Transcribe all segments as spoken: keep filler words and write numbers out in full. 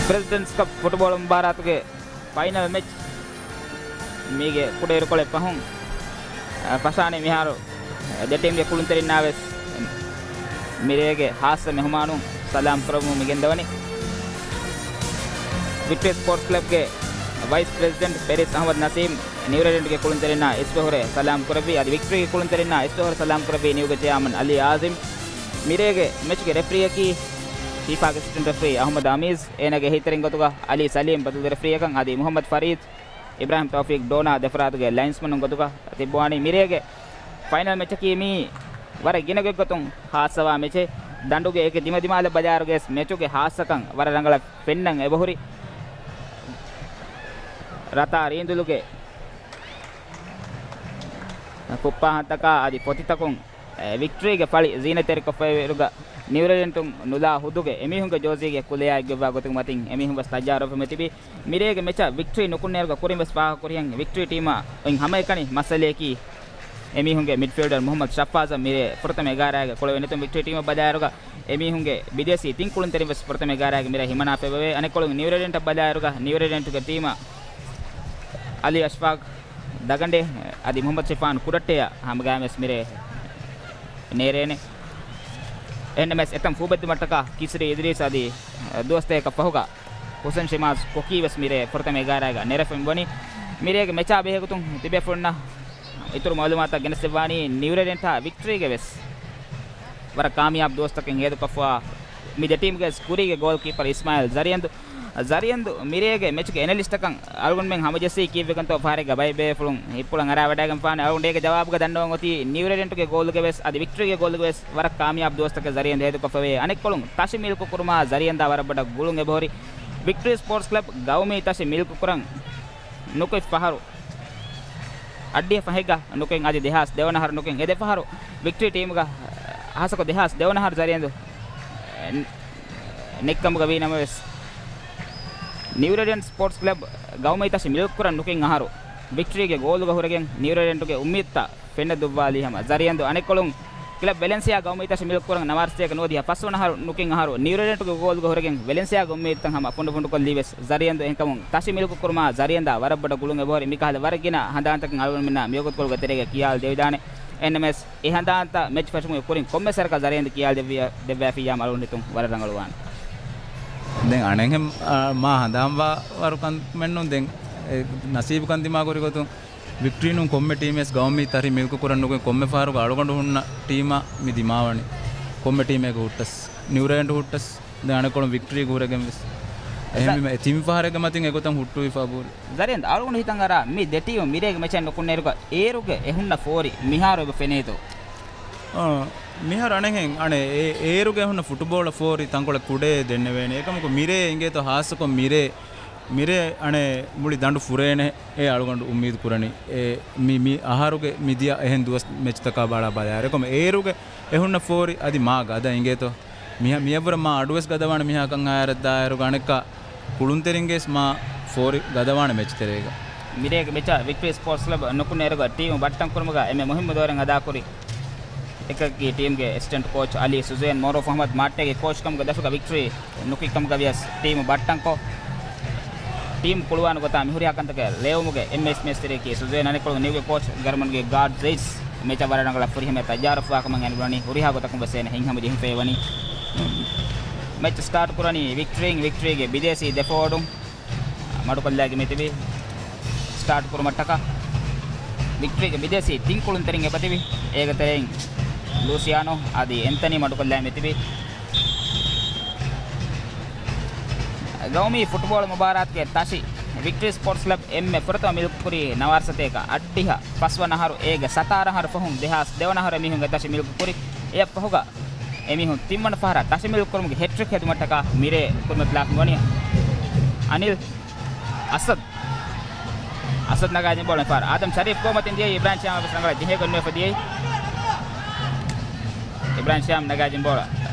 ޕްރެޒިޑެންޓްސް ކަޕް ފުޓުބޯޅަ މުބާރާތުގެ ފައިނަލް މެޗް މީގެ ކުޑައިރުކޮޅެއް ފަހުން، އަ، ފަށާނީ. މިހާރު ދެ ޓީމްގެ ކުޅުންތެރިންނާވެސް މިރޭގެ ހާއްސަ މެހުމާނުން ސަލާމް ކުރައްވަމުން މި ގެންދަވަނީ. ވިކްޓްރީ ސްޕޯޓްސް ކްލަބްގެ ވައިސް ޕްރެޒިޑެންޓް ޕެރިސް އަހްމަދު ނަސީމް ނިއު ރޭޑިއަންޓްގެ ކުޅުންތެރިންނާ އިސްވެ ހުރެ ސަލާމް ކުރެއްވި. އަދި ވިކްޓްރީގެ ކުޅުންތެރިންނާ އިސްވެ ހުރެ ސަލާމް ކުރެއްވި ނިއުގެ ޗެއާމަން އަލީ އާޒިމް. މިރޭގެ މެޗުގެ ރެފްރީއަކީ ފީފާގެ އެސިސްޓެންޓް ރެފްރީ އަހުމަދު އަމީޒް. އޭނާގެ އެހީތެރިން ގޮތުގަ އަލީ ސަލީމް ބަދަލު ރެފްރީއަކަށް އަދި މުހައްމަދު ފަރީދް، އިބްރާހިމް ތައުފީޤް ޑޯނާ ދެފަރާތުގެ ލައިންސްމަނުން ގޮތުގަ ތިއްބަވާނީ. މިރޭގެ ފައިނަލް މެޗަކީ މީ ވަރަށް ގިނަ ގޮތްގޮތުން ހާއްސަވާ މެޗެއް. ދަނޑުގެ އެކި ދިމަދިމާލަށް ބަލާއިރުގައި މެޗުގެ ހާއްސަކަން ވަރަށް ރަނގަޅަށް ފެންނަން އެބަހުރި. ރަތާ ރީނދުލުގެ ފުއްޕާހަންތަކާ އަދި ފޮތިތަކުން އެ، ވިކްޓްރީގެ ފަޅި ޒީނަތްތެރިކޮށްފައިވޭއިރުގަ ނިއުރޭޑިއަންޓުން ނުލާ ހުދުގެ އެމީހުންގެ ޖޯޒީގެ ކުލަޔާ އެއްގޮތްވާ ގޮތުގެ މަތިން އެމީހުން ވެސް ތައްޔާރުވެފަ މިތިބީ. މިރޭގެ މެޗަށް ވިކްޓްރީ ނުކުންނޭރުގަ ކުރިން ވެސް ފާހަގަކުރިހެން ވިކްޓްރީ ޓީމަށް އޮތް ހަމައެކަނި މައްސަލަޔަކީ އެމީހުންގެ މިޑްފީލްޑަރ މުހައްމަދު ޝައްފާޒަށް މިރޭ ފުރަތަމަ އެގާރައިގަ ކުޅެވޭ ނެތުން ވިކްޓްރީ ޓީމަށް ބަލާއިރުގަ އެމީހުންގެ ބިދޭސީ ތިން ކުޅުންތެރިން ވެސް ފުރަތަމަ އެގާރައިގަ މިރޭ ހިމަނާފައިވެވޭ. އަނެއްކޮޅުން ނިއުރޭޑިއަންޓަށް ބަލާއިރުގަ ނިއުރޭޑިއަންޓުގެ ޓީމަށް އަލީ އަޝްފާޤް ދަގަނޑޭ އަދި މުހައްމަދު ޝިފާން ކުޑައްޓެޔަށް ހަމަގައިމުވެސް މިރޭ ނޭރޭނެ. އެހެންނަމަވެސް އެތަން ފޫބެއްދުމަށްޓަކާ ކިސްރީ އިދްރީސް އަދި ދުވަސްތަކަކަށް ފަހުގަ ހުސެން ޝިމާޒް ކޮކީ ވެސް މިރޭ ފުރަތަމަ އެގާރައިގަ ނެރެފަ މިވަނީ. މިރޭގެ މެޗާ ބެހޭގޮތުން ތިބޭފުޅުންނަށް އިތުރު މައުލޫމާތުތައް ގެނެސްދެއްވާނީ ނިއުރޭޑިއަންޓާ ވިކްޓްރީގެ ވެސް ވަރަށް ކާމިޔާބު ދުވަސްތަކެއް ހޭދަކޮށްފަ މި ދެ ޓީމްގެ ކުރީގެ ގޯލް ކީޕަރ އިސްމާއިލް ޒަރިއަންދު. ޒަރިއަންދު މިރޭގެ މެޗުގެ އެނަލިސްޓަކަށް އަޅުގަނޑުމެން ހަމަޖެއްސީ ކީއްވެގެންތޯ ފަހަރެއްގަ ބައެއްބޭފުޅުން ހިތްޕުޅަށް އަރާވަޑައިގެންފާނެ. އަޅުގަނޑު އޭގެ ޖަވާބުގަ ދަންނަވަން އޮތީ ނިއުރޭޑިއަންޓުގެ ގޯލުގެ ވެސް އަދި ވިކްޓްރީގެ ގޯލުގެ ވެސް ވަރަށް ކާމިޔާބު ދުވަސްތަކެއް ޒަރިއަންދު ހޭދަކޮށްފަވޭ. އަނެއްކޮޅުން ތަށި މިލްކު ކުރުމާ ޒަރިއަންދާ ވަރަށް ބޮޑަށް ގުޅުން އެބަހުރި. ވިކްޓްރީ ސްޕޯޓްސް ކްލަބް ގައުމީ ތަށި މިލްކު ކުރަން ނުކޮށް ފަހަރު އައްޑިހަ ފަހެއްގަ ނުކޮށް އަދި ދެހާސް ދެވަނަ އަހަރު ނުކޮށް އެ ދެ ފަހަރު ވިކްޓްރީ ޓީމުގަ ހާއްސަކޮށް ދެހާސް ދެވަނަ އަހަރު ޒަރިއަންދު ނެއްކަމުގަ ވީ ނަމަވެސް، ނިއުރޭޑިއަންޓް ސްޕޯޓްސް ކްލަބް ގައުމީ ތަށި މިލްކުކުރަން ނުކޮށް އަހަރު ވިކްޓްރީގެ ގޯލުގަ ހުރެގެން ނިއުރޭޑިއަންޓުގެ އުއްމީދުތައް ފެންނަ ދުއްވާލީ ހަމަ ޒަރިއަންދު އަނެއްކޮޅުން ކްލަބް ވެލެންސިއާ ގައުމީ ތަށި މިލްކުކުރަން ނަވާރަސަތޭކަ ނުވަދިހަ ފަސްވަނަ އަހަރު ނުކޮށް އަހަރު ނިއުރޭޑިއަންޓުގެ ގޯލުގަ ހުރެގެން ވެލެންސިއާގެ އުއްމީދުތައް ހަމަ ފުނޑުފުނޑުކޮށްލީ ވެސް ޒަރިއަންދު. އެހެންކަމުން ތަށި މިލްކު ކުރުމާ ޒަރިއަންދާ ވަރަށް ބޮޑަށް ގުޅުން އެބަހުރި. މިކަހަލަ ވަރަށް ގިނަ ހަނދާންތަކެއް އަޅުގަނޑުމެންނާ މިވަގުތުކޮޅުގެ ތެރޭގަ ކިޔާލަދެވިދާނެ. އެހެންނަމަވެސް އެ ހަނދާންތައް މެޗް ފެށުމުގެ ކުރިން ކޮންމެ ސަރަކަށް ޒަރިއަންދު ކިޔާލެއްވިޔާ، ދެއްވާފިއްޔާ އަޅުގަނޑު ހިތުން ވަރަށް ރަނގަޅުވާނެ. ދެން އަނެއްހެން، އާ، މާ ހަނދާންވާ ވަރު ކަމެއްނޫން. ދެން އެ ނަސީބު ކަންދިމާ ކުރި ގޮތުން ވިކްޓްރީނުން ކޮންމެ ޓީމެސް ގައުމީ ތަށި މިލްކު ކުރަން ނުކޮށް ކޮންމެ ފަހަރުގަ އަޅުގަނޑު ހުންނަ ޓީމާ މި ދިމާވަނީ. ކޮންމެ ޓީމެއްގެ ހުއްޓަސް، ނިއުރޭޑިއަންޓް ހުއްޓަސް، ދެން އަނެއްކޮޅުން ވިކްޓްރީ ހުރެގެން ވެސް. އެހެންވީމަ އެ ތިން ފަހަރެއްގެ މަތިން އެގޮތަށް ހުއްޓުވި ފަބުރި. ޒަރިއަންދު އަޅުގަނޑު ހިތަށް އަރާ މި ދެ ޓީމު މިރޭގެ މެޗަށް ނުކުންނޭރުގަ އޭރުގެ އެ ހުންނަ ފޯރި މިހާރު އެބަ ފެނޭތޯ؟ އާ، މިހާރު އަނެއްހެން އަނެއް އޭ، އޭރުގެ ހުންނަ ފުޓުބޯޅަ ފޯރި ތަންކޮޅެއް ކުޑައޭ ދެންނެވޭނެ. އެކަމަކު މިރޭ އިނގޭތޯ ހާއްސަކޮށް މިރޭ، މިރޭ އަނެއް މުޅި ދަނޑު ފުރޭނެ އޭ އަޅުގަނޑު އުއްމީދު ކުރަނީ. އެ މި، މި އަހަރުގެ މިދިޔަ އެހެން ދުވަސް މެޗްތަކާ ބަލާ ބަލާއިރު އެކަމަކު އޭރުގެ އެ ހުންނަ ފޯރި އަދި މާ ގަދަ އިނގޭތޯ. މިހާ، މިއަށްވުރެ މާ އަޑުވެސް ގަދަވާނެ މިހާ ކަން ހާއިރަށް ދާއިރުގަ އަނެއްކާ ކުޅުންތެރިންގެސް މާ ފޯރި ގަދަވާނެ މެޗް ތެރޭގަ. މިރޭގެ މެޗަށް ވިކްޓްރީ ސްޕޯޓްސް ކްލަބް ނުކުންނޭރުގަ ޓީމު ބައްޓަން ކުރުމުގަ އެންމެ މުހިއްމު ދޯރެއް އަދާކުރި އެކަކީ ޓީމްގެ އެސިސްޓެންޓް ކޯޗް އަލީ ސުޒޭން. މައުރޫފް އަހްމަދު މާއްޓޭގެ ކޯޗްކަމުގެ ދަށުގަ ވިކްޓްރީ ނުކުތްކަމުގަ ވިޔަސް ޓީމު ބައްޓަންކޮށް، ޓީމް ކުޅުވާން ގޮތާ މިހުރިހާ ކަންތަކަށް ލެއުމުގެ އެންމެ އިސް މޭސްތެރިއަކީ ސުޒޭން. އަނެއްކޮޅުން ނިއުގެ ކޯޗް ގަރަމަންގެ ގާޑް ޒެއިސް މެޗަށް ވަރަށް ރަނގަޅަށް ފުރިހަމަޔަށް ތައްޔާރުވާ ކަމަށް އަންނަނީ. ހުރިހާ ގޮތަކުން ވެސް އޭނަ ހިތްހަމަޖެހިފައި ވަނީ. މެޗް ސްޓާޓް ކުރަނީ ވިކްޓްރީން، ވިކްޓްރީގެ ބިދޭސީ ދެ ފޯވަޑުން މަޑުކޮށްލައިގެން މިތިބީ. ސްޓާޓް ކުރުމަށްޓަކާ ވިކްޓްރީގެ ބިދޭސީ ތިން ކުޅުންތެރިން އެބަތިބި. އޭގެ ތެރެއިން ލޫސިއާނޯ އަދި އެންތަނީ މަޑުކޮށްލައި މިތިބީ. ގައުމީ ފުޓްބޯޅަ މުބާރާތުގެ ތަށި ވިކްޓްރީ ސްޕޯޓްސް ކްލަބް އެންމެ ފުރަތަމަ މިލްކުކުރީ ނަވާރަސަތޭކަ އައްޑިހަ ފަސްވަނަ އަހަރު. އޭގެ ސަތާރަ އަހަރު ފަހުން ދެހާސް ދެވަނަ އަހަރު އެމީހުންގެ ތަށި މިލްކުކުރި. އެއަށްފަހުގަ އެމީހުން ތިންވަނަ ފަހަރަށް ތަށި މިލްކުކުރުމުގެ ހެޓްރިކް ހެދުމަށްޓަކާ މިރޭ ކުރިމަތިލާފަ ވަނީ. އަނިލް އަސަދް. އަސަދް ނަގާ ދިން ބޯޅަ ފާރ. އާދަމް ޝަރީފް ގޯމަތިން ދިޔައީ އިބްރާހިމް ޝިޔާމް ވެސް ރަނގަޅަށް ޖެހޭގޮތް ނުވެފަ ދިޔައީ. އިބްރާހިމް ޝިޔާމް ނަގާ ދިން ބޯޅަ.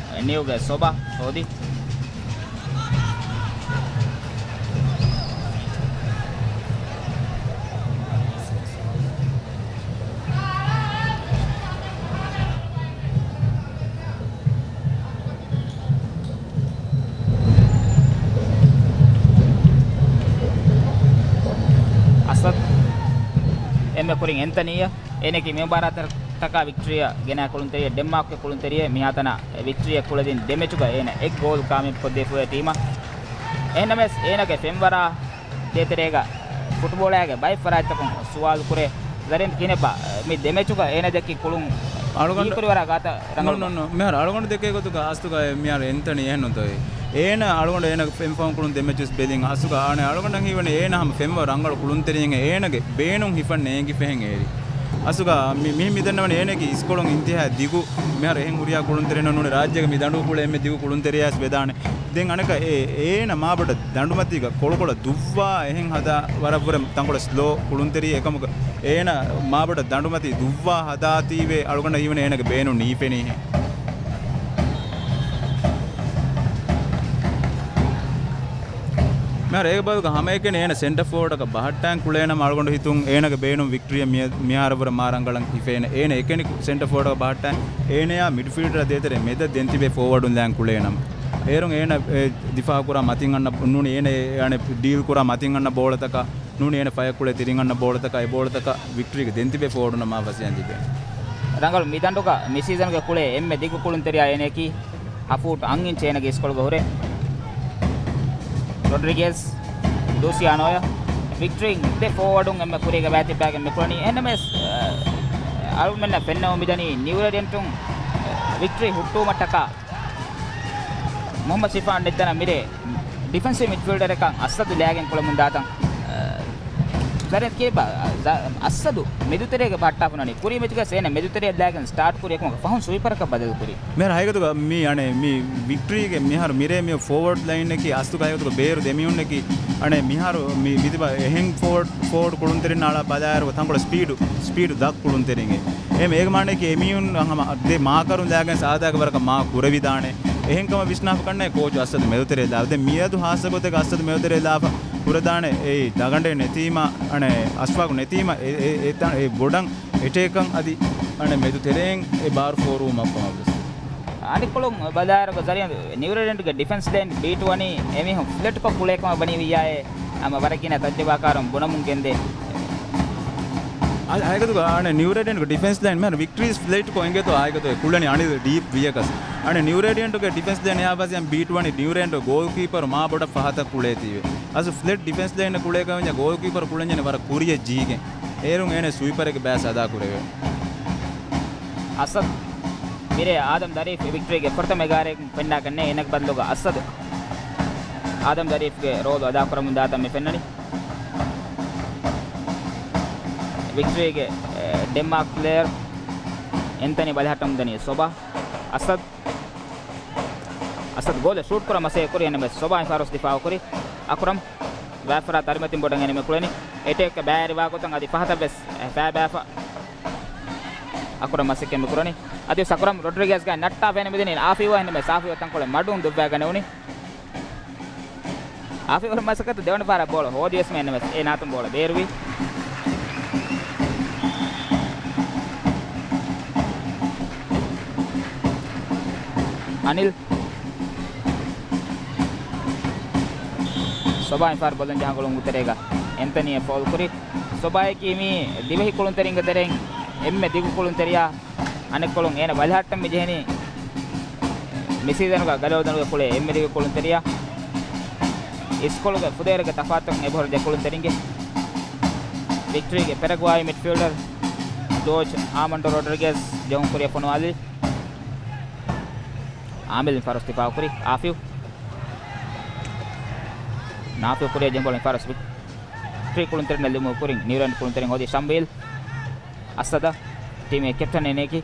ނިއުގެ ސޮބާ ހޯދި. އެންމެ ކުރިން އެންތަނީ. އޭނައަކީ މި މުބާރާތަކަށް ވިކްޓްރީއަށް ގެނައި ކުޅުންތެރިއެއް، ޑެންމާކްގެ ކުޅުންތެރިއެއް. މިހާތަނަށް ވިކްޓްރީއަށް ކުޅެދިން ދެ މެޗުގަ އޭނަ އެއް ގޯލް ކާމިޔާބު ކޮށްދީފައިވޭ ޓީމަށް. އެހެންނަމަވެސް އޭނަގެ ފެންވަރާ ދޭތެރޭގަ ފުޓްބޯޅައިގެ ބައެއް ފަރާތްތަކުން ސުވާލު ކުރޭ. ޒަރީން ކިހިނެއްބާ މި ދެ މެޗުގަ އޭނަ ދެއްކި ކުޅުން އަޅުގަނޑު ހީކުރިވަރާ ގާތަށް ރަނގަޅު؟ ނޯ، ނޯ، ނޯ. މިހާރު އަޅުގަނޑު ދެކޭ ގޮތުގަ އަސްލުގަ މިހާރު އެންތަނީ އެހެން ނުތޯއޭ. އޭނަ އަޅުގަނޑު އޭނަގެ ފެން ފަހުން ކުޅުން ދެ މެޗުވެސް ބެލިން. އަސްލުގަ އަނެއް އަޅުގަނޑަށް ހީވަނީ އޭނަ ހަމަ ފެންވަރު ރަނގަޅު ކުޅުންތެރިއެއް، އޭނަގެ ބޭނުން ހިފަން ނޭނގިފަހެން އޭރި. އަސްލުގަ މި-، މިހެން މިދަންނަވަނީ އޭނަގެ އިސްކޮޅުން އިންތިހާ ދިގު، މިހާރު އެހެން ހުރިހާ ކުޅުންތެރިން ނޫނީ ރާއްޖޭގަ މި ދަނޑު ކުޅޭ އެންމެ ދިގު ކުޅުންތެރިޔާވެސް ވެދާނެ. ދެން އަނެކަ އެ-، އޭނަ މާބޮޑަށް ދަނޑުމަތީގަ ކޮޅުކޮޅަށް ދުއްވާ އެހެން ހަދާ ވަރަށްވުރެ ތަންކޮޅެއް ސްލޯ ކުޅުންތެރިއެއް. އެކަމުގަ އޭނަ މާބޮޑަށް ދަނޑުމަތީ ދުއްވާ ހަދާތީވެ އަޅުގަނޑަށް ހީވަނީ އޭނަގެ ބޭނުން ނީފެނީހެން. މިހާރު އޭގެ ބަދަލުގަ ހަމައެކަނި އޭނަ ސެންޓަ ފޯވަޑަކަށް ބަހައްޓާން ކުޅޭނަމަ އަޅުގަނޑު ހިތުން އޭނަގެ ބޭނުން ވިކްޓްރީއަށް މި-، މިހާރަށްވުރެ މާ ރަނގަޅަށް ހިފޭނެ. އޭނަ އެކަނި ސެންޓަ ފޯވަޑަކަށް ބަހައްޓާން އޭނަޔާ މިޑްފީލްޑަރ ދޭތެރޭ މެދަށް ދެން ތިބޭ ފޯވަޑުން ލާން ކުޅޭނަމަ. އޭރުން އޭނަ އެ ދިފާއުކުރާ މަތިން އަންނަ ނޫނީ އޭނަ އެ އަނެއް ޑީލް ކުރާ މަތިން އަންނަ ބޯޅަތަކާ ނޫނީ އޭނަ ފަޔަށް ކުޅޭ ތިރިން އަންނަ ބޯޅަތަކާ އެ ބޯޅަތަކަށް ވިކްޓްރީގެ ދެން ތިބޭ ފޯވަޑުންނަށް މާ ފަސޭހައިން ލިބޭނެ. ރަނގަޅު މި ދަނޑުގަ މި ސީޒަންގެ ކުޅޭ އެންމެ ދިގު ކުޅުންތެރިޔާ އޭނައަކީ ހަ ފޫޓް އަށް އިންޗި އޭނަގެ އިސްކޮޅުގަ ހުރޭ ރޮޑްރިގޭޒް ލޫސިއާނޯއަށް. ވިކްޓްރީން ދެ ފޯވަޑުން އެންމެ ކުރީގަ ބައިތިއްބައިގެން މި ކުޅަނީ. އެހެންނަމަވެސް، އަޅުގަނޑުމެންނަށް ފެންނަމުން މިދަނީ ނިއުރޭޑިއަންޓުން ވިކްޓްރީ ހުއްޓުވުމަށްޓަކާ މުހައްމަދު ޝިފާން ނެތްތަނަށް މިރޭ ޑިފެންސިވް މިޑްފީލްޑަރަކަށް އަސްއަދު ލާގެން ކުޅަމުންދާތަން. ޒަރީން ކިޔެއްބާ، އަސްއަދު މެދުތެރޭގަ ބަހައްޓާފަ ނޫނީ. ކުރީ މެޗުގަ އޭނަ މެދުތެރެއަށް ލާގެން ސްޓާޓް ކުރި އެކަމަކު ފަހުން ސުވިޕަރަކަށް ބަދަލުކުރީ. މިހާރު ހަގީގަތުގަ މި އަނެއް މި ވިކްޓްރީގެ މިހާރު މިރޭ މި ފޯވަޑް ލައިނަކީ އަސްލުގަ ހަގީގަތުގަ ބޭރު ދެމިހުންނަކީ އަނެއް މިހާރު މި މިތިބަ އެހެން ފޯވަޑް، ފޯވަޑް ކުޅުންތެރިން އަޅާ ބަލާއިރު ތަންކޮޅެއް ސްޕީޑު، ސްޕީޑު ދަށް ކުޅުންތެރިން. އެ މޭގެ މާނައަކީ އެމީހުން ހަމަ ދެ މާކަރުން ލާގެން ސާދާގެ ވަރަކަށް މާ ކުރެވިދާނެ. އެހެން ކަމަށް ވިސްނާފަ ކަންނޭ ކޯޗު އަސްއަދު މެދުތެރެއަށް ލާފަ. ދެން މިއަދު ހާއްސަ ގޮތެއްގަ އަސްއަދު މެދުތެރެއަށް ލާފަ ހުރެދާނެ އެ ދަގަނޑެއް ނެތީމަ، އަނެއް އަޝްފާގު ނެތީމަ، އެ، އެ، އެ ތަން، އެ ބޮޑަށް އެޓޭކަށް އަދި އަނެއް މެދު ތެރެއިން އެ ބާރު ފޯރުވުމަށް ކަމަށްވެސް. އަނެއްކޮޅުން ބަލާއިރުގަ ޒަރީން ނިއުރޭޑިއަންޓްގެ ޑިފެންސް ލައިން ބީޓުވަނީ އެމީހުން ފްލެޓްކޮށް ކުޅޭކަމަށް ވަނީ ވިއްޔާއޭ. ހަމަ ވަރަށް ގިނަ ތަޖްރިބާކާރުން ބުނަމުން ގެންދޭ. އަ-، އައިގަތުގަ އަނެއް ނިއުރޭޑިއަންޓްގެ ޑިފެންސް ލައިން މިހާރު ވިކްޓްރީސް ފްލެޓްކޮށް އިނގޭތޯ އައިގަތު އެ ކުޅެނީ އަނިލް ޑީޕް ވިޔަކަސް. އަނެއް ނިއުރޭޑިއަންޓްގެ ޑިފެންސް ލައިން އެއާ ފަސް އަން ބީޓުވަނީ ނިއުރޭޑިއަންޓް ގޯލްކީޕަރު މާ ބޮޑަށް ފަހަތަށް ކުޅޭތީވެ. އަސް ފްލެޓް ޑިފެންސް ލައިން ކުޅޭކަމަށް ގޯލްކީޕަރު ކުޅެންޖެހެނީ ވަރަށް ކުރިއަށް ޖީގެން. އޭރުން އޭނަ ސުވިޕަރެއްގެ ބައިސް އަދާކުރެވޭ. އަސަދް މިރޭ އާދަމް ދަރީފް ވިކްޓްރީގެ ފުރަތަމަ އެގާރައިން ފެންނާކަށް ނެތް. އޭނަގެ ބަދަލުގަ އަސަދު އާދަމް ދަރީފްގެ ރޯލު އަދާކުރަމުން ދާތަން މި ފެންނަނީ. ވިކްޓްރީގެ، އެ، ޑެންމާކް ޕްލޭޔަރ އެންތަނީ ބަލަހައްޓަމުން ދަނީ ސޮބާ. އަސަދް، އަސަދް ގޯލެއް ޝޫޓް ކުރަން މަސައްކަތް ކުރި އެންމެ ސޮބާ މި ފަހަރު ދިފާއު ކުރި. އަކުރަމް ވާފަރާ ތަރިމަތިން ބޮޑަށް އެންމެ ކުޅެނީ. އެޓޭކް ބައިވެރިވާ ގޮތަށް އަދި ފަހަތަށް ވެސް ފައިބާފަ. އަކުރަމް މަސައްކަތް މި ކުރަނީ. އަދިވެސް އަކުރަމް ރޮޑްރިގެޒްގައި ނައްޓާފަ އެންމެ ދެނީ އާފިވާ އެންމެ ސާފިވާ ތަންކޮޅެއް މަޑުން ދުއްވާގަނެވުނީ. އާފިވަރު މަސައްކަތު ދެވަނަ ފަހަރަށް ބޯޅަ ހޯދިޔަސް މެންނަމެސް އެ ނާތުން ބޯޅަ ބޭރުވި. އަނިލް. ސޮބާ މިފަހަރު ބޮލަން ޖަހާ ކުޅުން ތެރޭގަ އެންތަނީއަށް ފޯލް ކުރި. ސޮބާއަކީ މީ ދިވެހި ކުޅުންތެރިންގެ ތެރެއިން އެންމެ ދިގު ކުޅުންތެރިޔާ. އަނެއްކޮޅުން އޭނަ ބަލަހައްޓަން މި ޖެހެނީ މި ސީޒަނުގަ ގަލޮޅު ދަނޑުގެ ކުޅޭ އެންމެ ދިގު ކުޅުންތެރިޔާ. އިސްކޮޅުގެ ފުދޭވަރުގެ ތަފާތުތަކުން އެބަހުރި ދެ ކުޅުންތެރިންގެ. ވިކްޓްރީގެ ޕެރަގްވާއީ މިޑްފީލްޑަރ ޖޯޖް އާމަންޑޯ ރޮޑްރިގެޒް ޖެހުން ކުރިއަށް ފޮނުވާލި. އާމިލް މި ފަހަރު ދިފާއު ކުރި. އާފިވް. ނާފިވް ކުރިއަށް ޖެހި ބޯޅަ މި ފަހަރު ވިކްޓްރީ ކުޅުންތެރިންނަށް ލިބުމުގެ ކުރިން ނިއުރޭޑިއަންޓް ކުޅުންތެރިން ހޯދީ ޝަމްވީލް. އަސަދަށް ޓީމްގެ ކެޕްޓަން އޭނައަކީ.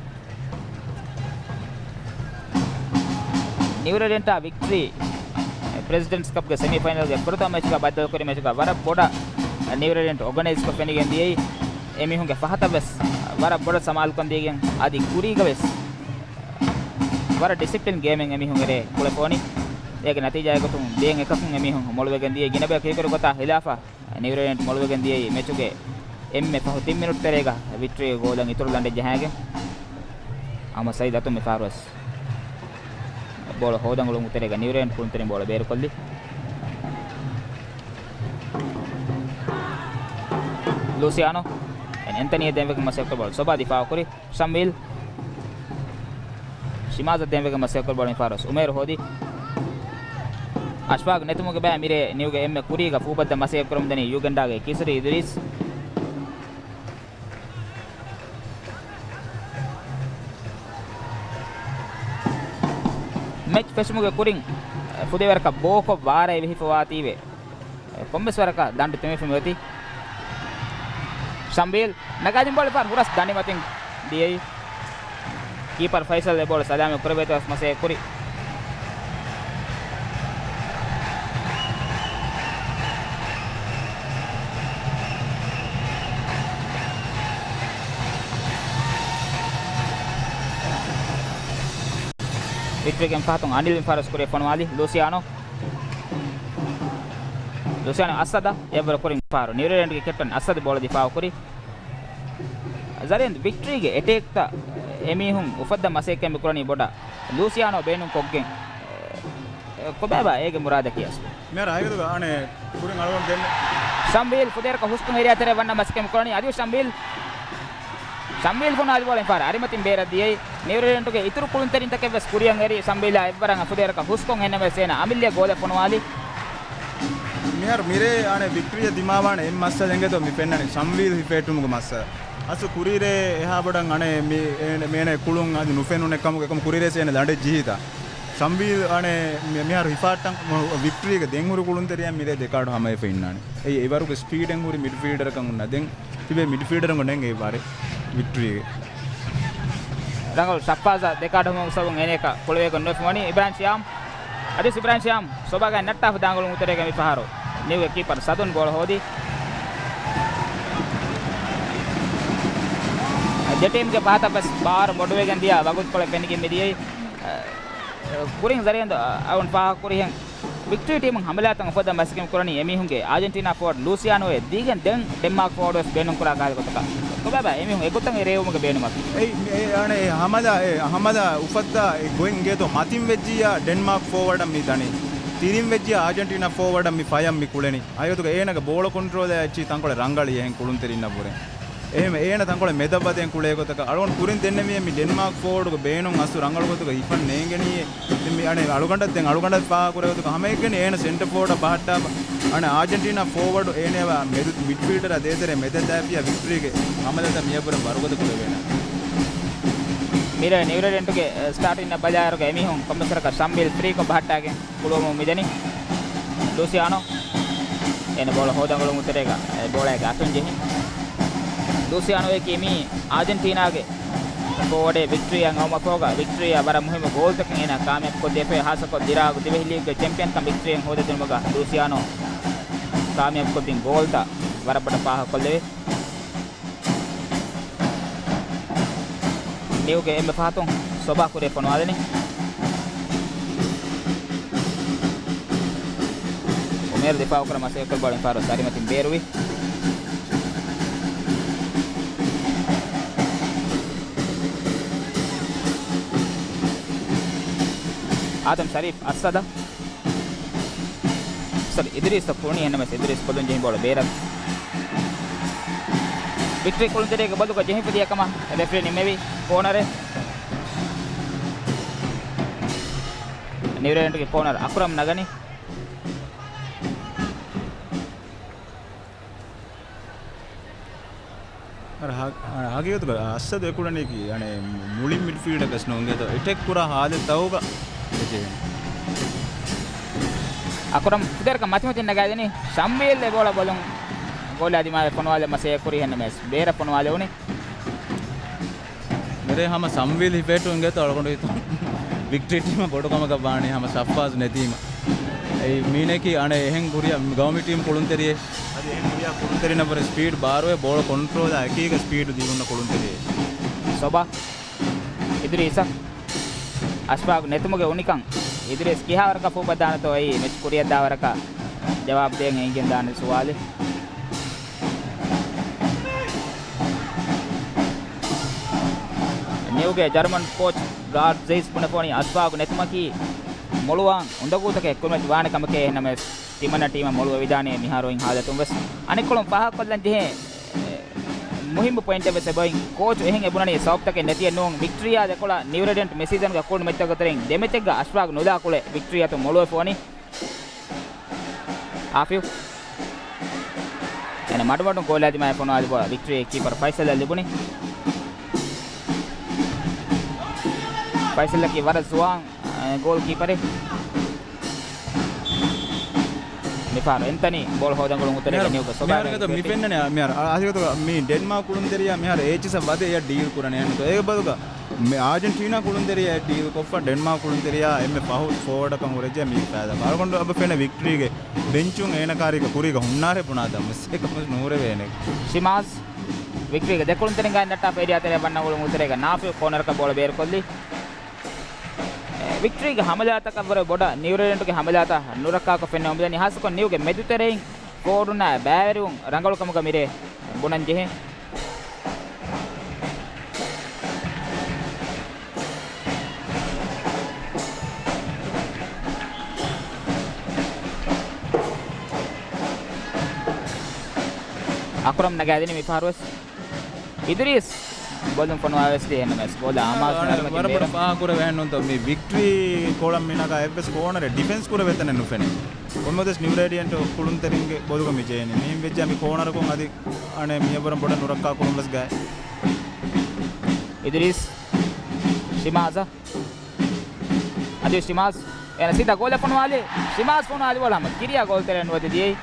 ނިއުރޭޑިއަންޓާ ވިކްޓްރީ ޕްރެޒިޑެންޓްސް ކަޕްގެ ސެމީ ފައިނަލްގެ ފުރަތަމަ މެޗުގަ ބައްދަލުކުރި މެޗުގަ ވަރަށް ބޮޑަށް ނިއުރޭޑިއަންޓް އޯގަނައިޒްކޮށް ފެނިގެން ދިޔައީ. އެމީހުންގެ ފަހަތަށް ވެސް ވަރަށް ބޮޑަށް ސަމާލުކަން ދީގެން އަދި ކުރީގަ ވެސް ވަރަށް ޑިސިޕްލިން ގޭމެއް އެމީހުން އެރޭ ކުޅެފޯނީ. އޭގެ ނަތީޖާއެއް ގޮތުން ދޭން އެކަކުން އެމީހުން މޮޅުވެގެން ދިޔަ. ގިނަ ބަޔަކު ހީކުރި ގޮތާ ހިލާފަށް ނިއުރޭޑިއަންޓް މޮޅުވެގެން ދިޔައީ މެޗުގެ އެންމެ ފަހު ތިން މިނުޓް ތެރޭގަ ވިކްޓްރީގެ ގޯލަށް އިތުރު ލަނޑެއް ޖަހާގެން. އަހްމަދު ސައީދު އަތުން މި ފަހަރުވެސް ބޯޅަ ހޯދަން އުޅުމުގެ ތެރޭގަ ނިއުރޭޑިއަންޓް ކުޅުންތެރިން ބޯޅަ ބޭރުކޮށްލީ. ލޫސިއާނޯ. އެންތަނީ ދެންވެގެން މަސައްކަތް ބޯޅަ ސޮބާ ދިފާއު ކުރި. ޝަމްވީލް. ޝިމާޒަށް ދެންވެގެން މަސައްކަތް ބޯޅަ މި ފާރުސް އުމޭރު ހޯދި. އަޝްފާގް ނެތުމުގެ ބައި މިރޭ ނިއުގެ އެންމެ ކުރީގަ ފޫބައްދަ މަސައްކަތް ކުރަމުންދަނީ ޔުގެންޑާގެ ކިސުރި އިދުރީސް. މެޗް ފެށުމުގެ ކުރިން ފުދޭވަރަކަށް ބޯކޮށް ވާރޭ ވެހިފަވާތީވެ. ކޮންމެސް ވަރަކަށް ދަނޑު ތެމިފަ މިއޮތީ. ޝަމްވީލް ނަގާދިން ބޯޅަ ފާރު ހުރަސް ދަނޑިމަތިން ދިޔައީ. ކީޕަރ ފައިސަލް އެ ބޯޅަ ސަލާމަތް ކުރެވޭތޯ މަސައްކަތް ކުރި. ވިކްޓްރީގެ ފަހަތުން އަނިލް މި ފާރުސް ކުރި ފޮނުވާލި ލޫސިއާނޯ. ލޫސިއާނޯ އަސަދަށް އެއްވަރު ކުރިން ފާރު. ނިއުރެލެންޑްގެ ކެޕްޓަން އަސަދު ބޯޅަ ދިފާއު ކުރި. ޒަރީން ވިކްޓްރީގެ އެޓޭކްތައް އެމީހުން އުފައްދަން މަސައްކަތް މި ކުރަނީ ބޮޑަށް ލޫސިއާނޯ ބޭނުން ކޮށްގެން. ކޮބާބާ އޭގެ މުރާދަކީ އަސްލު؟ މިހާރު އައިގަދުގަ އަނެއް ކުރިން އަޅުގަނޑު ދެން. ޝަމްވީލް ފުދޭވަރަކަށް ހުސްކޮށް އެރިއާ ތެރެއަށް ވަންނަ މަސައްކަތް ކުރަނީ. އަދި ޝަމްވީލް. ޝަމްވީލް ފޮނުވާލި ބޯޅަ މި ފާރު އަރިމަތިން ބޭރަށް ދިޔައީ. ނިއުރެލެންޑުގެ އިތުރު ކުޅުންތެރިންތަކެއް ވެސް ކުރިއަށް އެރި ޝަމްވީލާ އެއްވަރަށް ފުދޭވަރަކަށް ހުސްކޮށް އެހެންނަމަވެސް އޭނަ އަމިއްލަ ގޯލެއް ފޮނުވާލި. މިހާރު މިރޭ އަނެއް ވިކްޓްރީއަށް ދިމާވާނެ އެއް މައްސަލަ އިނގޭތޯ މި ފެންނަނީ ޝަމްވީލް ހިފޭޓުމުގެ މައްސަލަ. އަސްލު ކުރީރޭ އެހާ ބޮޑަށް އަނެއް މި އޭނަ، މޭނަ ކުޅުން އަދި ނުފެނުނެއް ކަމުގެ އެކަމު ކުރީރޭސް އޭނަ ލަނޑެއް ޖެހިތާ. ޝަމްވީލް އަނެއް މި، މިހާރު ހިފާއްޓަން ވިކްޓްރީގެ ދެން ހުރި ކުޅުންތެރިޔާ މިރޭ ދެކާޑު ހަމަވެފަ އިންނާނެ. އެއީ އެވަރުގެ ސްޕީޑެއް ހުރި މިޑްފީލްޑަރަކަށް ހުންނަ. ދެން ތިބޭ މިޑްފީލްޑަރުން ނެން އެ ވާރޭ ވިކްޓްރީގެ. ރަނގަޅު ޝައްފާޒަށް ދެކާޑު ހަމަވުމުގެ ސަބަބުން އޭނަޔަކަށް ކުޅެވޭގޮތް ނުވެފަ ވަނީ. އިބްރާހިމް ޝިޔާމް. އަދިވެސް އިބްރާހިމް ޝިޔާމް ސޮބާގައި ނައްޓާފަ ދާނގުޅުން ތެރޭގަ މި ފަހަރު ނިއުގެ ކީޕަރ ސަދުން ބޯޅަ ހޯދި. ދެ ޓީމްގެ ފަހަތަށް ވެސް ބާރު ބޮޑުވެގެން ދިޔަ ވަގުތުކޮޅެއް ފެނިގެން މިދިޔައީ. ކުރިން ޒަރީން އަޅުގަނޑު ފާހަގަކުރިހެން ވިކްޓްރީ ޓީމުން ހަމަލާތައް އުފައްދަން މަސައްކަތް ކުރަނީ އެމީހުންގެ އާޖެންޓީނާ ފޯވަޑް ލޫސިއާނޯއެ ދީގެން ދެން ޑެންމާކް ފޯވަޑް ވެސް ބޭނުންކުރާ ކަހަލަ ގޮތަކަށް. ކޮބާބާ އެމީހުން އެގޮތަށް އެ ރޭވުމުގެ ބޭނުމަކީ؟ އެ، އެ، އަނެއް އެ ހަމަލާ، އެ ހަމަލާ އުފައްދާ އެ ގޮތް އިނގޭތޯ މަތިން ވެއްޖިއްޔާ ޑެންމާކް ފޯވަޑަށް މި ދަނީ. ތިރިން ވެއްޖިއްޔާ އާޖެންޓީނާ ފޯވަޑަށް މި ފަޔަށް މި ކުޅެނީ. އައިގޮތުގަ އޭނަގެ ބޯޅަ ކޮންޓްރޯލާ އެއްޗިހި ތަންކޮޅެއް ރަނގަޅީ އެހެން ކުޅުންތެރިންނަށްވުރެ. އެހެންވެ އޭނަ ތަންކޮޅެއް މެދަށް ވަދެން ކުޅޭ ގޮތަކަށް އަޅުގަނޑު ކުރިން ދެންނެވިއެއް މި ޑެންމާކް ފޯވަޑުގެ ބޭނުން އަސްލު ރަނގަޅު ގޮތުގަ ހިފަން ނޭނގެނީއޭ. ދެން މި އަނެއް އަޅުގަނޑަށް ދެން އަޅުގަނޑަށް ފާހަގަކުރޭ ގޮތުގަ ހަމައެކަނި އޭނަ ސެންޓަރ ފޯވަޑަށް ބަހައްޓާފަ. އަނެއް އާޖެންޓީނާ ފޯވަޑު އޭނައަށް މެދު މިޑްފީލްޑަރާ ދޭތެރޭ މެދަށް ދާފިއްޔާ ވިކްޓްރީގެ ހަމަލާތައް މިއަށްވުރެން ވަރުގަދަ ކުރެވޭނެ. މިރޭ ނިއުރެލެންޑްގެ ސްޓާޓިންނަށް ބަލާއިރުގަ އެމީހުން ކޮންމެސްވަރަކަށް ޝަމްވީލް ފްރީކޮށް ބަހައްޓާގެން ކުޅުވަމުން މިދަނީ. ލޫސިއާނޯ. އޭނަ ބޯޅަ ހޯދަނގަޅުމުގެ ތެރޭގަ އެ ބޯޅައިގެ އަތުން ޖެހި. ލޫސިއާނޯއަކީ މީ އާޖެންޓީނާގެ ފޯވަޑެއް ވިކްޓްރީއަށް އައުމަށްފަހުގަ ވިކްޓްރީއަށް ވަރަށް މުހިއްމު ގޯލްތަކެއް އޭނަ ކާމިޔާބު ކޮށްދެފައި ހާއްސަކޮށް ދިރާގު ދިވެހި ލީގްގެ ޗެމްޕިއަންކަން ވިކްޓްރީއަށް ހޯދަދިނުމުގަ ލޫސިއާނޯ ކާމިޔާބު ކޮށްދިން ގޯލްތައް ވަރަށް ބޮޑަށް ފާހަގަކޮށްލެވޭ. ނިއުގެ އެންމެ ފަހަތުން ސޮބާ ކުރިއަށް ފޮނުވާލަނީ. އުމޭރު ދިފާއުކުރަން މަސައްކަތް ކުރި ބޯޅަ މި ފަހަރު އަރިމަތިން ބޭރުވި. އާދަމް ޝަރީފް އައްސަދަށް. ސޮރީ، އިދުރީސް ކުޅުނީ އެހެންނަމަވެސް އިދުރީސް ކޮށްލުން ޖެހި ބޯޅަ ބޭރަށް. ވިކްޓްރީ ކުޅުންތެރިޔާގެ ބަލުގަ ޖެހިފަ ދިޔަ ކަމަށް ރެފްރީ ނިންމެވި ކޯނަރެއް. ނިއުރެލެންޑްގެ ކޯނަރު އަކުރަމް ނަގަނީ. އަރަ ހަ-، އަރަ ހަގީގަތުގަ އައްސަދު އެކުޅަނީކީ އަނެއް މުޅި މިޑްފީލްޑަކަސް ނޫން ގޭތޯ އެޓެކް ކުރާ ހާލަތްތަކުގަ އެޖެހެނީ. އަކުރަމް ފުދޭވަރަކަށް މަތިމަތިން ނަގާދިނީ. ޝަމްވީލް އެ ބޯޅަ ބޮލުން ގޯލާ ދިމާވެ ފޮނުވާލެ މަސައްކަތް ކުރި އެހެންނަމަވެސް ބޭރަށް ފޮނުވާލެވުނީ. މިރޭ ހަމަ ޝަމްވީލް ހިފޭޓު އިނގޭތޯ އަޅުގަނޑު ހިތުން ވިކްޓްރީ ޓީމަށް ބޮޑު ކަމަކަށް ވާނީ ހަމަ ޝައްފާޒް ނެތީމަ. އެއީ މީނަކީ އަނެއް އެހެން ކުރިއަށް ގައުމީ ޓީމް ކުޅުންތެރިއެއް. އަދި އެހެން ކުރިއަށް ކުޅުންތެރިންނަށްވުރެ ސްޕީޑް ބާރުވެ ބޯޅަ ކޮންޓްރޯލާ އެކީގަ ސްޕީޑު ދިގުންނަ ކުޅުންތެރިއެއް. ސޮބާ. އިދުރީސަށް އަޝްފާގު ނެތުމުގެ އުނިކަން. އިދުރީސް ކިހާވަރަކަށް ފޫބައްދާނެތޯ އެއީ މެޗް ކުރިއަށްދާވަރަކަށް ޖަވާބު ދޭން އެނގިގެންދާނެ ސުވާލެއް. ނިއުގެ ޖަރުމަން ކޯޗް ގާޑް ޒެއިސް ބުނެފޯނީ އަޝްފާގު ނެތުމަކީ މޮޅުވާން އުނދަގޫތަކެއް ކުރިމަތި ވާނެ ކަމެކޭ. އެހެންނަމަވެސް ތިމަންނަ ޓީމަށް މޮޅުވެވިދާނެ މިހާރު އޮތް ހާލަތުން ވެސް. އަނެއްކޮޅުން ފާހަގަކޮށްލަން ޖެހޭ، އެ، މުހިއްމު ޕޮއިންޓެއް ވެސް އެބައިން. ކޯޗު އެހެން އެބުނަނީ ސަބަބުތަކެއް ނެތިއެއް ނޫން. ވިކްޓްރީއާ ދެކޮޅަށް ނިއު ރޭޑިއަންޓް މި ސީޒަންގެ ކުޅުނު މެޗްތަކުގެ ތެރެއިން ދެ މެޗެއްގަ އަށްފަހަކު ނުލާ ކުޅެ ވިކްޓްރީ އަތުން މޮޅުވެފަ ވަނީ. އާފިފް. އޭނަ މަޑުމަޑުން ގޯލާ ދިމާއަށް ފޮނުވާލި ބޯޅަ ވިކްޓްރީ ކީޕަރު ފައިސަލަށް ލިބުނީ. ފައިސަލްއަކީ ވަރަށް ޒުވާން، އަ، ގޯލް ކީޕަރެއް. މިފަހަރު އެންތަނީ ބޯޅަ ހޯދަން ގުޅުން އުތުރޭގަ ނިއުގެ ސޮބާ މި ފެންނަނީ، މިހާރު އަ-، އަސިގަތުގަ މި ޑެންމާކް ކުޅުންތެރިޔާ މިހާރު އޭޗިސަށް ވަދެ އެއަށް ޑީލް ކުރަނީ އެހެންތޯ. އޭގެ ބަދުގަ މި އާޖެންޓީނާ ކުޅުންތެރިޔާ އެއަށް ޑީލް ކޮށްފަ ޑެންމާކް ކުޅުންތެރިޔާ އެންމެ ފަހު ފޯވަޑަކަށް ހުރެއްޖެ މި ފައިދާ. އަޅުގަނޑު އެބަ ފެނޭ ވިކްޓްރީގެ ބެންޗުން އޭނަ ކާރީގަ ކުރީގަ ހުންނާރޭ ބުނާ ދަމަސް އެކަމަސް ނޫރެވޭނެ. ޝިމާޒް ވިކްޓްރީގެ ދެކުޅުންތެރިން ގާތް ނައްޓާފަ އޭރިއާ ތެރެއަށް ވަންނަ ގުޅުން އުތުރޭގަ ނާފިއު ކޯނަރަކަށް ބޯޅަ ބޭރުކޮށްލީ. ވިކްޓްރީގެ ހަމަލާތަކަށްވުރެ ބޮޑަށް ނިއު ރޭޑިއަންޓުގެ ހަމަލާތައް ނުރައްކާކޮށް ފެންނަމުން މިދަނީ ހާއްސަކޮށް ނިއުގެ މެދުތެރެއިން ފޯވަޑުންނާ ބައިވެރިވުން ރަނގަޅުކަމުގަ މިރޭ ބުނަން ޖެހޭ. އަކުރަމް ނަގާދިނީ މިފަހަރުވެސް. އިދުރީސް ބޮލުން ފޮނުވާވެސް ދިޔަ އެންއެމްއެސް ބޯލަ އާމާޒު ނަރުމަތި ވަރަށް ބޮޑަށް ބޭރަށް. ފާހަގަ ކުރެވޭ ނޫންތޯ މި ވިކްޓްރީ ކޮޅަށް މި ނަގާ އެއްވެސް ކޯނަރެއް ޑިފެންސް ކުރެވޭ ތަނެއް ނުފެނޭ. ކޮންމެވެސް ނިއު ރޭޑިއަންޓް ކުޅުންތެރިންގެ ބޮލުގަ މި ޖެހެނީ. މިހެން ވެއްޖާ މި ކޯނަރަކުން އަދި އަނެއް މިޔަށްވުރެން ބޮޑަށް ނުރައްކާ ކުރުން ވެސް ގާތް. އިދުރީސް ޝިމާޒަށް. އަދި ޝިމާޒް އޭނަ ސީދާ ގޯލަށް ފޮނުވާލި. ޝިމާޒް ފޮނުވާލި ބޯޅަ ހަމަ ކިރިޔާ ގޯލްތެރެއަށް ނުވަދެ ދިޔައީ.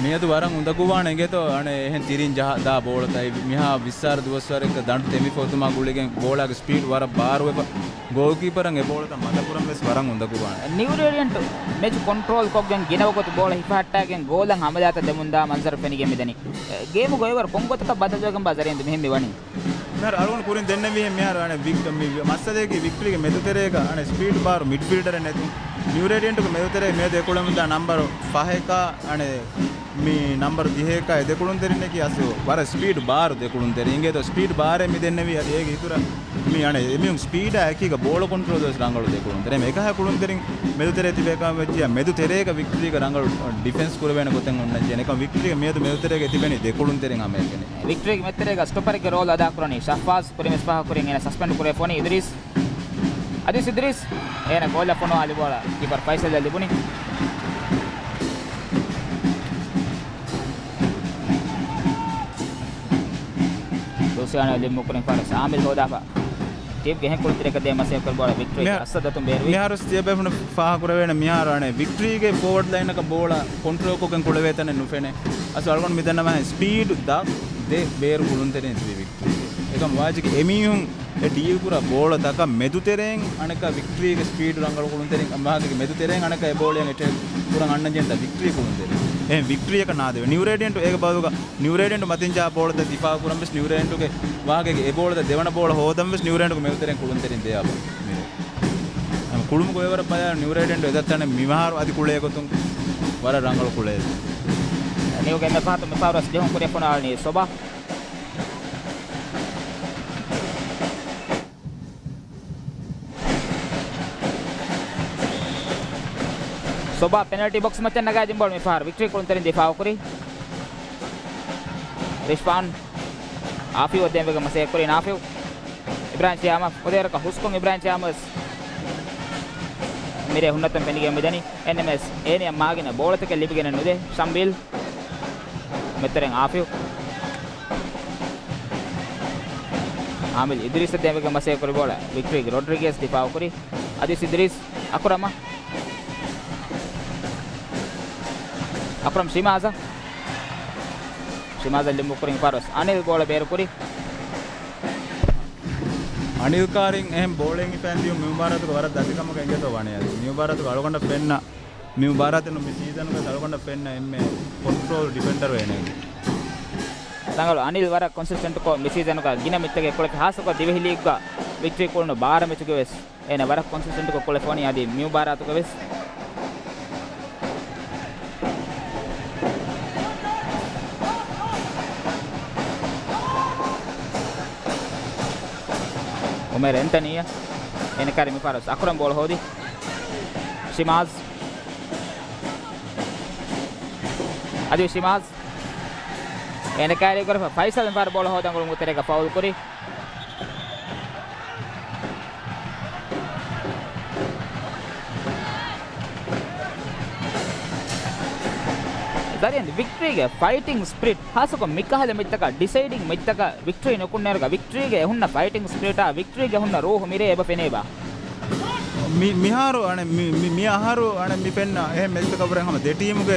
މިއަދު ވަރަށް އުނދަގޫވާނެ އިނގޭތޯ އަނެއް އެހެން ތިރިން ޖަހާ ދާ ބޯޅަތައް. މިހާ ވިއްސާރަ ދުވަސްވަރެއްގަ ދަނޑު ތެމިފަ އޮތުމާ ގުޅިގެން ބޯޅަގެ ސްޕީޑް ވަރަށް ބާރުވެފަ ގޯލްކީޕަރަށް އެ ބޯޅަތައް މަދަކުރަން ވެސް ވަރަށް އުނދަގޫވާނެ. ނިއު ރޭޑިއަންޓް މެޗު ކޮންޓްރޯލް ކޮށްގެން ގިނަ ވަގުތު ބޯޅަ ހިފަހައްޓާގެން ގޯލަށް ހަމަލާތައް ދެމުންދާ މަންޒަރު ފެނިގެން މިދަނީ. ގޭމުގަ އޮއްވަރު ކޮންގޮތަކަށް ބަދަލުވެގެންބާ ޒަރީންދު މިހެން މިވަނީ. މިހާރު އަޅުގަނޑު ކުރިން ދެންނެވިހެން މިހާރު އަނެއް ވިކް-، މި މައްސަލައަކީ ވިކްޓްރީގެ މެދުތެރޭގަ އަނެއް ސްޕީޑް ބާރު މިޑްފީލްޑަރެއް ނެތުން. ނިއު ރޭޑިއަންޓުގެ މެދުތެރޭ މިއަދު އެކުޅެމުންދާ ނަންބަރު ފަހެކާ އަނެއް މި ނަންބަރު ދިހައެކާ އެ ދެކުޅުންތެރިންނަކީ އަސްލު ވަރަށް ސްޕީޑް ބާރު ދެކުޅުންތެރިން. އިނގޭތޯ ސްޕީޑް ބާރެއް މި ދެންނެވީ އަދި އޭގެ އިތުރަށް މި އަނެއް އެމީހުން ސްޕީޑާ އެކީގަ ބޯޅަ ކޮންޓްރޯލް ވެސް ރަނގަޅު ދެކުޅުންތެރިން. އެކަހަ ކުޅުންތެރިން މެދުތެރޭ ތިބޭކަމަށް ވެއްޖިއްޔާ މެދުތެރޭގަ ވިކްޓްރީގަ ރަނގަޅު ޑިފެންސް ކުރެވޭނެ ގޮތެއް އޮންނަންޖެހޭނެ. އެކަމް ވިކްޓްރީގެ މިއަދު މެދުތެރޭގަ ތިބެނީ ދެކުޅުންތެރިން ހަމައެކަނި. ވިކްޓްރީގެ މެދުތެރޭގަ ސްޓޮޕަރެއްގެ ރޯލް އަދާކުރަނީ ޝަފާޒް. ކުރިންވެސް ފާހަގަކުރިން އޭނަ ސަސްޕެންޑް ކުރެވިފަ ވަނީ އިދުރީސް. އަދިސް އިދުރީސް އޭނަ ގޯލަށް ފޮނުވާލި ބޯޅަ ކީޕަރު ފައިސަލަށް ލިބުނީ. ލޫސިއާނޯ ލިބުމުގެ ކުރިން ފާރަސް އާމިލް ހޯދާފަ. ޓީމްގެ އެހެން ކުޅުންތެރިޔަކަށް ދޭ މަސައްކަތް ކުރި ބޯޅަ ވިކްޓްރީ މިހާ-، އައްސަ ދަތުން ބޭރުވި. މިހާރު ތިޔަބޭފުޅުން ފާހަގަކުރެވޭނެ މިހާރު އަނެއް ވިކްޓްރީގެ ފޯވަޑް ލައިނަކަށް ބޯޅަ ކޮންޓްރޯލްކޮށްގެން ކުޅެވޭ ތަނެއް ނުފެނޭ. އަސްލު އަޅުގަނޑު މިދަންނަވާ ސްޕީޑް ދާ ދެ ބޭރު ކުޅުންތެރިން ތިބި ވިކްޓްރީގެ. އެކަމް ވާޖިކް އެމީހުން އެ ޑީލް ކުރާ ބޯޅަތަކަށް މެދުތެރެއިން އަނެއްކާ ވިކްޓްރީގެ ސްޕީޑް ރަނގަޅު ކުޅުންތެރިން އަމާގެ މެދުތެރެއިން އަނެއްކާ އެ ބޯޅައިން އެޓޭކް ކުރަން އަންނަން ޖެހޭނެތާ ވިކްޓްރީ ކުޅުންތެރިން. އެހެން ވިކްޓްރީއަކަށް ނާދެވޭ. ނިއު ރޭޑިއަންޓު އޭގެ ބަދަލުގަ ނިއު ރޭޑިއަންޓު މަތިން ޖަހާ ބޯޅަތައް ދިފާއު ކުރަން ވެސް ނިއު ރޭޑިއަންޓުގެ ވާހަކައިގެ އެ ބޯޅަތައް ދެވަނަ ބޯޅަ ހޯދަން ވެސް ނިއު ރޭޑިއަންޓުގެ މެދުތެރެއިން ކުޅުންތެރިން ދެއަބަ މިރޭ. އަން ކުޅުމުގެ އޮއްވަރަށް ބަލާ ނިއު ރޭޑިއަންޓު އެދަށް ތަނެއް މިމަހާރު އަދި ކުޅޭ ގޮތުން ވަރަށް ރަނގަޅު ކުޅޭ. ނިއުގެ އެންމެ ފަހަތު މިފަހަރު ވެސް ޖެހުން ކުރިއަށް ފޮނުވާލަނީ ސޮބާ. ސޮބާ ޕެނަލްޓީ ބޮކްސް މައްޗަށް ނަގާ ޖިންބޯޅަ މިފަހަރު ވިކްޓްރީ ކުޅުންތެރިން ދިފާއު ކުރި. ރިޝްފާން އާފިއު ދެންވެގެން މަސައްކަތް ކުރި ނާފިއު. އިބްރާހިމް ޝިޔާމަ ފުދޭވަރަކަށް ހުސްކޮށް އިބްރާހިމް ޝިޔާމަ ވެސް މިރޭ ހުންނަތަން ފެނިގެން މިދަނީ. އެންއެމްއެސް އޭނިއަށް މާގިނަ ބޯޅަތަކެއް ލިބިގެނެއް ނުދޭ. ޝަމްބީލް މެދުތެރެއިން އާފިއު. އާމިލް އިދުރީސަށް ދެންވެގެން މަސައްކަތް ކުރި ބޯޅަ ވިކްޓްރީގެ ރޮޑްރިގޭސް ދިފާއު ކުރި. އަދިސް އިދުރީސް އަކުރަމަށް. އަކުރަމް ޝިމާޒަށް. ޝިމާޒަށް ލިބުމުގެ ކުރިން ފާރުވެސް އަނިލް ބޯޅަ ބޭރު ކުރި. އަނިލް ކާރިން އެހެން ބޯޅައެއް ހިފައިން ދިޔުން މި މުބާރާތުގަ ވަރަށް ދަތިކަމަކަށް އެނގޭތޯ ވާނެ އަދި. މި މުބާރާތުގަ އަޅުގަނޑަށް ފެންނަ، މި މުބާރާތެއް ނޫން މި ސީޒަނުގަ އަޅުގަނޑަށް ފެންނަ އެންމެ ކޮންޓްރޯލް ޑިފެންޑަރު އޭނައެކޭ. ރަނގަޅު އަނިލް ވަރަށް ކޮންސިސްޓެންޓްކޮށް މި ސީޒަނުގަ ގިނަ މެޗްތަކެއް ކުޅެފި ހާއްސަކޮށް ދިވެހި ލީގްގަ ވިކްޓްރީ ކުޅުނު ބާރަ މެޗުގަ ވެސް އޭނަ ވަރަށް ކޮންސިސްޓެންޓްކޮށް ކުޅެފަ ވަނީ އަދި މި މުބާރާތުގަ ވެސް. އުމޭރު އެންތަނީއަށް އޭނަ ކާރި މިފަހަރު އަކުރަމް ބޯޅަ ހޯދި. ޝިމާޒް. އަދި ޝިމާޒް. އޭނަ ކާރީ ކުރެފަ ފައިސަލް މިފަހަރު ބޯޅަ ހޯދަން ގުޅުމުގެ ތެރޭގަ ފައުލް ކުރި. ޒަރީން ވިކްޓްރީގެ ފައިޓިން ސްޕިރިޓް، ހާއްސަކޮށް މިކަހަލަ މެޗްތަކަށް، ޑިސައިޑިން މެޗްތަކަށް ވިކްޓްރީ ނުކުންނައިރުގަ ވިކްޓްރީގެ އެ ހުންނަ ފައިޓިން ސްޕިރިޓާ ވިކްޓްރީގެ ހުންނަ ރޫހު މިރޭ އެބަ ފެނޭބާ؟ މި، މިހާރު އަނެއް މި، މި، މި އަހަރު އަނެއް މި ފެންނަ އެހެން މެޗްތަކަށްވުރެ ހަމަ ދެ ޓީމުގެ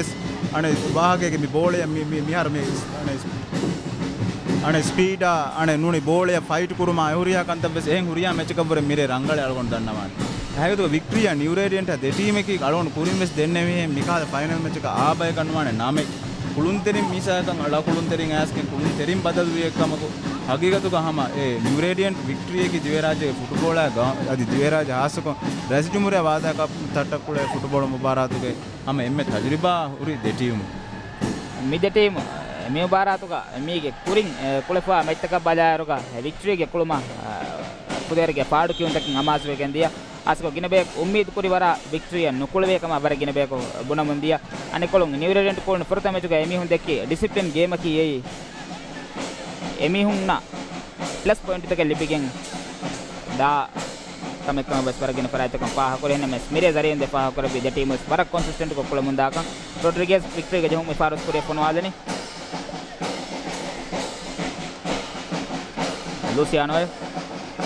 އަނެއް ވާހަކައެއްގެ މި ބޯޅަޔަށް މި، މި، މިހާރު މި އަނެއް، އަނެއް ސްޕީޑާ އަނެއް ނޫނީ ބޯޅަޔަށް ފައިޓް ކުރުމާ އެ ހުރިހާ ކަންތައްވެސް އެހެން ހުރިހާ މެޗަކަށްވުރެ މިރޭ ރަނގަޅަށް އަޅުގަނޑު ދަންނަވާނެ. އެހާއެކު ވިކްޓްރީއާ ނިއު ރޭޑިއަންޓާ ދެ ޓީމަކީ އަޅުގަނޑު ކުރިންވެސް ދެންނެވިހެން މިކަހަލަ ފައިނަލް މެޗަކަށް އާ ބަޔަކަށް ނުވާނެ ނަމެއް. ކުޅުންތެރިން މީސާކަން އަޅާ ކުޅުންތެރިން އަޔަސްގެން ކުޅުންތެރިން ބަދަލުވި އެއްކަމަކު، ހަގީގަތުގަ ހަމަ އެ ނިއު ރޭޑިއަންޓް ވިކްޓްރީއަކީ ދިވެހިރާއްޖޭގެ ފުޓުބޯޅައާ ގަ-، އަދި ދިވެހިރާއްޖެ ހާއްސަކޮށް ރައީސުލްޖުމްހޫރިއްޔާ ވާދާކަން ތައްޓަކުޅޭ ފުޓުބޯޅަ މުބާރާތުގެ ހަމަ އެންމެ ތަޖުރިބާ ހުރި ދެ ޓީމު. މި ދެ ޓީމު މި މުބާރާތުގަ މީގެ ކުރިން، އެ، ކުޅެފާ މެޗްތަކަށް ބަލާއިރުގަ ވިކްޓްރީގެ ކުޅުމަށް، އަ، ފުދޭވަރުގެ ފާޑު ކިޔުންތަކެއް އަމާޒުވެގެން ދިޔަ. އަސްކޮ ގިނަ ބަޔަކު އުއްމީދު ކުރި ވަރަށް ވިކްޓްރީއަށް ނުކުޅެވޭ ކަމަށް ވަރަށް ގިނަ ބަޔަކު ބުނަމުން ދިޔަ. އަނެއްކޮޅުން ނިއު ރޭޑިއަންޓް ކުޅުނު ފުރަތަމަ މެޗުގަ އެމީހުން ދެއްކި ޑިސިޕްލިން ގޭމަކީ އެއީ އެމީހުންނަށް ޕްލަސް ޕޮއިންޓުތަކެއް ލިބިގެން ދާ ކަމެއް ކަމަށް ވެސް ވަރަށް ގިނަ ފަރާތްތަކުން ފާހަގަކުރި. އެހެންނަމަވެސް މިރޭ ޒަރީން ދެ ފާހަގަކުރެއްވި ދެ ޓީމު ވެސް ވަރަށް ކޮންސިސްޓެންޓްކޮށް ކުޅެމުންދާކަން. ރޮޑްރިގޭޒް ވިކްޓްރީގެ ޖެހުމުގެ ފާރުވެސް ކުރިއަށް ފޮނުވާލަނީ. ލޫސިއާނޯ އެ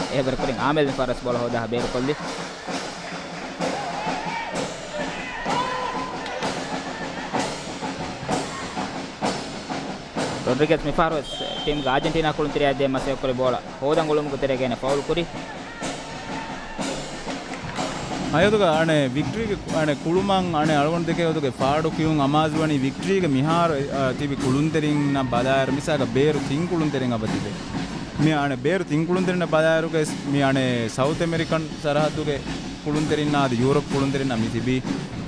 އެހެންވީމަ ކުރިން އާމެލް މިފަހަރުވެސް ބޯޅަ ހޯދާ ބޭރުކޮށްލި. ރޮޑްރިގެޒް މިފަހަރުވެސް ޓީމްގެ އާޖެންޓީނާ ކުޅުންތެރިޔާ ދޭ މަސައްކަތްކުރި ބޯޅަ ހޯދަން ގުޅުމުގެ ތެރޭގައި އޭނަ ފައުލް ކުރި. ހަގީގަތުގަ އަނެއް ވިކްޓްރީގެ އަނެއް ކުޅުމަށް އަނެއް އަޅުގަނޑު ދެކޭ ގޮތުގެ ފާޑު ކިޔުން އަމާޒުވަނީ ވިކްޓްރީގެ މިހާރު، އަ، ތިބި ކުޅުންތެރިންނަށް ބަލާއިރު މިސާލަކަށް ބޭރު ތިން ކުޅުންތެރިން އެބަ ތިބޭ. މި އަނެއް ބޭރު ތިން ކުޅުންތެރިންނަށް ބަލާއިރުގައި މި އަނެއް ސައުތު އެމެރިކަން ސަރަހައްދުގެ ކުޅުންތެރިންނާ އަދި ޔޫރަޕް ކުޅުންތެރިންނާ މި ތިބީ.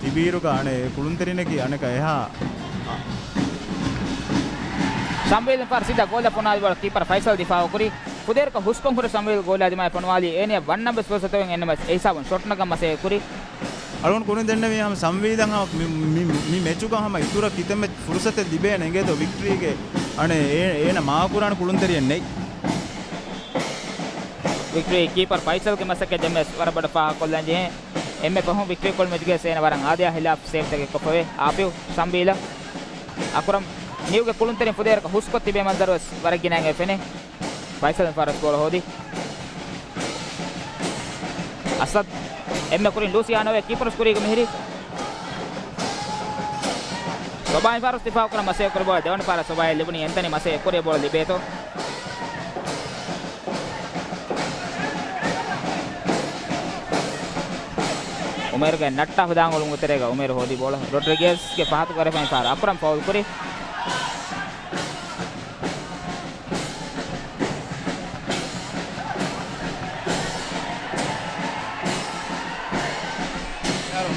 ތިބީއިރުގަ އަނެއް ކުޅުންތެރިންނަކީ އަނެކާ އެހާ. ސަމްވީލް މިފަހަރު ސީދާ ގޯލަށް ފޮނުވާލި ބޯޅަ ކީޕަރ ފައިސަލް ދިފާއުކުރި. ފުދޭވަރަކަށް ހުސްކޮށް ހުރެ ސަމްވީލް ގޯލާ ދިމާއަށް ފޮނުވާލީ. އޭނަޔަށް ވަންނަން ވެސް ފުރުސަތު އޮތް، އެހެންނަމަވެސް އެހިސާބުން ޝޮޓް ނަގަން މަސައްކަތް ކުރި. އަޅުގަނޑު ކުރިން ދެންނެވީ ހަމަ ސަމްވީލަށް ހަމަ މި، މި، މި މެޗުގަ ހަމަ އިތުރަށް ކިތަންމެ ފުރުސަތެއް ލިބޭނެ އިނގޭތޯ ވިކްޓްރީގެ އަނެއް އޭ، އޭނަ މާކުރާނެ ކުޅުންތެރިއެއް ނެތް. ވިކްޓްރީ ކީޕަރ ފައިސަލްގެ މަސައްކަތް ދެން ވެސް ވަރަށް ބޮޑަށް ފާހަގަކޮށްލަން ޖެހޭ. އެންމެ ފަހުން ވިކްޓްރީ ކުޅު މެޗުގައި އޭނަ ވަރަށް އާދަޔާ ހިލާފް ސޭވްތަކެއް ކޮށްފަވޭ. އާފިވް، ސަމްވީލަށް، އަކުރަމް، ނިއުގެ ކުޅުންތެރިން ފުދޭވަރަކަށް ހުސްކޮށް ތިބޭ މަންޒަރު ވެސް ވަރަށް ގިނައިން އެ ފެނޭ. ފައިސަލް މިފަހަރު ވެސް ބޯޅަ ހޯދި. އަސަދް އެންމެ ކުރިން ލޫސިއާނޯ އެ ކީޕަރު ސްކުރީގަ މިހިރީ. ސޮބާ މިފަހަރު ވެސް ދިފާއު ކުރަން މަސައްކަތް ކުރި ބޯޅަ ދެވަނަ ފަހަރަށް ސޮބާއަށް ލިބުނީ. އެންތަނީ މަސައްކަތް ކުރި ބޯޅަ ލިބޭތޯ. އުމޭރުގެ ނައްޓާ ހުދާން އުޅުމުގެ ތެރޭގަ އުމޭރު ހޯދި ބޯޅަ ރޮޑްރިގޭޒްގެ ފަހަތު ގަރެފައި ފަހަރު އަކުރަމް ފައުލް ކުރި.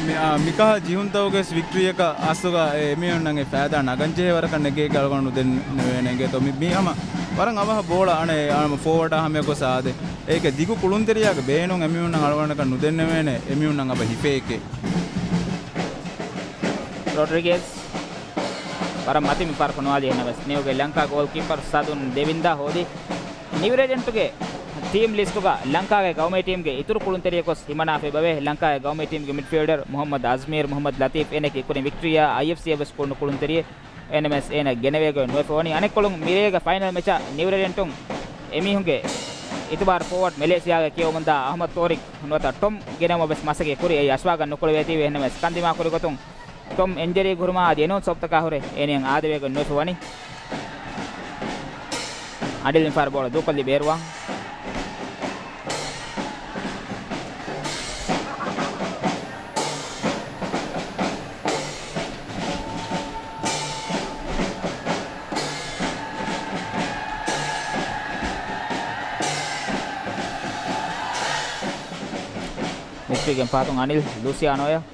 މި، އާ، މިކަހަލަ ޖެހުންތަކުގެ ވިކްޓްރީއަކަށް އަސްލުގަ އެ އެމީހުންނަށް އެ ފައިދާ ނަގަންޖެހޭ ވަރަކަށް ނެގޭކަށް އަޅުގަނޑު ދެން ނެވޭނެ އިނގޭތޯ. މި، މީ ހަމަ ވަރަށް އަވަހަށް ބޯޅަ އަނެއް، އަނެއް ފޯވާޑާ ހަމަޔަކު ސާދެ. އޭގެ ދިގު ކުޅުންތެރިޔާގެ ބޭނުން އެމީހުންނަށް އަޅުގަނޑަކަށް ނުދެންނެވޭނެ، އެމީހުންނަށް އަބަ ހިފޭކޭ. ރޮޑްރިގޭޒް ވަރަށް މަތި މި ފަހަރު ފޮނުވާލީ. އެހެންނަމަވެސް ނިއުގެ ލަންކާ ގޯލް ކީޕަރު ސަދުން ދެވިންދާ ހޯދި. ނިއު ރޭޑިއަންޓުގެ ޓީމް ލިސްޓުގަ ލަންކާގެ ގައުމީ ޓީމްގެ އިތުރު ކުޅުންތެރިޔަކު ހިމަނާފައި ބަވޭ. ލަންކާގެ ގައުމީ ޓީމްގެ މިޑްފީލްޑަރު މުހައްމަދު އަޒްމީރު މުހައްމަދު ލަތީފް އޭނައަކީ ކުރިން ވިކްޓްރީއާ އައިއެފްސީއަށް ވެސް ކުޅުނު ކުޅުންތެރިއެއް. އެހެންނަމަވެސް އޭނަ ގެނެވޭގޮތް ނުވެފަ ވަނީ. އަނެއްކޮޅުން މިރޭގެ ފައިނަލް މެޗަށް ނިއު ރޭޑިއަންޓުން އެމީހުންގެ އިތުބާރު ފޯވަޑް މެލޭޝިޔާގައި ކިޔަވަމުންދާ އަހްމަދު ތޯރިކް ނުވަތަ ޓޮމް ގެނެވުމަށް ވެސް މަސައްކަތް ކުރި. އެއީ އަސްވާގަން ނުކުޅެވޭތީވެ. އެހެންނަމަވެސް ކަންދިމާ ކުރި ގޮތުން ޓޮމް އިންޖަރީ ހުރުމާ އަދި އެނޫން ސޮބްތަކާ ހުރެ އޭނައަށް އާދަވޭގޮތް ނުވެފަ ވަނީ. އަނިލް މިފަހަރު ބޯޅަ ދޫކޮށްލީ ބޭރުވާން. މިސްރީގެ ފަހަތުން އަނިލް ލޫސިއާނޯއަށް.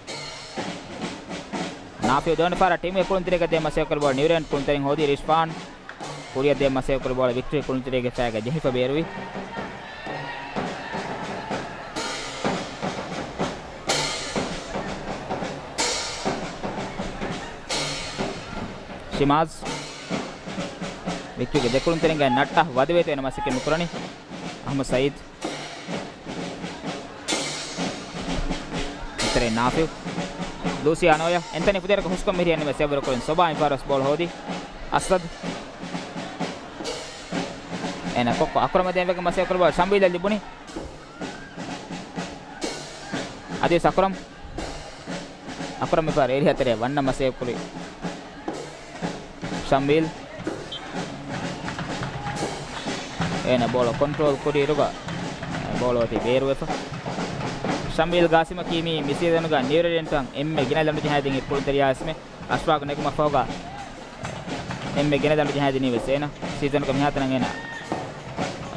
ނާފިއު ދެވަނަ ފަހަރަށް ޓީމްގެ ކުޅުންތެރިޔަކަށް ދޭ މަސައްކަތް ކުރި ބޯޅަ ނިއު ރޭޑިއަންޓް ކުޅުންތެރިން ހޯދި ރިޝްފާން. ކުރިއަށް ދޭ މަސައްކަތް ކުރި ބޯޅަ ވިކްޓްރީ ކުޅުންތެރިޔަކަށް ގެނެފަ ބޭރުވި. ޝިމާޒް. ވިކްޓްރީގެ ދެކުޅުންތެރިންގެ ނައްޓާ ވަދެވޭތޯ އޭނަ މަސައްކަތް މި ކުރަނީ. އަޙްމަދު ސައީދު. އެތެރެ ނާފިޒު. ލޫސިއާ ނޯޔާ. އެންތަނީ ފުދޭވަރަކަށް ހުސްކޮށް މިހިރީ އެންމެ ސެވިއަރު ކުރިން ސޮބާ މިފަހަރު ވެސް ބޯޅަ ހޯދީ. އަސަދު. އޭނަ ކޮއްކޮ އަކުރަމަށް ދޭން ވެގެން މަސައްކަތް ކުރި ބޯޅަ ޝަމްވީލަށް ލިބުނީ. އަދިވެސް އަކުރަމް. އަކުރަމް މިފަހަރު އޭރިއާ ތެރެއަށް ވަންނަން މަސައްކަތް ކުރި ޝަމްވީލް. އޭނަ ބޯޅަ ކޮންޓްރޯލް ކުރިއިރުގަ ބޯޅަ އޮތީ ބޭރުވެފަ. ޝަމްވީލް ގާސިމަކީ މީ މި ސީޒަނުގަ ނިއު ރޭޑިއަންޓަށް އެންމެ ގިނަ ލަނޑު ޖަހާދިން އެއްކުޅުންތެރިޔާ އިސްމެއް. އަޝްފާގު ނެގުމަށްފަހުގަ އެންމެ ގިނަ ލަނޑު ޖަހާދިނީ ވެސް އޭނަ. ސީޒަނުގެ މިހާތަނަށް އޭނަ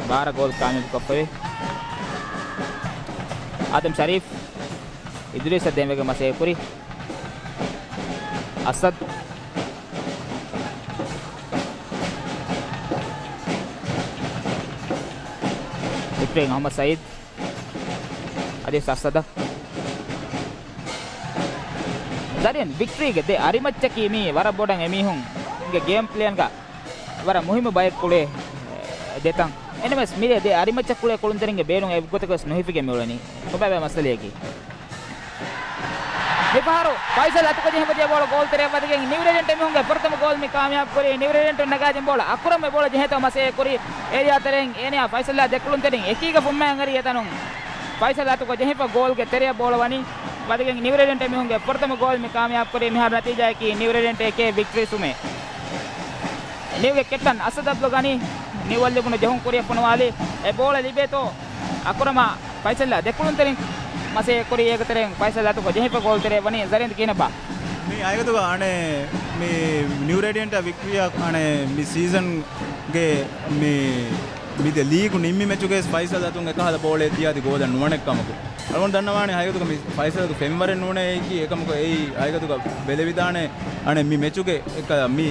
ބާރަ ގޯލް ކާމިޔާބުކޮށްފައި. އާދަމް ޝަރީފް. އިދުރީސަށް ދޭން ވެގެން މަސައްކަތް ކުރި. އަސަދް. ވިކްޓްރީގެ އަޙްމަދު ސައީދު. އަދިވެސް އަސަދަށް. ޒަރީން، ވިކްޓްރީގެ ދެ އަރިމައްޗަކީ މީ ވަރަށް ބޮޑަށް އެމީހުންގެ ގޭމް ޕްލޭންގަ ވަރަށް މުހިއްމު ބައެއް ކުޅޭ ދެތަން. އެންމެސް މިރޭ ދެ އަރިމައްޗަށް ކުޅޭ ކުޅުންތެރިންގެ ބޭނުން އެއްގޮތަކަށް ނުހިފިގެން މިއުޅެނީ. ކޮބާބާ މައްސަލަޔަކީ؟ މިފަހަރު ފައިސަލް އަތުކޮށް ޖެހިފަ ދިޔަ ބޯޅަ ގޯލް ތެރެއަށް ވަދެގެން ނިއު ރޭޑިއަންޓް އެމީހުންގެ ފުރަތަމަ ގޯލް މި ކާމިޔާބު ކުރީ. ނިއު ރޭޑިއަންޓުން ނަގާދިން ބޯޅަ އަކުރަމް އެ ބޯޅަ ޖެހޭތޯ މަސައްކަތް ކުރީ. އޭރިއާ ތެރެއިން އޭނަޔާ ފައިސަލްއާ ދެކުޅުންތެރިން އެކީގަ ފުއްމައިން އަރީ އެތަނުން. ފައިސަލް އަތުކޮށް ޖެހިފަ ގޯލްގެ ތެރެއަށް ބޯޅަ ވަނީ ވަދެގެން ނިއު ރޭޑިއަންޓް އެމީހުންގެ ފުރަތަމަ ގޯލް މި ކާމިޔާބު ކުރީ. މިހާރު ނަތީޖާއަކީ ނިއު ރޭޑިއަންޓް އެކޭ، ވިކްޓްރީ ސުމޭ. ނިއުގެ ކެޕްޓަން އަސަދު އަބްދުލް ޣަނީ ނިއުއަށް ލިބުނު ޖެހުން ކުރިއަށް ފޮނުވާލީ. އެ ބޯޅަ ލިބޭތޯ އަކުރަމާ ފައިސަލްއާ ދެކުޅުންތެރިން މަސައްކަތް ކުރީ. އޭގެ ތެރެއިން ފައިސަލް އަތުކޮށް ޖެހިފަ ގޯލް ތެރެއަށް ވަނީ. ޒަރީން ކިހިނެއްބާ؟ މި ހަގީގަތުގަ އަނެއް މި ނިއު ރޭޑިއަންޓާ ވިކްޓްރީއާ އަނެއް މި ސީޒަންގެ މި މި ދެ ލީގު ނިންމި މެޗުގައި ފައިސަލް އަތުން އެކަހަލަ ބޯޅައެއް ދިޔާދި ގޯލެއް ނުވަނެއްކަމަކު. އަޅުގަނޑު ދަންނަވާނެ ހަގީގަތުގަ މި ފައިސަލްގެ ފެންވަރެއް ނޫނޭ އެއީކީ. އެކަމަކު އެއީ ހަގީގަތުގަ ބެލެވިދާނެ އަނެއް މި މެޗުގެ އެކަ މި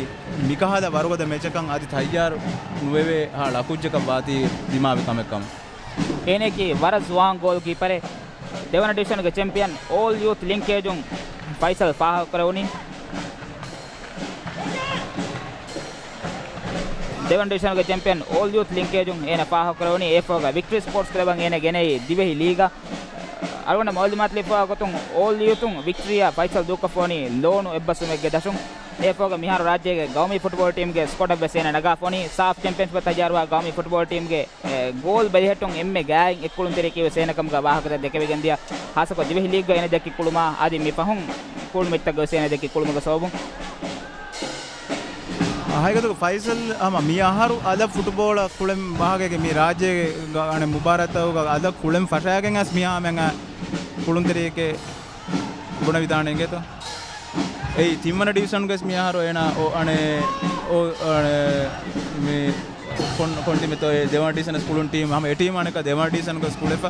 މިކަހަލަ ވަރުގަދަ މެޗަކަށް އަދި ތައްޔާރު ނުވެވޭ ހާ ޅަކުއްޖަކަށް ވާތީ ދިމާވި ކަމެއްކަމަށް. އޭނައަކީ ވަރަށް ޒުވާން ގޯލް ކީޕަރެއް. ދެވަނަ ޑިވިޝަނުގެ ޗެމްޕިއަން އޯލް ޔޫތު ލިންކޭޖުން ފައިސަލް ފާހަގަކުރެވުނީ. ދެވަނަ ޑިވިޝަނުގެ ޗެމްޕިއަން އޯލް ޔޫތު ލިންކޭޖުން އޭނަ ފާހަގަކުރެވުނީ. އޭފޯގަ ވިކްޓްރީ ސްޕޯޓްސް ކްލަބަށް އޭނަ ގެނައީ ދިވެހި ލީގަށް. އަޅުގަނޑަށް މައުލޫމާތު ލިބިފައިވާ ގޮތުން އޯލް ޔޫތުން ވިކްޓްރީއާ ފައިސަލް ދޫކޮށްފަވަނީ ލޯނު އެއްބަސްވުމެއްގެ ދަށުން. އޭފޯގަ މިހާރު ރާއްޖޭގެ ގައުމީ ފުޓްބޯޅަ ޓީމްގެ ސްކޮޑަށް ވެސް އޭނަ ނަގާފަވަނީ. ސާފް ޗެމްޕިއަންޝިޕަށް ތައްޔާރުވާ ގައުމީ ފުޓްބޯޅަ ޓީމްގެ އެ، ގޯލް ބެލިހެއްޓުން އެންމެ ގާތް އެއްކުޅުންތެރިޔަކީ ވެސް އޭނަ ކަމުގަ ވާހަކަދޭން ދެކެވިގެންދިޔަ. ހާއްސަކޮށް ދިވެހި ލީގްގަ އޭނަ ދެއްކި ކުޅުމާ އަދި މި ފަހުން ކުޅުން މެޗްތަކުގަ ވެސް އޭނަ ދެއްކި ކުޅުމުގެ ސަބަބުން. ހަގީގަތުގަ ފައިސަލް ހަމަ މި އަހަރު އަލަށް ފުޓްބޯޅަ ކުޅެން ވާހަކައިގެ މި ރާއްޖޭގެ އަނެއް މުބާރާތްތަކުގަ އަލަށް ކުޅެން ފަށާގެން އައިސް މިހާ ހަމައަށް ކުޅުންތެރިޔެކޭ ބުނެވިދާނެ އިނގޭތޯ. އެއީ ތިންވަނަ ޑިވިޝަންގަސް މި އަހަރު އޭނާ އޮ، އަނެ، އޮ، އަނެ، މި ކޮން، ކޮން ޓީމެއްތޯ އެ ދެވަނަ ޑިވިޝަނަސް ކުޅުން ޓީމް ހަމަ އެ ޓީމް އަނެކަ ދެވަނަ ޑިވިޝަންގަސް ކުޅެފަ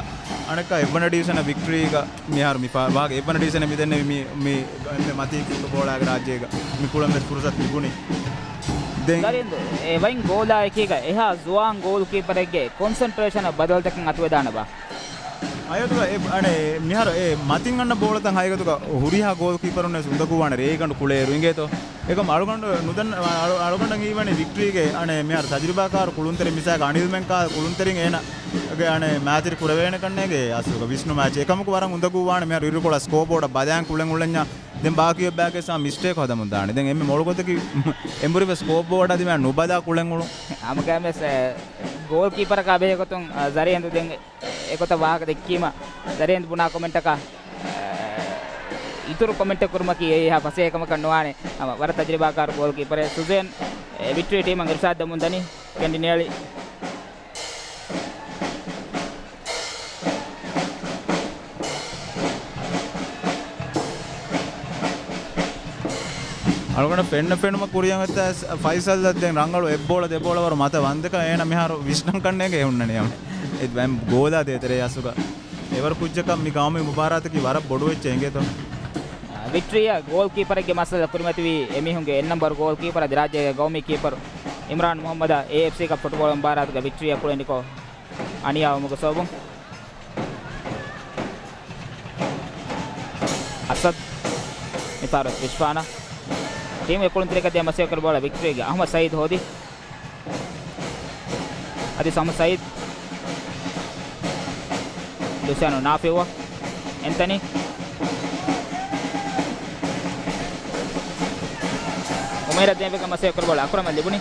އަނެކަ އެއްވަނަ ޑިވިޝަނަށް ވިކްޓްރީގަ މިހާރު މި ފާ، ވާގެ އެއްވަނަ ޑިވިޝަނަށް މި ދެންނެވި މި، މި އެންމެ މަތީ ފުޓްބޯޅައިގެ ރާއްޖޭގަ މި ކުޅަން ވެސް ފުރުސަތު ލިބުނީ. ދެން ދަރިންދު، އެ ވައިން ގޯލާ އެކީގަ އެހާ ޒުވާން ގޯލް ކީޕަރެއްގެ ކޮންސަންޓްރޭޝަނަށް ބަދަލުތަކެއް އަތުވެދާނެބާ؟ ހަގީގަތުގަ އެ، އަނެ، މިހާރު އެ މަތިން އަންނަ ބޯޅަތައް ހަގީގަތުގަ ހުރިހާ ގޯލް ކީޕަރުން ވެސް އުނދަގޫވާނެ ރޭގަނޑު ކުޅޭއިރު އިނގޭތޯ. އެކަމް އަޅުގަނޑު ނުދަން، އަޅު، އަޅުގަނޑަށް ހީވަނީ ވިކްޓްރީގެ އަނެ، މިހާރު ތަޖުރިބާކާރު ކުޅުންތެރިން މިސާލަކަށް އަނިލްމެން ކާ ކުޅުންތެރިން އޭނަގެ އަނެ މާތިރި ކުރެވޭނެ ކަންނޭނގެ އަސްލުގަ ވިސްނު މެޗް. އެކަމަކު ވަރަށް އުނދަގޫވާނެ މިހާރު އިރުކޮޅަށް ސްކޯބޯޑަށް ބަލާން ކުޅެން އުޅެންޏާ ދެން ބާކީ އޮތް ބައިގެސް މިސްޓޭކް ހަދަމުން ދާނެ. ދެން އެންމެ މޮޅު ގޮތަކީ އެނބުރި ވެސް ސްކޯބޯޑަށް ދިމާ ނުބަލާ ކުޅެން އުޅުން. ހަމަގައިމުވެސް، އެ، ގޯލް ކީޕަރަކާ ބެހޭ ގޮތުން، އަ، ޒަރީންދު ދެން އެގޮތަށް ވާހަކަ ދެއްކީމަ، ޒަރީންދު ބުނާ ކޮމެންޓަކަށް، އަ، އިތުރު ކޮމެންޓެއް ކުރުމަކީ އެއީ އެހާ ފަސޭހަ ކަމަކަށް ނުވާނެ. ހަމަ ވަރަށް ތަޖުރިބާކާރު ގޯލް ކީޕަރެއް. ސުޒޭން، އެ، ވިކްޓްރީ ޓީމަށް އިރުޝާދު ދެމުން ދަނީ ކެނޑިނޭޅި. އަޅުގަނޑަށް ފެންނަ ފެނުމަށް ކުރިއަށް އޮތްތާ ފައިސަލްއަށް ދެން ރަނގަޅު އެއްބޯޅަ ދެބޯޅަ ވަރު މަތަ ވަންދެކަ އޭނަ މިހާރު ވިސްނަން ކަންނޭނގެ ހުންނަނީ އަމެ. އެ ބައި ގޯލާ ދޭތެރޭ އަސުގަ. އެވަރު ކުއްޖަކަށް މި ގައުމީ މުބާރާތަކީ ވަރަށް ބޮޑު އެއްޗެއް އިނގޭތޯ. ވިކްޓްރީއަށް ގޯލް ކީޕަރެއްގެ މައްސަލަ ކުރިމަތިވީ އެމީހުންގެ އެއް ނަމްބަރު ގޯލް ކީޕަރ އަދި ރާއްޖޭގެ ގައުމީ ކީޕަރު އިމްރާން މުހައްމަދަށް އޭއެފްސީ ކަޕް ފުޓްބޯޅަ މުބާރާތުގަ ވިކްޓްރީއަށް ކުޅެނިކޮށް އަނިޔާވުމުގެ ސަބަބުން. އަސަދް މިފަހަރު ވިސްފާނަށް ޓީމްގެ ކުޅުންތެރިކަށް ދޭ މަސައްކަތް ކުރި ބޯޅަ ވިކްޓްރީގެ އަޙްމަދު ސައީދު ހޯދި. އަދި ސަމު ސައީދު. ލުސިއާނޯ ނާފިއު. އެންތަނީ. އުމޭރަށް ދޭން ވެގެން މަސޭ ކުރި ބޯޅަ އަކުރަމަށް ލިބުނީ.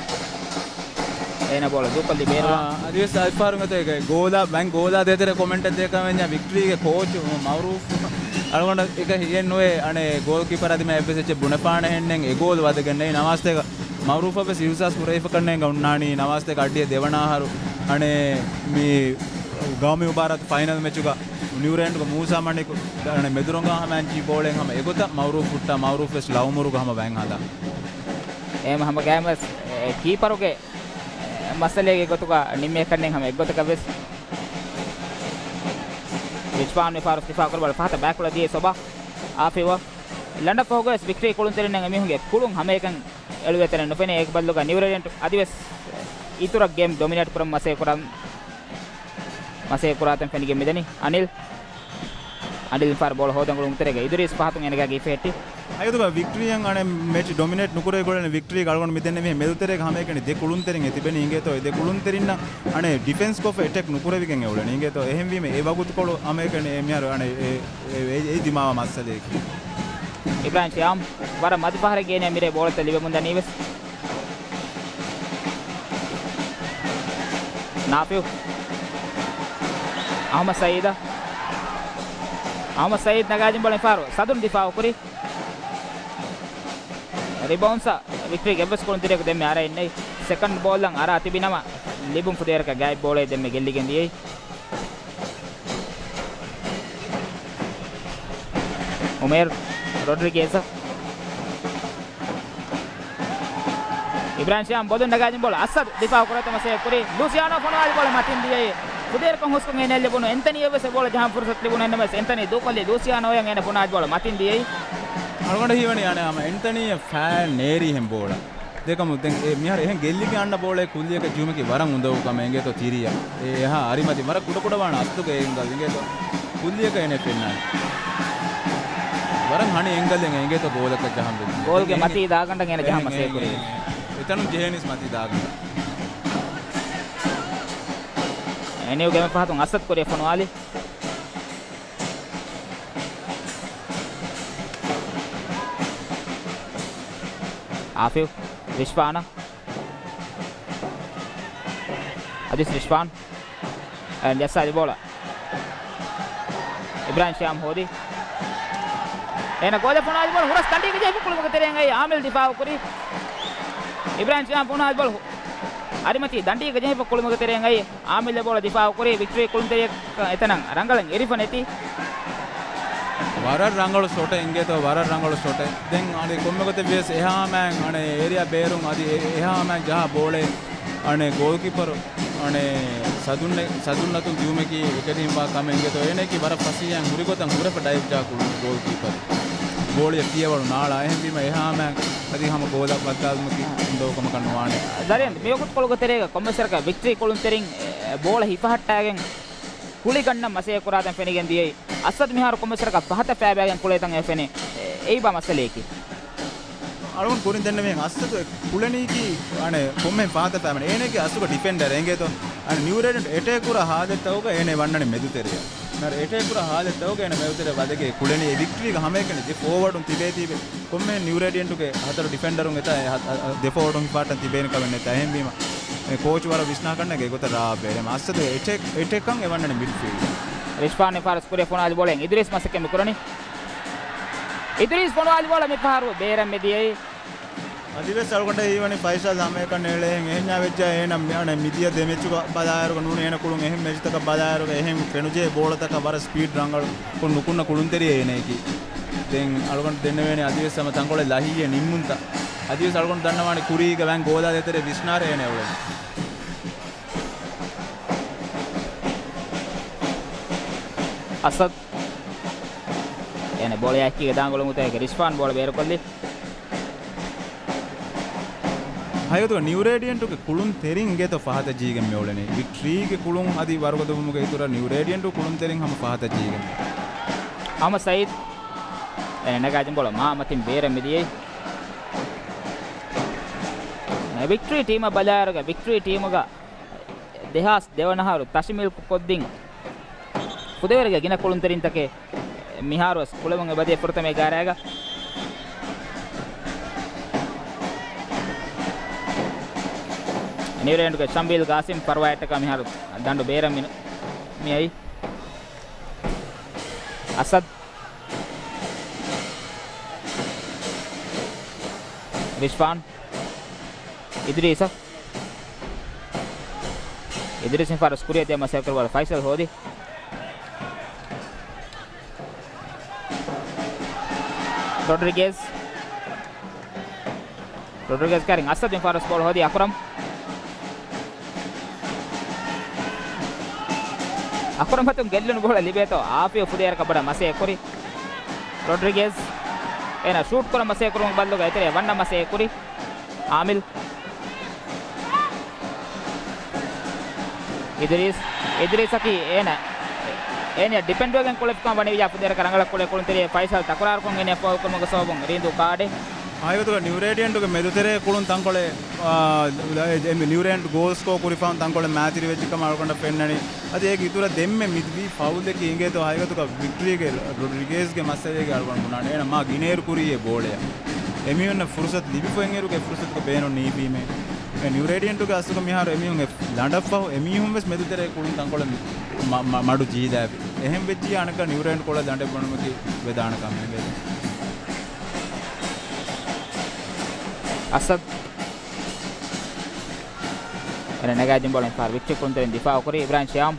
އޭނަ ބޯޅަ ދޫކޮށްލި ބޭރުވާ. އާ، އަދިވެސް އައިފާރު މެތޯ ގޯލާ، ވަން ގޯލާ ދޭތެރޭ ކޮމެންޓެއް ދޭކަމެންޏާ ވިކްޓްރީގެ ކޯޗު މައުރޫފް އަޅުގަނޑަށް އެކަ ހިޔެއް ނުވޭ. އަނެއް ގޯލް ކީޕަރ އަދި މަ އެއްވެސް އެއްޗެއް ބުނެފާނެ ހެންނެން އެ ގޯލް ވަދެގެން ނެތް. ނަމާސްތޭކަ މައުރޫފަށް ވެސް އިހުސާސް ކުރެވިފަކަންނޭނގެ އޮންނާނީ. ނަމާސްތޭކަ އައްޑިއަށް ދެވަނަ އަހަރު އަނެއް މި ގައުމީ މުބާރާތު ފައިނަލް މެޗުގަ ނިއުޒީލޭންޑްގެ މޫސާ މަނިކު އަނެއް މެދުރޮނގާ ހަމައިން ޖީ ބޯޅައިން ހަމަ އެގޮތަށް މައުރޫފް ހުއްޓާ، މައުރޫފް ވެސް ލައުމުރުގަ ހަމަ ވަން ހަދާ. އެހެން ހަމަ ގައިމުވެސް ކީޕަރުގެ މައްސަލައިގެ ގޮތުގަ ނިންމޭކަންނެއް ހަމަ އެއްގޮތަކަށް ވެސް. ރިޒްވާން މި ފާރު ދިފާ ކުރި ބޯޅަ ފަހަތަށް ބައިކުޅަ ދިޔައީ ސޮބާ އާފިވަށް. ލަނޑަށް ފަހުގަވެސް ވިކްޓްރީ ކުޅުންތެރިންނަށް އެމީހުންގެ ކުޅުން ހަމައެކަން އެޅުވޭ ތެރެއިން ނުފެނޭ. އޭގެ ބަދަލުގަ ނިއުޒީލޭންޑް އަދިވެސް އިތުރަށް ގޭމް ޑޮމިނޭޓް ކުރަން މަސޭ ކުރާ، މަސޭ ކުރާތަން ފެނިގެން މިދަނީ. އަނިލް. އަނިލް ފާރު ބޯޅަ ހޯދަން ގުޅުން ތެރޭގަ އިދުރީސް ފަހަތުން އޭނަގެ އަގީ ފެހެއްޓި. ހަގީގަތުގަ ވިކްޓްރީއަށް އަނެއް މެޗް ޑޮމިނޭޓް ނުކުރެވި ގޮޅެން ވިކްޓްރީގަ އަޅުގަނޑު މި ދެންނެވިހެން މެދުތެރޭގަ ހަމައެކަނި ދެ ކުޅުންތެރިން އެ ތިބެނީ އިނގޭތޯ، އެ ދެ ކުޅުންތެރިންނަށް އަނެއް ޑިފެންސް ކޮށްފަ އެޓެކް ނުކުރެވިގެން އެ އުޅެނީ އިނގޭތޯ. އެހެންވީމަ އެ ވަގުތުކޮޅު ހަމައެކަނި އެ މިހާރު އަނެއް އެ، އެ، އެ، އެ ދިމާވާ މައްސަލައެކޭ. އިބްރާހިމް ޝިޔާމް ވަރަށް މަދު ފަހަރެއް ގޭނެ މިރޭ ބޯޅަތައް ލިބެމުންދަނީވެސް. ނާފިއު. އަހުމަދު ސައީދަށް. އަހުމަދު ސައީދު ނަގާދިން ބޯޅަ މިފަހަރު ސަދުން ދިފާއު ކުރި. ރިބައުންޑްއަށް ވިކްޓްރީގެ އެއްވެސް ކުޅުންތެރިޔަކު ދެންމެ އަރައެއް ނެތް. ސެކަންޑް ބޯލްއަށް އަރާ ތިބި ނަމަ، ލިބުން ފުދޭވަރަކަށް ގާތް ބޯޅައެއް ދެންމެ ގެއްލިގެން ދިޔައީ. އުމޭރު ރޮޑްރިގޭޒަށް. އިބްރާހިމް ޝިޔާމް ބޮލުން ނަގާދިން ބޯޅަ އަސަދު ދިފާއު ކުރައްތަ މަސޭ ކުރި. ލޫސިއާނޯ ފޮނުވާލި ބޯޅަ މަތިން ދިޔައީ. ފުދޭވަރަކަށް ހުސްކޮށް އޭނަ އެއްލެވުނު. އެންތަނީ އެއްވެސް އެ ބޯޅަ ޖަހަން ފުރުސަތު ލިބުނު އެންނަމަވެސް އެންތަނީ ދޫކޮށްލީ ލޫސިއާނޯއަށް އޭނަ ފޮނުވާލި ބޯޅަ މަތިން ދިޔައީ. އަޅުގަނޑަށް ހީވަނީ އަނެއް ހަމަ އެންތަނީއަށް ފައި ނޭރީ ހެން ބޯޅަ. ދެކަމު ދެން އެ މިހާރު އެހެން ގެއްލިގެން އަންނަ ބޯޅައެއް ކުއްލިއަކަށް ޖިހުމަކީ ވަރަށް އުނދަގޫ ކަމެއް އިނގޭތޯ ތިރިއަށް. އެ އެހާ އަރިމަތި ވަރަށް ކުޑަކުޑަވާނެ އަސްލުގަ އެ އިނގަލް އިނގޭތޯ ކުއްލިއަކަށް އޭނަ ފެންނާނެ. ވަރަށް ހަނި އެންގަލެއް އިނގޭތޯ ގޯލަކަށް ޖަހަން ވެއްޖެ. ގޯލްގެ މަތީ ދާގަނޑަށް އޭނަ ޖަހަން މަސޭ ކުރީ. އެތަނުން ޖެހޭނީސް މަތީ ދާގަނޑަށް. އެނިއު ގެމެ ފަހަތުން އަސަދް ކުރި ފޮނުވާލި. އާފިވް ރިޝްފާނަށް. އަދިސް ރިޝްފާން. އަ، ޖައްސާލި ބޯޅަ. އިބްރާހިމް ޝިޔާމް ހޯދި. އޭނަ ގޯލަށް ފޮނުވާލި ބޯޅަ ހުރަސް ދަނޑީގަ ޖެހިފަ ކުޅުމުގެ ތެރެއިން އައި އާމިލް ދިފާއު ކުރި. އިބްރާހިމް ޝިޔާމް ފޮނުވާލި ބޯޅަ ހު-، އަރިމަތީ ދަނޑީގަ ޖެހިފަ ކުޅުމުގެ ތެރެއިން އައި އާމިލް ބޯޅަ ދިފާއު ކުރި. ވިކްޓްރީ ކުޅުންތެރިޔަކަށް އެތަނަށް ރަނގަޅަށް އެރިފަ ނެތި. ވަރަށް ރަނގަޅު ޝޮޓެއް އިނގޭތޯ، ވަރަށް ރަނގަޅު ޝޮޓެއް. ދެން އަނެއް ކޮންމެ ގޮތެއް ވިޔަސް އެހާމައިން އަނެއް އޭރިއާ ބޭރުން އަދި އެ-، އެހާމައިން ޖަހާ ބޯޅައެއް އަނެއް ގޯލްކީޕަރު އަނެއް ސަދުން، ސަދުން އަތުން ދިއުމަކީ އެކަލީމްވާ ކަމެއް އިނގޭތޯ. އޭނައަކީ ވަރަށް ފަސޭހައިން ހުރިގޮތަށް ހުރެފަ ޑައިވް ޖަހާ ކުޅުން ގޯލްކީޕަރު. ބޯޅަޔަށް ފިޔަވަޅު ނާޅާ. އެހެންވީމަ އެހާމައިން އަދި ހަމަ ގޯލަށް ވައްދާލުމަކީ އުނދަގޫ ކަމަކަށް ނުވާނެ. ޒަރީން މިވަގުތުކޮޅުގެ ތެރޭގަ ކޮންމެސް ވަރަކަށް ވިކްޓްރީ ކުޅުންތެރިން ބޯޅަ ހިފަހައްޓާގެން ކުޅިގަންނަން މަސޭ ކުރާތަން ފެނިގެން ދިޔައީ. އަސަދު މިހާރު ކޮންމެސް ވަރަކަށް ފަހަތަށް ފައިބައިގެން ކުޅޭތަން އެ ފެނޭ. އެ-، އެއީ ބާ މައްސަލަޔަކީ. އަޅުގަނޑު ކުރިން ދެންނެވިހެން އަސަދު ކުޅެނީކީ އަނެއް ކޮންމެހެން ފަހަތަށް ފައިބައިގެން. އޭނަގެ އަސްލުގަ ޑިފެންޑަރ އިނގޭތޯ. އަނެއް ނިއުޒީލޭންޑް އެޓޭކް ކުރާ ހާލަތްތަކުގަ އޭނަ ވަންނަނީ މެދުތެރެއަށް. މިހާރު އެޓޭކް ކުރާ ހާލަތްތަކުގަ އޭނަ މެދުތެރެއަށް ވަދެގެން ކުޅެނީ. އެ ވިކްޓްރީގަ ހަމައެކަނި ދެ ފޯވަޑުން ތިބޭތީބެ. ކޮންމެހެން ނިއުޒީލޭންޑުގެ ހަތަރު ޑިފެންޑަރުން އެތާ އެ ހަ-، އަ-، އަ-، ދެ ފޯވަޑުން ހިފާއްޓަން ތިބޭނެ ކަމެއް ނެތާ. އެހެންވީމަ، އެ ކޯޗު ވަރަށް ވިސްނާކަންނޭނގެ އެގޮތަށް ރާވާ ބޭރެއް. އަސަދު އެޓޭކް، އެޓޭކަށް އެ ވަންނަނީ މިޑްފީލްޑް. ރިޝްފާން މިފަހަރު ސްކުރިއަށް ފޮނުވާލި ބޯޅައިން އިދުރީސް މަސައްކަތް މި ކުރަނީ. އިދުރީސް ފޮނުވާލި ބޯޅަ މިފަހަރު ބޭރަށް މި ދިޔައީ. އަދިވެސް އަޅުގަނޑަށް ހީވަނީ ފައިސަލް ހަމައެކަނި އެޅޭހެން އެހެންޏާ ވެއްޖާ އޭނަ މި-، އަނެއް މިދިޔަ ދެ މެޗުގަ ބަލާއިރުގަ ނޫނީ އޭނަ ކުޅުން އެހެން މެޗުތަކަށް ބަލާއިރުގަ އެހެން ފެނުޖެހޭ ބޯޅަތަކަށް ވަރަށް ސްޕީޑް ރަނގަޅުކޮށް ނުކުންނަ ކުޅުންތެރިއެއް އޭނައަކީ. ދެން އަޅުގަނޑު ދެންނެވޭނެ އަދިވެސް ހަމަ ތަންކޮޅެއް ލަހީއެއް ނިންމުންތައް. އަދިވެސް އަޅުގަނޑު ދަންނަވާނެ ކުރީގަ ވަން ގޯލާ ދޭތެރޭ ވިސްނާރޭ އޭނަ އުޅެނީ. އަސަދް. އޭނަ ބޯޅަ އެކީގަ ދާން ގުޅުން ގޮތަކަށް ރިޝްފާން ބޯޅަ ބޭރުކޮށްލި. ހަގީގަތުގަ ނިއުޒީލޭންޑުގެ ކުޅުން ތެރިން އިނގޭތޯ ފަހަތަށް ޖީގެން މި އުޅެނީ. ވިކްޓްރީގެ ކުޅުން އަދި ވަރުގަދަވުމުގެ އިތުރަށް ނިއުޒީލޭންޑު ކުޅުން ތެރިން ހަމަ ފަހަތަށް ޖީގެން. އަހްމަދު ސައީދު. އޭނަ ނަގާދިން ބޯޅަ މާ މަތިން ބޭރަށް މި ދިޔައީ. ވިކްޓްރީ ޓީމަށް ބަލާއިރުގަ ވިކްޓްރީ ޓީމުގަ ދެހާސް ދެވަނަ އަހަރު ތަށި މިލްކު ކޮށްދިން ފުދޭވަރުގެ ގިނަ ކުޅުންތެރިންތަކެއް މިހާރުވެސް ކުޅެމުން އެބަދޭ ފުރަތަމަ އެގާރައިގަ. ނިއުޒީލޭންޑްގެ ޝަމްބީލް ގާސިމް ފަރުވާއަށްޓަކާ މިހާރު ދަނޑު ބޭރަށް މި، މިއައީ. އަސަދް. ރިޝްފާން. އިދްރީސަށް. އިދްރީސް މިފަހަރު ކުރިއަށް ދިޔަ މަސައްކަތް ކުރި ބޯޅަ ފައިސަލް ހޯދި. ރޮޑްރިގޭޒް. ރޮޑްރިގޭޒް ކައިރިން އަސަދް މިފަހަރު ބޯޅަ ހޯދި އަކުރަމް. އަކުރަމް އަތުން ގެއްލުނު ބޯޅަ ލިބޭތޯ އާފިޔަ ފުދޭވަރަކަށް ބޮޑަށް މަސައްކަތް ކުރި. ރޮޑްރިގޭޒް. އޭނާ ޝޫޓް ކުރަން މަސައްކަތް ކުރުމުގެ ބަދަލުގަ އެތެރެއަށް ވަންނަން މަސައްކަތް ކުރި. އާމިލް. އިދްރީސް. އިދްރީސަކީ އޭނަ، އޭނަ ޑިފެންޑްވެގެން ކުޅެފިކަން ވަނީ ވިޔާ ފުދޭވަރަކަށް ރަނގަޅަށް ކުޅޭ ކުޅުންތެރިއެއް. ފައިސަލް ތަކުރާރުކޮށް އޭނަ ފައުލް ކުރުމުގެ ސަބަބުން ރީނދޫ ކާޑެއް. ހަގީގަތުގަ ނިއުޒީލޭންޑުގެ މެދުތެރޭ ކުޅުން ތަންކޮޅެއް، އާ، އެ، ނިއުޒީލޭންޑް ގޯލް ސްކޯ ކުރި ފަހުން ތަންކޮޅެއް މައިތިރިވެއްޖެ ކަމަށް އަޅުގަނޑަށް ފެންނަނީ. އަދި އޭގެ އިތުރަށް ދެންމެ މި ވީ ފައުލެކޭ އިނގޭތޯ ހަގީގަތުގަ ވިކްޓްރީގެ ރޮޑްރިގޭޒްގެ މައްސަލައިގެ އަޅުގަނޑު ބުނާނެ. އޭނަ މާ ގިނައިރު ކުރީ އެ ބޯޅަޔަށް. އެމީހުންނަށް ފުރުސަތު ލިބިފަ އިންއިރުގެ ފުރުސަތުގެ ބޭނުން ނީފީމޭ. އެ ނިއުޒީލޭންޑުގެ އަސްލުގަ މިހާރު އެމީހުން އެ ލަނޑަށްފަހު އެމީހުން ވެސް މެދުތެރޭ ކުޅުން ތަންކޮޅެއް މަ-، މަ-، މަޑު ޖީލާފި. އެހެން ވެއްޖިއްޔާ އަނެއްކާ ނިއުޒީލޭންޑް ކޮޅަށް ލަނޑެއް ބުނުމަކީ ވެދާނެ ކަމެއް ނޭނގޭ. އަސަދް. އޭނަ ނަގާދިން ބޯޅަ މިފަހަރު ވިކްޓްރީ ކުޅުންތެރިން ދިފާއު ކުރި. އިބްރާހިމް ޝިޔާމް.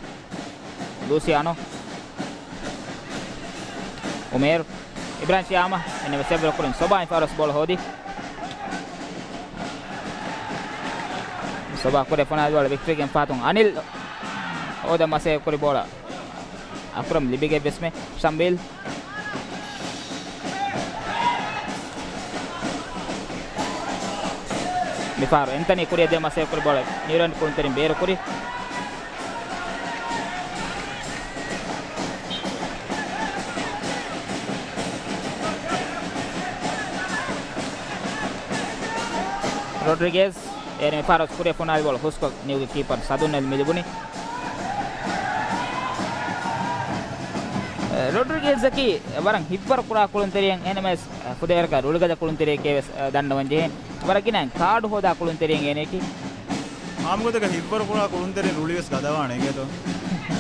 ލޫސިއާނޯ. އުމޭރު. އިބްރާހިމް ޝިޔާމަށް އެންމެ ސެވްރަ ކުރިން ސޮބާ މިފަހަރު ވެސް ބޯޅަ ހޯދި. ސޮބާ ކުރިއަށް ފޮނުވާލި ބޯޅަ ވިކްޓްރީގެ ފަހަތުން އަނިލް ހޯދަން މަސައްކަތް ކުރި ބޯޅަ އަކުރަމް ލިބިގެން ވެސްމެ. ޝަމްބީލް. މިފަހަރު އެންތަނީ ކުރިއަށް ދިޔަ މަސައްކަތް ކުރި ބޯޅަ ނިއުޒީލޭންޑް ކުޅުންތެރިން ބޭރު ކުރި. ރޮޑްރިގޭޒް އޭރު މިފަހަރު ކުރިއަށް ފޮނުވާލި ބޯޅަ ހުސްކޮށް ނިއުގެ ކީޕަރު ސަދުން އަލް މިލިބުނި. ރޮޑްރިގޭޒަކީ ވަރަށް ހިތްވަރު ކުރާ ކުޅުންތެރިއެއް. އެހެންނަމަވެސް، ފުދޭވަރަކަށް ރުޅިގަދަ ކުޅުންތެރިއެކޭ ވެސް ދަންނަވަން ޖެހޭ. ވަރަށް ގިނަ ކާޑު ހޯދާ ކުޅުންތެރިއެއް އޭނައަކީ. ހާމުގޮތަކަށް ހިތްވަރު ކުރާ ކުޅުންތެރިން ރުޅި ވެސް ގަދަވާނެ އިނގޭތޯ.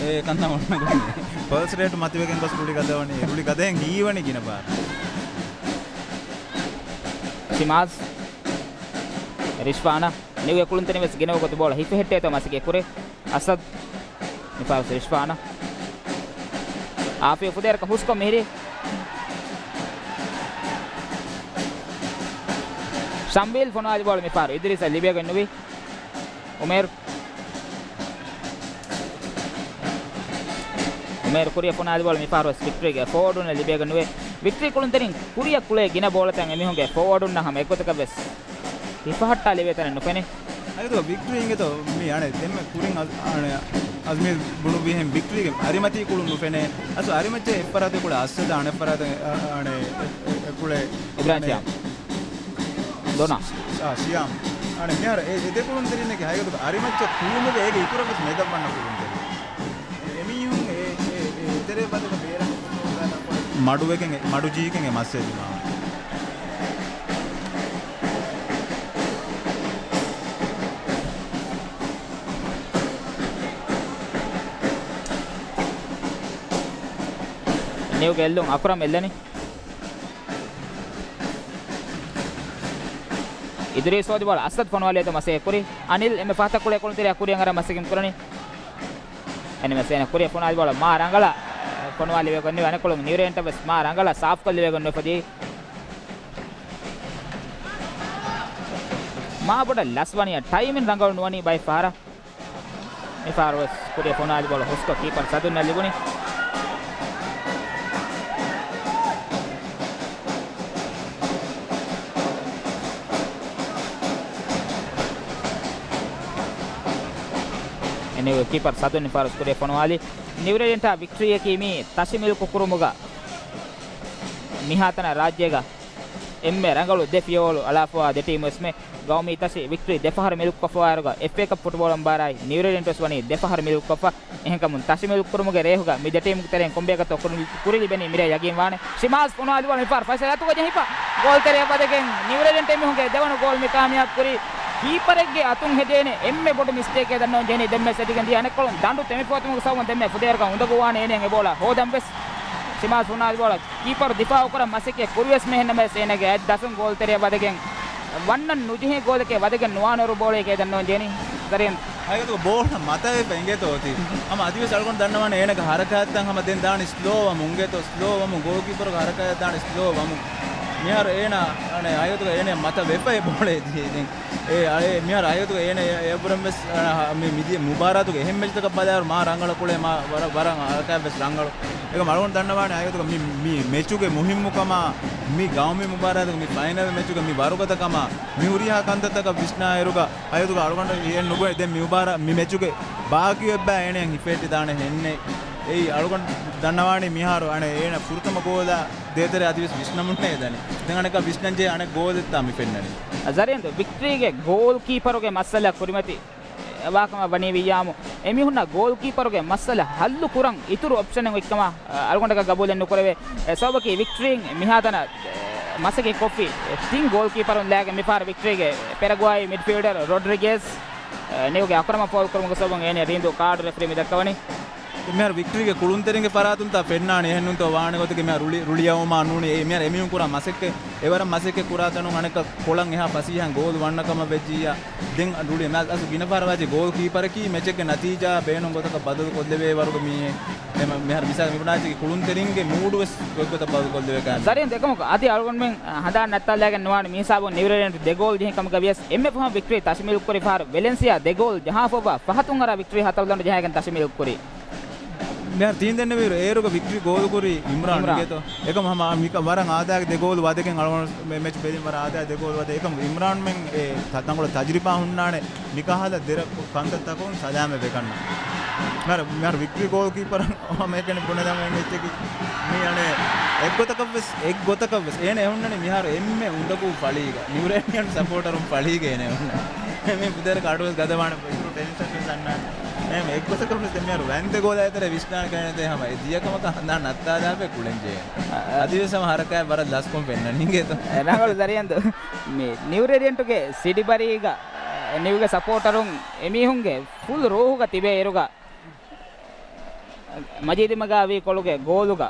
އެ ކަންތައް އޮންނަ ގޮތް. ޕަލްސް ރޭޓް މަތިވެގެން ގޮސް ރުޅި ގަދަވަނީ. ރުޅި ގަދައިން ހީވަނީ ގިނަ ބާރު. ޝިމާޒް. ރިޝްފާނަށް. ނިއުގެ ކުޅުންތެރިން ވެސް ގިނަ ވަގުތު ބޯޅަ ހިފެހެއްޓޭތޯ މަސައްކަތް ކުރޭ. އަސަދް. މިފަހަރު ރިޝްފާނަށް. އާފިޔަ ފުދޭވަރަކަށް ހުސްކޮށް މިހިރީ. ޝަމްބީލް ފޮނުވާލި ބޯޅަ މިފަހަރު އިދްރީސަށް ލިބިގެން ނުވި. އުމޭރު. އުމޭރު ކުރިއަށް ފޮނުވާލި ބޯޅަ މިފަހަރު ވެސް ވިކްޓްރީގެ ފޯވާޑުންނަށް ލިބިގެން ނުވޭ. ވިކްޓްރީ ކުޅުންތެރިން ކުރިއަށް ކުޅޭ ގިނަ ބޯޅަތައް އެމީހުންގެ ފޯވާޑުންނަށް ހަމަ އެއްގޮތަކަށް ވެސް ހިފަހައްޓާލެވޭ ތަނެއް ނުފެނޭ. އަގިތޯ ވިކްޓްރީ އިނގޭތޯ މި އަނެއް ދެންމެ ކުރިން އަޒް-، އަނެއް އަޒްމީރް ބުނުއްވިހެން ވިކްޓްރީގެ އަރިމަތީ ކުޅުން ނުފެނޭ. އަސް އަރިމައްޗަށް އެއްފަރާތެއް ކުޅެ އައްސަދާ އަނެއްފަރާތަށް އަ-، އަނެއް އެ-، އެ-، އެ ކުޅެ އިބްރާހިމް އަނެއް ޝިޔާމް. ދޮނާ. ޝިޔާމް. އަނެއް މިހާރު އެ-، އެ ދެ ކުޅުންތެރިންނެކޭ ހަގީގަތުގަ އަރިމައްޗަށް ކުޅުމުގެ އޭގެ އިތުރަށް ވެސް މެދަށް ވަންނަ ކުޅުންތެރިން. އެމީހުން އެ، އެ، އެ ތެރޭ ބަދަލު ބޭރަށް މަޑުވެގެން އެ، މަޑުޖީކެން އެ މައްސަލަ ދިމާވަނީ. ނިއުގެ އެއްލުން އަކުރަމް އެއްލަނީ. އިދުރީސް ހޯދި ބޯޅަ އަސަދް ފޮނުވާލި އެދު މަސައްކަތް ކުރި. އަނިލް އެންމެ ފަހަތަށް ކުޅޭ ކުޅުންތެރިއަށް ކުރިއަށް އަރާ މަސައްކަތް ކުރަނީ. އެންމެ ސޭނަ ކުރިއަށް ފޮނުވާލި ބޯޅަ މާ ރަނގަޅަށް ފޮނުވާލި ވެގެން ނުވި އަނެއްކޮޅުން ނިއުޒީލޭންޑަށް ވެސް މާ ރަނގަޅަށް ސާފުކޮށްލި ވެގެން ނުވެފަ ދިޔައީ. މާ ބޮޑަށް ލަސްވަނިއަށް ޓައިމިން ރަނގަޅު ނުވަނީ ބައެއް ފަހަރަށް. މިފަހަރު ވެސް ކުރިއަށް ފޮނުވާލި ބޯޅަ ހުސްކޮށް ކީޕަރު ސަދުންނަށް ލިބުނީ. އެންއޭ ކީޕަރު ސަދުން މިފަހަރު ވެސް ކުރިއަށް ފޮނުވާލި. ނިއުޒީލޭންޑާ ވިކްޓްރީއަކީ މީ ތަށި މިލްކު ކުރުމުގަ މިހާތަނަށް ރާއްޖޭގަ އެންމެ ރަނގަޅު ދެ ފިޔަވަޅު އަޅާފަވާ ދެ ޓީމު ވެސްމެ. ގައުމީ ތަށި ވިކްޓްރީ ދެ ފަހަރު މިލުކުކޮށްފަވާއިރުގަ އެފްއޭ ކަޕް ފުޓްބޯޅަ މުބާރާތް ނިއުރޭޑިއަންޓް ވެސް ވަނީ ދެ ފަހަރު މިލުކުކޮށްފަ. އެހެންކަމުން ތަށި މިލުކުކުރުމުގެ ރޭހުގަ މި ދެ ޓީމުގެ ތެރެއިން ކޮންބަޔަކަށްތޯ ކުރި، ކުރި ލިބެނީ މިރޭ ޔަގީން ވާނެ. ޝިމާޒް ފޮނުވާލި ބޯޅަ މިފަހަރު ފައިސަލް އަތުގަ ޖެހިފަ ގޯލް ތެރެއަށް ވަދެގެން ނިއުރޭޑިއަންޓް އެމީހުންގެ ދެވަނަ ގޯލް މި ކާމިޔާބު ކުރީ. ކީޕަރެއްގެ އަތުން ހެދޭނެ އެންމެ ބޮޑު މިސްޓޭކެއް ދަންނަވަން ޖެހެނީ ދެންމެ ސެޓިގެން ދިޔަ އަނެއްކޮޅުން ދަނޑު ތެމިފައިވަތުމުގެ ސަބަބުން ދެންމެ ފުދޭވަރަކަށް އުނދަގޫވާނެ އޭނައަށް އެ ބޯޅަ ހޯދަން ވެސް. ޝިމާޒް ފޮނުވާލި ބޯޅަ ކީޕަރު ދިފާއު ކުރަން މަސައްކަތް ކުރިވެސް މެ ހެންނަމެސް އޭނަގެ އަތް ދަސުން ގޯލް ތެރެއަށް ވަދެގެން ވަންނަން ނުޖެހޭ ގޯލެކޭ ވަދެގެން ނުވާނެ އިރު ބޯޅައެކޭ ދަންނަވަން ޖެހެނީ. ޒަރީން. ހަގީގަތުގަ ބޯޅަ މަތަވެފަ އިނގޭތޯ އޮތީ. ހަމަ އަދިވެސް އަޅުގަނޑު ދަންނަވާނެ އޭނަގެ ހަރަކާތްތައް ހަމަ ދެން ދާނެ ސްލޯ ވަމުން އިނގޭތޯ، ސްލޯ ވަމުން ގޯލްކީޕަރުގެ ހަރަކާތް ދާނެ ސްލޯ ވަމުން. މިހާރު އޭނަ އަނެއް ހަގީގަތުގަ އޭނަ މަތަވެފަ އެ ބޯޅަ ދިޔައީ ދެން. އޭ، އަޅެ، މިހާރު އައިގޮތުގަ އޭނަ އެ، އެއަށްވުރެން ވެސް، އަ، މި، މިދިޔަ މުބާރާތުގެ އެހެން މެޗުތަކަށް ބަލާއިރު މާ ރަނގަޅަށް ކުޅޭ، މާ ވަރަށް، ވަރަށް ހަރަކާތް ވެސް ރަނގަޅު. އެކަމް އަޅުގަނޑު ދަންނަވާނެ އައިގޮތުގަ މި، މި މެޗުގެ މުހިއްމުކަމާ، މި ގައުމީ މުބާރާތުގެ މި ފައިނަލް މެޗުގެ މި ވަރުގަދަކަމާ، މި ހުރިހާ ކަންތައްތަކަށް ވިސްނާއިރުގަ އައިގޮތުގަ އަޅުގަނޑު އެއެއް ނުގުޅޭ. ދެން މި މުބާރާ، މި މެޗުގެ ބާކީ އޮތް ބައި އޭނައަށް ހިފެހެއްޓިދާނެ ހެންނޭ. އެއީ އަޅުގަނޑު ދަންނަވާނީ މިހާރު އަނެއް އޭނަ ފުރަތަމަ ގޯލާ ދޭތެރޭ އަދިވެސް ވިސްނަމުންނޭ ދަނީ. ދެން އަނެއްކާ ވިސްނަންޖެހޭ އަނެއް ގޯލެއްތާ މި ފެންނަނީ. ޒަރީން ވިކްޓްރީގެ ގޯލް ކީޕަރުގެ މައްސަލަ ކުރިމަތި ވާކަމަށް ވަނީ ވިއްޔާމު، އެމީހުންނަށް ގޯލް ކީޕަރުގެ މައްސަލަ ހައްލު ކުރަން އިތުރު އޮޕްޝަނެއް އޮތްކަމަށް އަޅުގަނޑަކަށް ގަބޫލެއް ނުކުރެވޭ. ސަބަބަކީ ވިކްޓްރީން މިހާތަނަށް މަސައްކަތް ކޮށްފި ތިން ގޯލް ކީޕަރުން ލާގެން މިފަހަރު ވިކްޓްރީގެ ޕެރަގުއައި މިޑްފީލްޑަރ ރޮޑްރިގޭޒް ނިއުގެ އަކުރަމަށް ފައުލް ކުރުމުގެ ސަބަބުން އޭނަ ރީނދޫ ކާޑު ރެފްރީ މި ދައްކަވަނީ. މިހާރު ވިކްޓްރީގެ ކުޅުންތެރިންގެ ފަރާތުންތާ ފެންނާނެ. އެހެންނޫންތޯ ވާނެ ގޮތަކީ މިހާރު ރުޅި، ރުޅިއައުމާ ނޫނީ. އެ މިހާރު އެމީހުން ކުރާ މަސައްކަތް، އެވަރަށް މަސައްކަތް ކުރާ ތަނުން އަނެއްކާ ކޮޅަށް އެހާ ފަސޭހައިން ގޯލު ވަންނަ ކަމަށް ވެއްޖިއްޔާ. ދެން ރުޅި މި އަސް ގިނަ ފަހަރަށް ވާތީ ގޯލް ކީޕަރަކީ މެޗެއްގެ ނަތީޖާ ބޭނުން ގޮތަކަށް ބަދަލު ކޮށްލެވޭ ވަރުގެ މީހެއް. އެ މި-، މިހާރު މިސާލަށް މި ބުނާތީ ކުޅުންތެރިންގެ މޫޑު ވެސް ގޮތްގޮތަށް ބަދަލު ކޮށްލެވޭ ކަމެއް. ޒަރީން ދެކުމަކު އަދި އަޅުގަނޑުމެން ހަނދާން ނައްތާލާގެން ނުވާނެ މިހިސާބުން ނިއުރޭޑިއަންޓް ދެ ގޯލް ޖެހި ކަމުގަ ވިޔަސް އެންމެ ފަހުން ވިކްޓްރީ ތަށި މިލްކުރި ފަހަރު ވެލެންސިއާ ދެ ގޯލް ޖަހާފައިވާ ފަހަތުން އަރާ ވިކްޓްރީ ހަތަރު ދަނޑު ޖަހާގެން ތަށި މިލްކުރީ. މިހާރު ތީން ދެންނެވިއިރު އޭރުގަ ވިކްޓްރީ ގޯލު ކުރީ އިމްރާން އިމްރާން. އިނގޭތޯ. އެކަމް ހަމަ މިކަ ވަރަށް އާދައިގެ ދެ ގޯލު ވަދެގެން އަޅުގަނޑު މެ-، މެޗް ބެލިން ވަރަށް އާދައި ދެ ގޯލު ވަދެ. އެކަމް އިމްރާންމެން އެ ތަ-، ތަންކޮޅެއް ތަޖުރިބާ ހުންނާނެ. މިކަހަލަ ދެރަ ކަންތައްތަކުން ސަލާމަތް ވެކަންނަ. މިހާރު، މިހާރު ވިކްޓްރީ ގޯލް ކީޕަރަށް ހަމައެކަނި ބުނެދާން އެއްޗަކީ. މި އަނެއް އެއްގޮތަކަށްވެސް، އެއްގޮތަކަށްވެސް އޭނަ އެހުންނަނީ މިހާރު އެންމެ އުނދަގޫ ފަޅީގަ. ނިއުރޭޑިއަންޓް ސަޕޯޓަރުން ފަޅީގަ އޭނަ އެހުންނަނީ. މި ފުދޭވަރަކަށް އަޑުވެސް ގަދަވާނެ އިތުރު ޓެންޝަން ވެސް އަންނާނެ. އެހެން އެއްގޮތަކަށްވެސް ދެން މިހާރު ވަންދެ ގޯލާ އެތެރޭ ވިސްނާނެ ކަންތައް ހަމަ އެ ދިޔަ ކަމަކަށް ހަނދާން ނައްތާލާފައި ކުޅެން ޖެހޭ. އަ، އަ. އަދިވެސް ހަމަ ހަރަކާތް ވަރަށް ލަސްކޮށް ފެންނަނީ އިނގޭތޯ. ރަނގަޅު ޒަރީން ދޯ. މި ނިއުރޭޑިއަންޓުގެ ސިޑި ބަރީގަ، އެ، ނިއުގެ ސަޕޯޓަރުން އެމީހުންގެ ފުލް ރޯހުގަ ތިބޭ އިރުގަ، މަޖީދު މަގާވީ ކޮޅުގެ ގޯލުގަ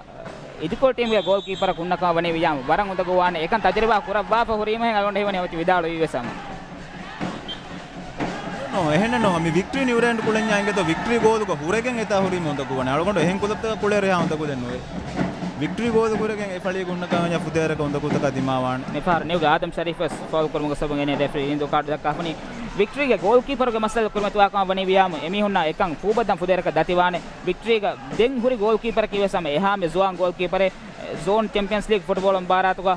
އިދިކޮޅު ޓީމުގެ ގޯލް ކީޕަރަކު ހުންނަ ކަމަށް ވަނީ ވިއްޔާމު ވަރަށް އުނދަގޫވާނެ. އެކަން ތަޖުރިބާ ކުރައްވާފަ ހުރީމަހެން އަޅުގަނޑު ހީވަނީ ހަމަ ވިދާޅުވީ ވެސް ހަމަ. ނޯ، އެހެނެއް ނޯ. މި ވިކްޓްރީ ނިއުރޭޑިއަންޓް ކުޅެންޏާ އިނގޭތޯ ވިކްޓްރީ ގޯލުގަ ހުރެގެން އެތާ ހުރީމަ އުނދަގޫވާނެ. އަޅުގަނޑު އެހެން ކުލަބްތަކަށް ކުޅޭއިރު އެހާ އުނދަގޫލެއް ނުވޭ. ވިކްޓްރީ ގޯލު ކުރެގެން އެ ފަޅީގަ ހުންނަ ކަމަށް ފުދޭވަރަކަށް އުނދަގޫތަކާ ދިމާވާނެ. މިފަހަރު ނިއުގެ އާދަމް ޝަރީފް ވެސް ފައުލް ކުރުމުގެ ސަބަބުން އޭނަ ރެފްރީ ރީނދޫ ކާޑު ދައްކާފަނީ. ވިކްޓްރީގެ ގޯލް ކީޕަރުގެ މައްސަލަ ކުރިމަތިވާ ކަމަށް ވަނީ ވިއްޔާމު އެމީހުންނާ އެކަން ފޫބައްދަން ފުދޭވަރަކަށް ދަތިވާނެ. ވިކްޓްރީގަ ދެން ހުރި ގޯލް ކީޕަރަކީ ވެސް ހަމަ އެހާމެ ޒުވާން ގޯލް ކީޕަރެއް. ޒޯން ޗެމްޕިއަންސް ލީގް ފުޓްބޯޅަ މުބާރާތުގަ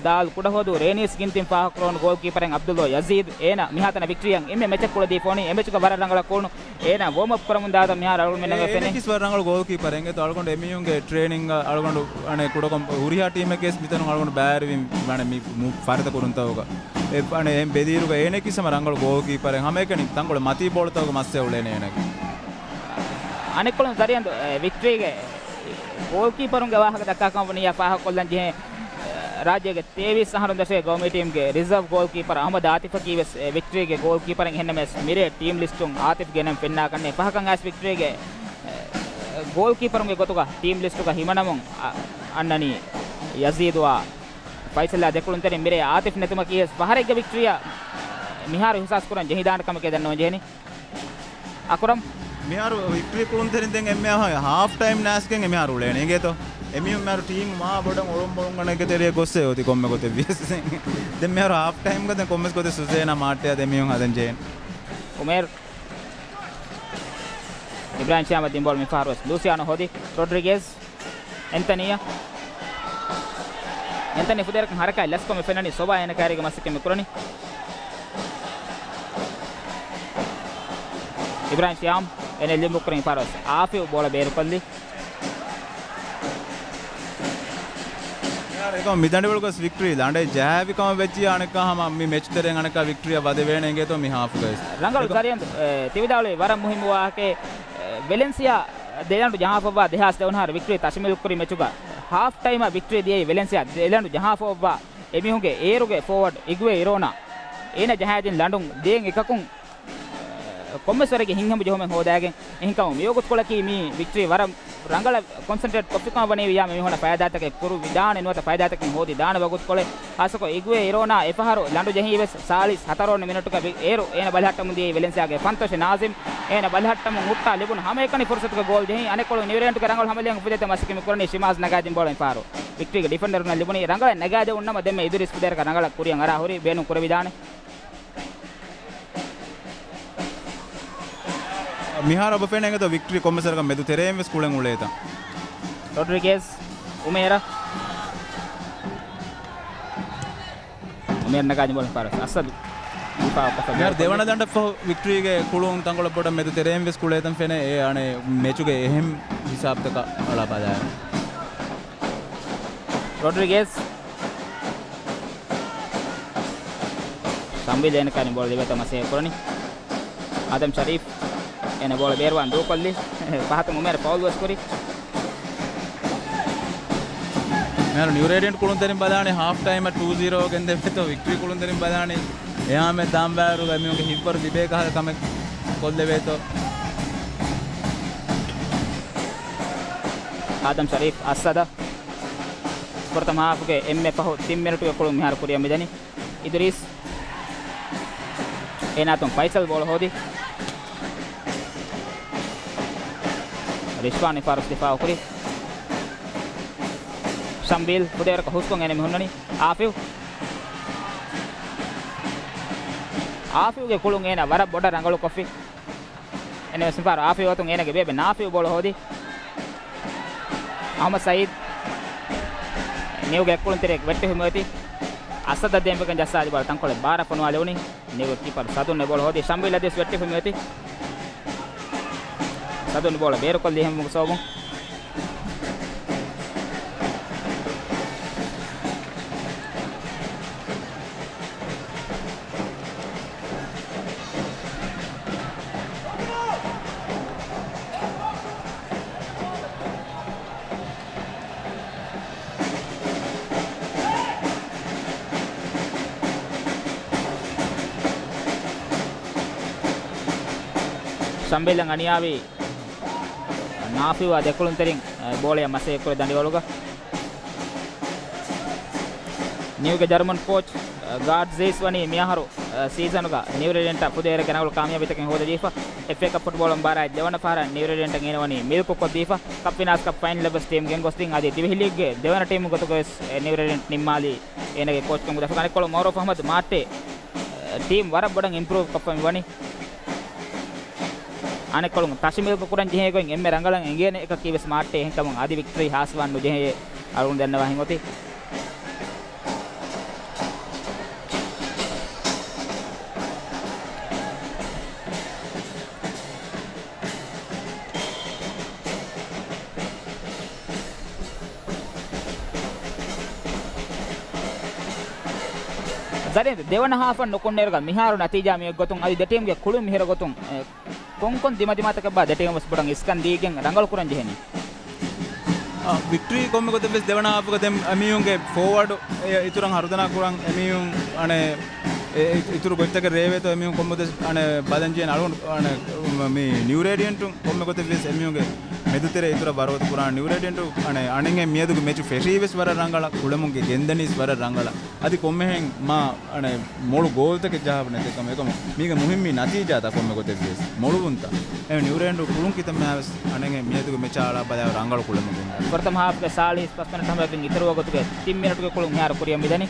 ދާލް ކުޑަހުދޫ ރޭނީސް ގިންތިން ފާހަގަކުރެވުނު ގޯލް ކީޕަރެއް އަބްދުﷲ ޔަޒީދު. އޭނަ މިހާތަނަށް ވިކްޓްރީއަށް އެންމެ މެޗެއް ކުޅެދީފަ އޮތް. އެ މެޗުގަ ވަރަށް ރަނގަޅަށް ކުޅުނު. އޭނަ ވޯމް އަޕް ކުރަމުން ދާތަން މިހާރު އަޅުގަނޑުމެންނަށް އެ ފެނޭ. އޭނަކީސް ވަރަށް ރަނގަޅު ގޯލް ކީޕަރެއް. އެނގޭތޯ އަޅުގަނޑު އެމީހުންގެ ޓްރޭނިންގ އަޅުގަނޑު އަނެއް ކުޑަކޮށް ހުރިހާ ޓީމެއްގެސް މިތަނުން އަޅުގަނޑު ބައިވެރިވިން ވާނެ މި މު-، ފަރިތަ ކުރުންތަކުގަ. އެ އަނެއް އެހެން ބެލިއިރުގަ އޭނަކީސް ހަމަ ރަނގަޅު ގޯލް ކީޕަރެއް. ހަމައެކަނި ތަންކޮޅެއް މަތީ ބޯޅަތަކުގަ މައްސަލަ އުޅޭނެ އޭނަގެ. އަނެއްކޮޅުން ޒަރީން ދޯ، އެ، ވިކްޓްރީގެ ގޯލް ކީޕަރުންގެ ވާހަކަ ދައްކާ ކަމަށް ވަނިއްޔާ ފާހަގަކޮށްލަން ޖެހޭ، އެ، ރާއްޖޭގެ ތޭވީސް އަހަރުން ދަށުގެ ގައުމީ ޓީމްގެ ރިޒާވް ގޯލް ކީޕަރ އަހްމަދު އާތިފަކީ ވެސް، އެ، ވިކްޓްރީގެ ގޯލް ކީޕަރެއް. އެހެންނަމަވެސް މިރޭ ޓީމް ލިސްޓުން އާތިފް ގެނެން ފެންނާކަށް ނެތް. ފަހަކަށް އައިސް ވިކްޓްރީގެ، އެ، ގޯލް ކީޕަރުންގެ ގޮތުގަ ޓީމް ލިސްޓުގަ ހިމަނަމުން އަ-، އަންނަނީ ޔަޒީދުއާ ފައިސަލްއާ ދެކުޅުންތެރިން. މިރޭ އާތިފް ނެތުމަކީ ވެސް ފަހަރެއްގަ ވިކްޓްރީއަށް މިހާރު އިހްސާސް ކުރަން ޖެހިދާނެ ކަމެކޭ ދަންނަވަން ޖެހެނީ. އަކުރަމް. މިހާރު ވިކްޓްރީ ކުޅުންތެރިން ދެން އެންމެ ހާފް ޓައިމް ނާސްގެން އެމިހާރު އުޅޭނެ އިނގޭތޯ. އެމީހުން މިހާރު ޓީމް މާ ބޮޑަށް އޮޅުން ބޮޅުން ގަނެގެ ތެރެއަށް ގޮއްސޭ އޮތީ ކޮންމެ ގޮތެއް ވިޔަސް. ދެން މިހާރު ހާފް ޓައިމްގަ ދެން ކޮންމެސް ގޮތެއް ސުޒޭނާ މާޓްޓެއާ ދެމީހުން ހަދަން ޖެހޭނެ. އުމޭރު. އިބްރާހިމް ޝިޔާމަށް ދިން ބޯޅަ މިފަހަރު ވެސް ލޫސިއާނޯ ހޯދި. ރޮޑްރިގޭޒް. އެންތަނީއަށް. އެންތަނީ ފުދޭވަރަކަށް ހަރަކާތް ލަސްކޮށް މި ފެންނަނީ ސޮބާ އޭނަ ކައިރީގަ މަސައްކަތް މި ކުރަނީ. އިބްރާހިމް ޝިޔާމް އޭނަ ލިމުކުރިން ފަރުވަސް އާފިވް ބޯޅަ ބޭރުކޮށްލި. މި ދަނޑިވަޅުގަސް ވިކްޓްރީ ލަނޑެއް ޖަހާފި ކަމަށް ވެއްޖިއްޔާ އަނެއްކާ ހަމަ މި މެޗު ތެރޭން އަނެއްކާ ވިކްޓްރީއަށް ވަދެވޭނެ އިނގޭތޯ މި ހާފުގައި. ރަނގަޅު ޒަރީން، އެ، ތި ވިދާޅުވީ ވަރަށް މުހިއްމު ވާހަކައެއް. އެ، ވެލެންސިއާ ދެލަނޑު ޖަހާފައިވާ ދެހާސް ދެވަނަ އަހަރު ވިކްޓްރީ ތަށިމުލުކުރި މެޗުގަ ހާފް ޓައިމަށް ވިކްޓްރީ ދިޔައީ ވެލެންސިއާ ދެލަނޑު ޖަހާފައިވާ އެމީހުންގެ އޭރުގެ ފޯވަޑް އިގުއޭ އިރޯނާ. އޭނަ ޖަހާދިން ލަނޑުން ދޭން އެކަކުން ކޮންމެސް ވަރެއްގެ ހިތްހަމަ ޖެހުމެއް ހޯދާގެން އެހެންކަމުން މިވަގުތުކޮޅަކީ މީ ވިކްޓްރީ ވަރަށް ރަނގަޅަށް ކޮންސެންޓްރޭޓް ކޮށްފިކަމަށް ވަނީ ވިޔާ މި މީހުނަށް ފައިދާތަކެއް ކުރުވިދާނެ ނުވަތަ ފައިދާތަކެއް ހޯދިދާނެ ވަގުތުކޮޅެއް. ހާއްސަކޮށް އިގުއޭ އިރޯނާ އެފަހަރު ލަނޑު ޖެހީ ވެސް ސާޅީސް ހަތަރު ވަނަ މިނެޓުގަ ވި-، އޭރު އޭނަ ބަލިހައްޓަމުން ދިޔައީ ވެލެންސިއާގެ ފަންތޮށި ނާޒިމް. އޭނަ ބަލިހައްޓަމުން ހުއްޓާ ލިބުނު ހަމައެކަނި ފުރުސަތުގަ ގޯލް ޖެހި އަނެއްކޮޅު ނިއުރޭންޓުގެ ރަނގަޅު ހަމަލިޔަން އުފެދޭތޯ މަސައްކަތް ކުރަނީ ޝިމާޒް ނަގާދިން ބޯޅަ މިފަހަރު. ވިކްޓްރީގެ ޑިފެންޑަރުންނަށް ލިބުނީ ރަނގަޅަށް ނަގާދެވުން ނަމަ ދެންމެ އިދުރީސް ފުދޭވަރަކަށް ރަނގަޅަށް ކުރިއަށް އަރާ ހުރީ ބޭނުން ކުރެވިދާނެ. މިހާރު އެބަ ފެނޭ އެނގޭތޯ ވިކްޓްރީ ކޮންމެސް ވަރަކަށް މެދު ތެރެއިން ވެސް ކުޅެން އުޅޭތަން. ރޮޑްރިގޭޒް، އުމޭރަ. އުމޭރަ ނަގާދިން ބޯޅަ ފާރަސް. އަސަދު. މިހާރު ދެވަނަ ދަނޑަށްފަހު ވިކްޓްރީގެ ކުޅުން ތަންކޮޅެއް ބޮޑަށް މެދު ތެރެއިން ވެސް ކުޅޭތަން ފެނޭ. އެ އަނެއް މެޗުގެ އެހެން ހިސާބުތަކަށް އަޅާ ބަލާއިރު. ރޮޑްރިގޭޒް. ޝަމްވީލް އޭނަ ކާނި ބޯޅަ ލިބޭތޯ މަސައްކަތް ކުރަނީ. އާދަމް ޝަރީފް އޭނަ ބޯޅަ ބޭރުވާން ދޫކޮށްލި. ފަހަތުން އުމޭރަ ފައުލް ވެސް ކުރި. މިހާރު ނިއުރޭޑިއަންޓް ކުޅުންތެރިން ބަލާނީ ހާފް ޓައިމަށް ޓޫ ޒީރޯ ގެންދެވޭތޯ ވިކްޓްރީ ކުޅުންތެރިން ބަލާނީ އެހާމެ ދާންވާއިރު އެމީހުންގެ ހިތްވަރު ލިބޭ ކަހަލަ ކަމެއް ކޮށްލެވޭތޯ. އާދަމް ޝަރީފް އައްސަދަ. ފުރަތަމަ ހާފުގެ އެންމެ ފަހު ތިން މިނެޓުގެ ކުޅުން މިހާރު ކުރިއަށް މިދަނީ. އިދުރީސް. އޭނާތުން ފައިސަލް ބޯޅަ ހޯދި. ރިޝްވާން މިފަހަރު ދިފާއު ކުރި. ޝަމްވީލް ފުދޭވަރަކަށް ހުސްކޮށް އޭނަ މި ހުންނަނީ. އާފިވް. އާފިވްގެ ކުޅުން އޭނާ ވަރަށް ބޮޑަށް ރަނގަޅު ކޮށްފި. އެންމެ މިފަހަރު އާފިވް އޮތުން އޭނާގެ ބޭބެ ނާފިވް ބޯޅަ ހޯދި. އަހުމަދު ސައީދު. ނިއުގެ ކުޅުންތެރިއަކީ ވެއްޓިފަ މިއޮތީ. އަސަދަށް ދޭންވެގެން ޖައްސާލި ބޯޅަ ތަންކޮޅެއް ބާރަށް ފޮނުވާލެވުނީ. ނިއުގެ ކީޕަރު ސަދުން އެ ބޯޅަ ހޯދި. ޝަމްވީލް އަދިވެސް ވެއްޓިފަ މިއޮތީ. ސަދުން ބޯޅަ ބޭރުކޮށްލީ ހެމުގެ ސޯބުން. ޝަމްވީލް އަނިޔާވީ ނާފިވް އާ ދެކުޅުންތެރިން، އަ، ބޯޅަޔަށް މަސައްކަތް ކުރި ދަނޑިވަޅުގަ. ނިއުގެ ޖަރުމަން ކޯޗް، އަ، ގާޑް ޒީސް ވަނީ މިއަހަރު، އަ، ސީޒަނުގަ ނިއުރޭޑިއަންޓަށް ފުދޭވަރެއްގެ ރަނގަޅު ކާމިޔާބީތަކެއް ހޯދަދީފަ. އެފްއޭ ކަޕް ފުޓްބޯޅަ މުބާރާތް ދެވަނަ ފަހަރަށް ނިއުރޭޑިއަންޓަށް އޭނަ ވަނީ މިލްކު ކޮށްދީފަ. ކަޕް ވިނާސް ކަޕް ފައިނަލަށް ވެސް ޓީމް ގެންގޮސްދިން އަދި ދިވެހި ލީގްގެ ދެވަނަ ޓީމު ގޮތުގަވެސް ނިއުރޭޑިއަންޓް ނިންމާލީ އޭނަގެ ކޯޗްކަމުގެ ދަށުގަ. އަނެއްކޮޅު މައުރޫފް އަހްމަދު މާއްޓޭ ޓީމް ވަރަށް ބޮޑަށް އިމްޕްރޫވް ކޮށްފަ މިވަނީ. އަނެއްކޮޅުން ތަށި މިލްކު ކުރަން ޖެހޭ ގޮތް އެންމެ ރަނގަޅަށް އެނގޭނެ އެކަކީ ވެސް މާއްޓޭ. އެހެންކަމުން އަދި ވިކްޓްރީ ހާސްވާން ނުޖެހޭ އަޅުގަނޑު ދަންނަވާ ހިތްއޮތީ. ޒަރީން ދެވަނަ ހާފަށް ނުކުންނައިރުގަ މިހާރު ނަތީޖާ މިއޮތްގޮތުން އަދި ދެ ޓީމްގެ ކުޅުން މިހިރަ ގޮތުން، އެ، ކޮންކޮން ދިމަދިމާތަކެއްބާ ދެ ޓީމް ވެސް ބޮޑަށް އިސްކަން ދީގެން ރަނގަޅު ކުރަން ޖެހެނީ؟ އާ، ވިކްޓްރީ ކޮންމެ ގޮތެއް ވެސް ދެވަނަ ހާފުގަ ދެ އެމީހުންގެ ފޯވާޑް އެ އިތުރަށް ހަރުދަނާ ކުރަން އެމީހުން އަނެއް އެ އި-، އިތުރު ގޮތްތަކެއް ރޭވޭތޯ އެމީހުން ކޮންމެ ގޮތެއް އަނެއް ބަލަން ޖެހެން އަޅުގަނޑު އަނެއް މި ނިއުރޭޑިއަންޓުން ކޮންމެ ގޮތެއް ވެސް އެމީހުންގެ މެދުތެރެ އިތުރަށް ވަރުގަދަ ކުރާނެ. ނިއުރޭޑިއަންޓު އަނެއް އަނެއް މިއަދުގެ މެޗު ފެށީ ވެސް ވަރަށް ރަނގަޅަށް، ކުޅެމުންގެ ގެންދަނީސް ވަރަށް ރަނގަޅަށް. އަދި ކޮންމެހެން މާ އަނެއް މޮޅު ގޯލްތަކެއް ޖަހާފަ ނެތެއްކަމަށް. އެކަމަ މީގެ މުހިއްމީ ނަތީޖާތައް ކޮންމެ ގޮތެއް ވިޔަސް މޮޅުވުންތައް. އެ ނިއުރޭޑިއަންޓު ކުޅުން ކިތަންމެ ވެސް އަނެއް މިއަދުގެ މެޗާ އަޅާ ބަލާ ރަނގަޅު ކުޅެމުން ގެންދާ. ފުރަތަމަ ހާފްގެ ސާޅީސް ފަސް މިނެޓް ހަމައަކަށް އިތުރުވާ ގޮތުގެ ތިން މިނެޓުގެ ކުޅުން މިހާރު ކުރިއަށް މިދަނީ.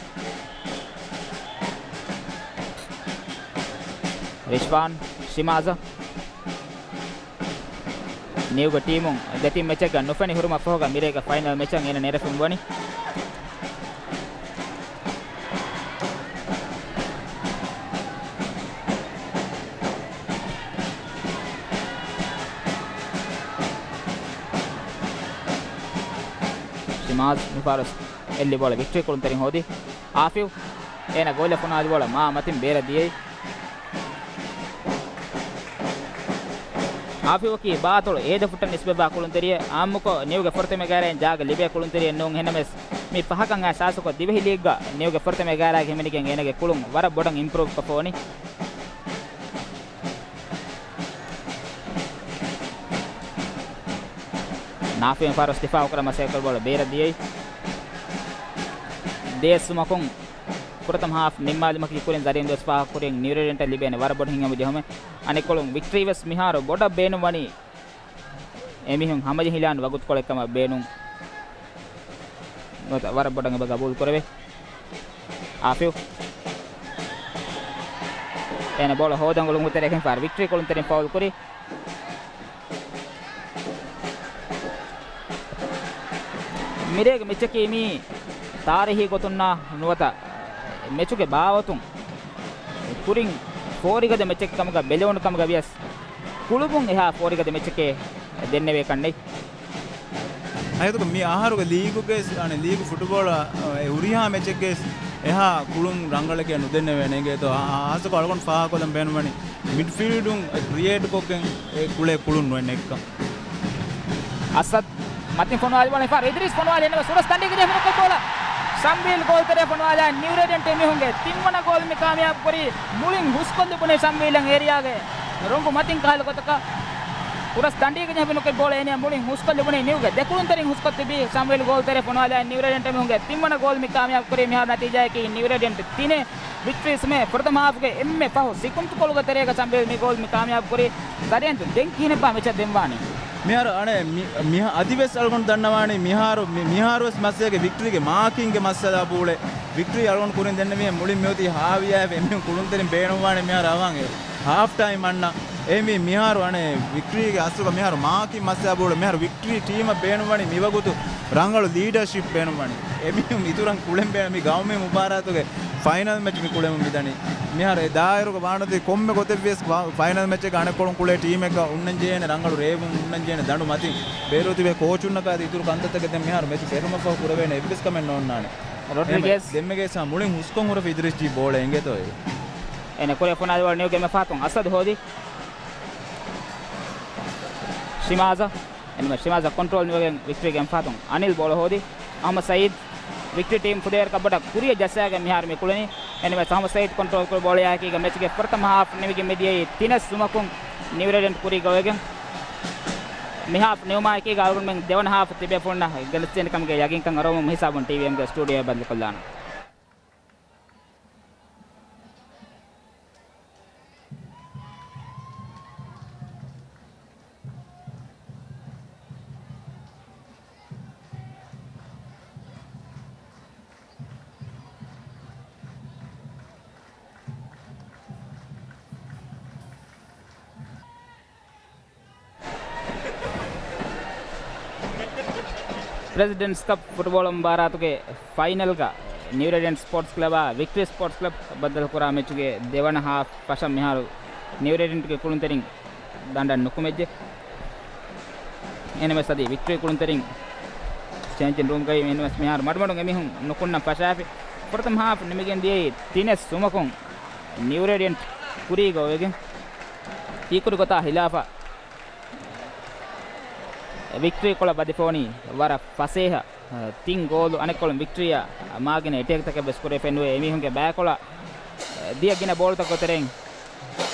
ރިޝްވާން ޝިމާޒަށް. ނިއުގެ ޓީމުން ދެތިން މެޗެއްގަ ނުފެނި ހުރުމަށްފަހުގަ މިރޭގެ ފައިނަލް މެޗަށް އޭނަ ނެރެފަ މިވަނީ. ޝިމާޒް މިފަހަރު އެއްލި ބޯޅަ ވިކްޓްރީ ކުޅުންތެރިން ހޯދި. އާފިވް. އޭނަ ގޯލަށް ފޮނުވާލި ބޯޅަ މާ މަތިން ބޭރަށް ދިޔައީ. އާފިވަކީ ބާ އަތޮޅު އޭދަފުއްޓަށް ނިސްބަތްވާ ކުޅުންތެރިއެއް. އާއްމުކޮށް ނިއުގެ ފުރަތަމަ އެގާރައިން ޖާގަ ލިބޭ ކުޅުންތެރިއެއް ނޫން. އެހެންނަމަވެސް، މި ފަހަކަށް އައިސް އާސަކޮށް ދިވެހި ލީގްގަ ނިއުގެ ފުރަތަމަ އެގާރައިގެ ހިމެނިގެން އޭނަގެ ކުޅުން ވަރަށް ބޮޑަށް އިމްޕްރޫވްކޮށްފަ ވަނީ. ނާފިޔު ފާރުސް ދިފާއުކުރަމަ ސައިކަލް ބޯޅަ ބޭރަށް ދިޔައީ. ދޭއް ސުމަކުން ފުރަތަމަ ހާފް ނިންމާލުމަކީ ކުރިން ޒަރީން ދުވަސް ފާހަގަކުރިން ނިއުރޭޑިއަންޓަށް ލިބޭނެ ވަރަށް ބޮޑު ހިތްހަމަޖެހުމެއް. އަނެއްކޮޅުން ވިކްޓްރީ ވެސް މިހާރު ބޮޑަށް ބޭނުންވަނީ އެމީހުން ހަމަޖެހިލާން ވަގުތުކޮޅެއް ކަމަށް ބޭނުން ނުވަތަ ވަރަށް ބޮޑަށް އެބަ ގަބޫލު ކުރެވޭ. އާފިވް. އޭނަ ބޯޅަ ހޯދަން އުޅުނު ތެރޭގެ ފާރު ވިކްޓްރީ ކުޅުންތެރިން ފައުލް ކުރި. މިރޭގެ މެޗަކީ މީ ތާރީހީ ގޮތުންނާ ނުވަތަ މެޗުގެ ބާވަތުން ކުރިން ފޯރިގަދަ މެޗެއް ކަމުގަ ބެލެވުނު ކަމުގަ ވިޔަސް، ކުޅުބުން އެހާ ފޯރިގަދަ މެޗެކޭ ދެންނެވޭކަށް ނެތް. އަހަރުގެ މި އަހަރުގެ ލީގުގެ، އަނެ، ލީގު ފުޓުބޯޅަ، އެ، ހުރިހާ މެޗެއްގެ އެހާ ކުޅުން ރަނގަޅަކޭ ނުދެންނެވޭނެ އިނގޭތޯ. އާ، އާސަކޮ އަޅުގަނޑު ފާހަގަކޮށްލަން ބޭނުންވަނީ މިޑްފީލްޑުން ކްރިއޭޓްކޮށްގެން އެ ކުޅޭ ކުޅުން ނުވެ ނެއްކަން. އަސަދް މަތިން ފޮނުވާލި ބޯޅަ ފާރު އިދްރީސް ފޮނުވާލި އެންނަމަ ސުރަސް ދަނޑީގަ ޖެހި ނުކޮށް ބޯޅަ ސަމްވީލް ގޯލްތެރޭ ފޮނުވާލާ ނިއުރޭޑިއަންޓް އެމީހުންގެ ތިންވަނަ ގޯލް މި ކާމިޔާބު ކުރީ. މުޅިން ހުސްކޮށްލިބުނީ ސަމްވީލަށް އޭރިއާގެ ރޮނގު މަތިން ކަހަލަ ގޮތަކަށް. ސުރަސް ދަނޑީގަ ޖެހި ނުކޮށް ބޯޅަ އޭނަ މުޅިން ހުސްކޮށްލިބުނީ ނިއުގެ ދެކުޅުންތެރިން ހުސްކޮށް ތިބީ. ސަމްވީލް ގޯލްތެރޭ ފޮނުވާލާ ނިއުރޭޑިއަންޓް އެމީހުންގެ ތިންވަނަ ގޯލް މި ކާމިޔާބު ކުރީ. މިހާރު ނަތީޖާއަކީ ނިއުރޭޑިއަންޓް ތިނެއް، ވިކްޓްރީ ސުމެއް. ފުރަތަމަ ހާފުގެ އެންމެ ފަހު ސިކުންތުކޮޅުގެ ތެރޭގަ ސަމްވީލް މި ގޯލް މި ކާމިޔާބު ކުރީ. ޒަރީންދު ދެން ކިހިނެއްބާ މެޗަށް ދެންވާނީ؟ މިހާރު އަނެއް މި-، މިހާ-، އަދިވެސް އަޅުގަނޑު ދަންނަވާނީ މިހާރު މި-، މިހާރުވެސް މަސްއެއްގެ ވިކްޓްރީގެ މާކިންގެ މައްސަލަ ބޫޅެ. ވިކްޓްރީ އަޅުގަނޑު ކުރިން ދެންނެވި މުޅިން މިއޮތީ ހާވިޔާ އެމީހުން ކުޅުންތެރިން ބޭނުންވާނެ މިހާރު އަވަން އެ ހާފް ޓައިމް އަންނަ. އެހެންވީ މިހާރު އަނެއް ވިކްޓްރީގެ އަސްލުގަ މިހާރު މާކިން މައްސަލަ ބޫޅެ. މިހާރު ވިކްޓްރީ ޓީމަށް ބޭނުންވަނީ މިވަގުތު ރަނގަޅު ލީޑަޝިޕް ބޭނުންވަނީ. އެމީހުން އިތުރަށް ކުޅެން ބޭނުން މި ގައުމީ މުބާރާތުގެ ފައިނަލް މެޗް މި ކުޅެމުން މިދަނީ. މިހާރު އެ ދާއިރުގަ ވާނުދީ ކޮންމެ ގޮތެއްވިޔަސް ފަ-، ފައިނަލް މެޗެއްގަ އަނެއްކޮޅުން ކުޅޭ ޓީމެއްގަ އުންނަންޖެހޭނެ ރަނގަޅު ރޭވުން، އުންނަންޖެހޭނެ ދަނޑު މަތިން ބޭރު ތިބޭ ކޯޗުންނަކާ އަދި އިތުރު ކަންތައްތަކެއް ދެން މިހާރު މެޗު ފެށުމަށްފަހު ކުރެވޭނެ އެއްވެސް ކަމެއް ނޯންނާނެ. ރޮޑްރިގެސް. ދެންމެ-، ދެންމެގޭސް މުޅިން ހުސްކޮށް ހުރެފަ އިދްރިސް ޖީ ބޯޅަ އެނގޭތޯ އޭ. އޭނަ ކުރިއަށް ފޮނުވާލި ބޯޅަ ނިއުގެ އެންމެ ފަހަތުން އަސަދު ހޯދި. ޝިމާޒަ. އެންމެ ޝިމާޒަ ކޮންޓްރޯލް ނުވެގެން ވިކްޓްރީގެ އެންމެ ފަހަތުން އަނިލް ބޯޅަ ހޯދި. އަހްމަދު ސައީދު. ވިކްޓްރީ ޓީމް ފުދޭވަރަކަށް ބޮޑަށް ކުރިއަށް ޖައްސާގެން މިހާރު މި ކުޅެނީ. އެންމެ އަހްމަދު ސައީދު ކޮންޓްރޯލް ކުރި ބޯޅަޔާ އެކީގަ މެޗުގެ ފުރަތަމަ ހާފް ނިމިގެން މިދިޔައީ ތިނެއް ސުމަކުން ނިއުރޭޑިއަންޓް ކުރީގަ އޮވެގެން. މި ހާފް ނިމުމާ އެކީގަ އަޅުގަނޑުމެން ދެވަނަ ހާފް ތިބޭފުޅުންނަށް ގެނެސްދޭނެ ކަމުގެ ޔަގީންކަން އަރުވަމުން މިހިސާބުން ޓީވީއެމްގެ ސްޓޫޑިއޯއަށް ބަދަލުކޮށްލާނަން. ޕްރެޒިޑެންޓްސް ކަޕް ފުޓްބޯޅަ މުބާރާތުގެ ފައިނަލްގަ ނިއުރޭޑިއަންޓް ސްޕޯޓްސް ކްލަބާ ވިކްޓްރީ ސްޕޯޓްސް ކްލަބް ބައްދަލުކުރާ މެޗުގެ ދެވަނަ ހާފް ފަށަން މިހާރު ނިއުރޭޑިއަންޓްގެ ކުޅުންތެރިން ދަނޑަށް ނުކުމެއްޖެ. އެހެންވެސް އަދި ވިކްޓްރީ ކުޅުންތެރިން ޗޭންޖިން ރޫމްގައި އެހެންވެސް މިހާރު މަޑުމަޑުން އެމީހުން ނުކުންނަން ފަށާފި. ފުރަތަމަ ހާފް ނިމިގެން ދިޔައީ ތިނެއް ސުމަކުން ނިއުރޭޑިއަންޓް ކުރީގަ އޮވެގެން. ކީކުރި ގޮތާ ހިލާފަށް ވިކްޓްރީ ކޮޅަށް ވަދެފަވަނީ ވަރަށް ފަސޭހަ، އަ، ތިން ގޯލު އަނެއްކޮޅުން ވިކްޓްރީއަށް މާގިނަ އެޓޭކްތަކެއް ވެސް ކުރެވިފައެއް ނުވޭ. އެމީހުންގެ ބައިކޮޅަށް، އަ، ދިޔަ ގިނަ ބޯޅަތަކުގެ ތެރެއިން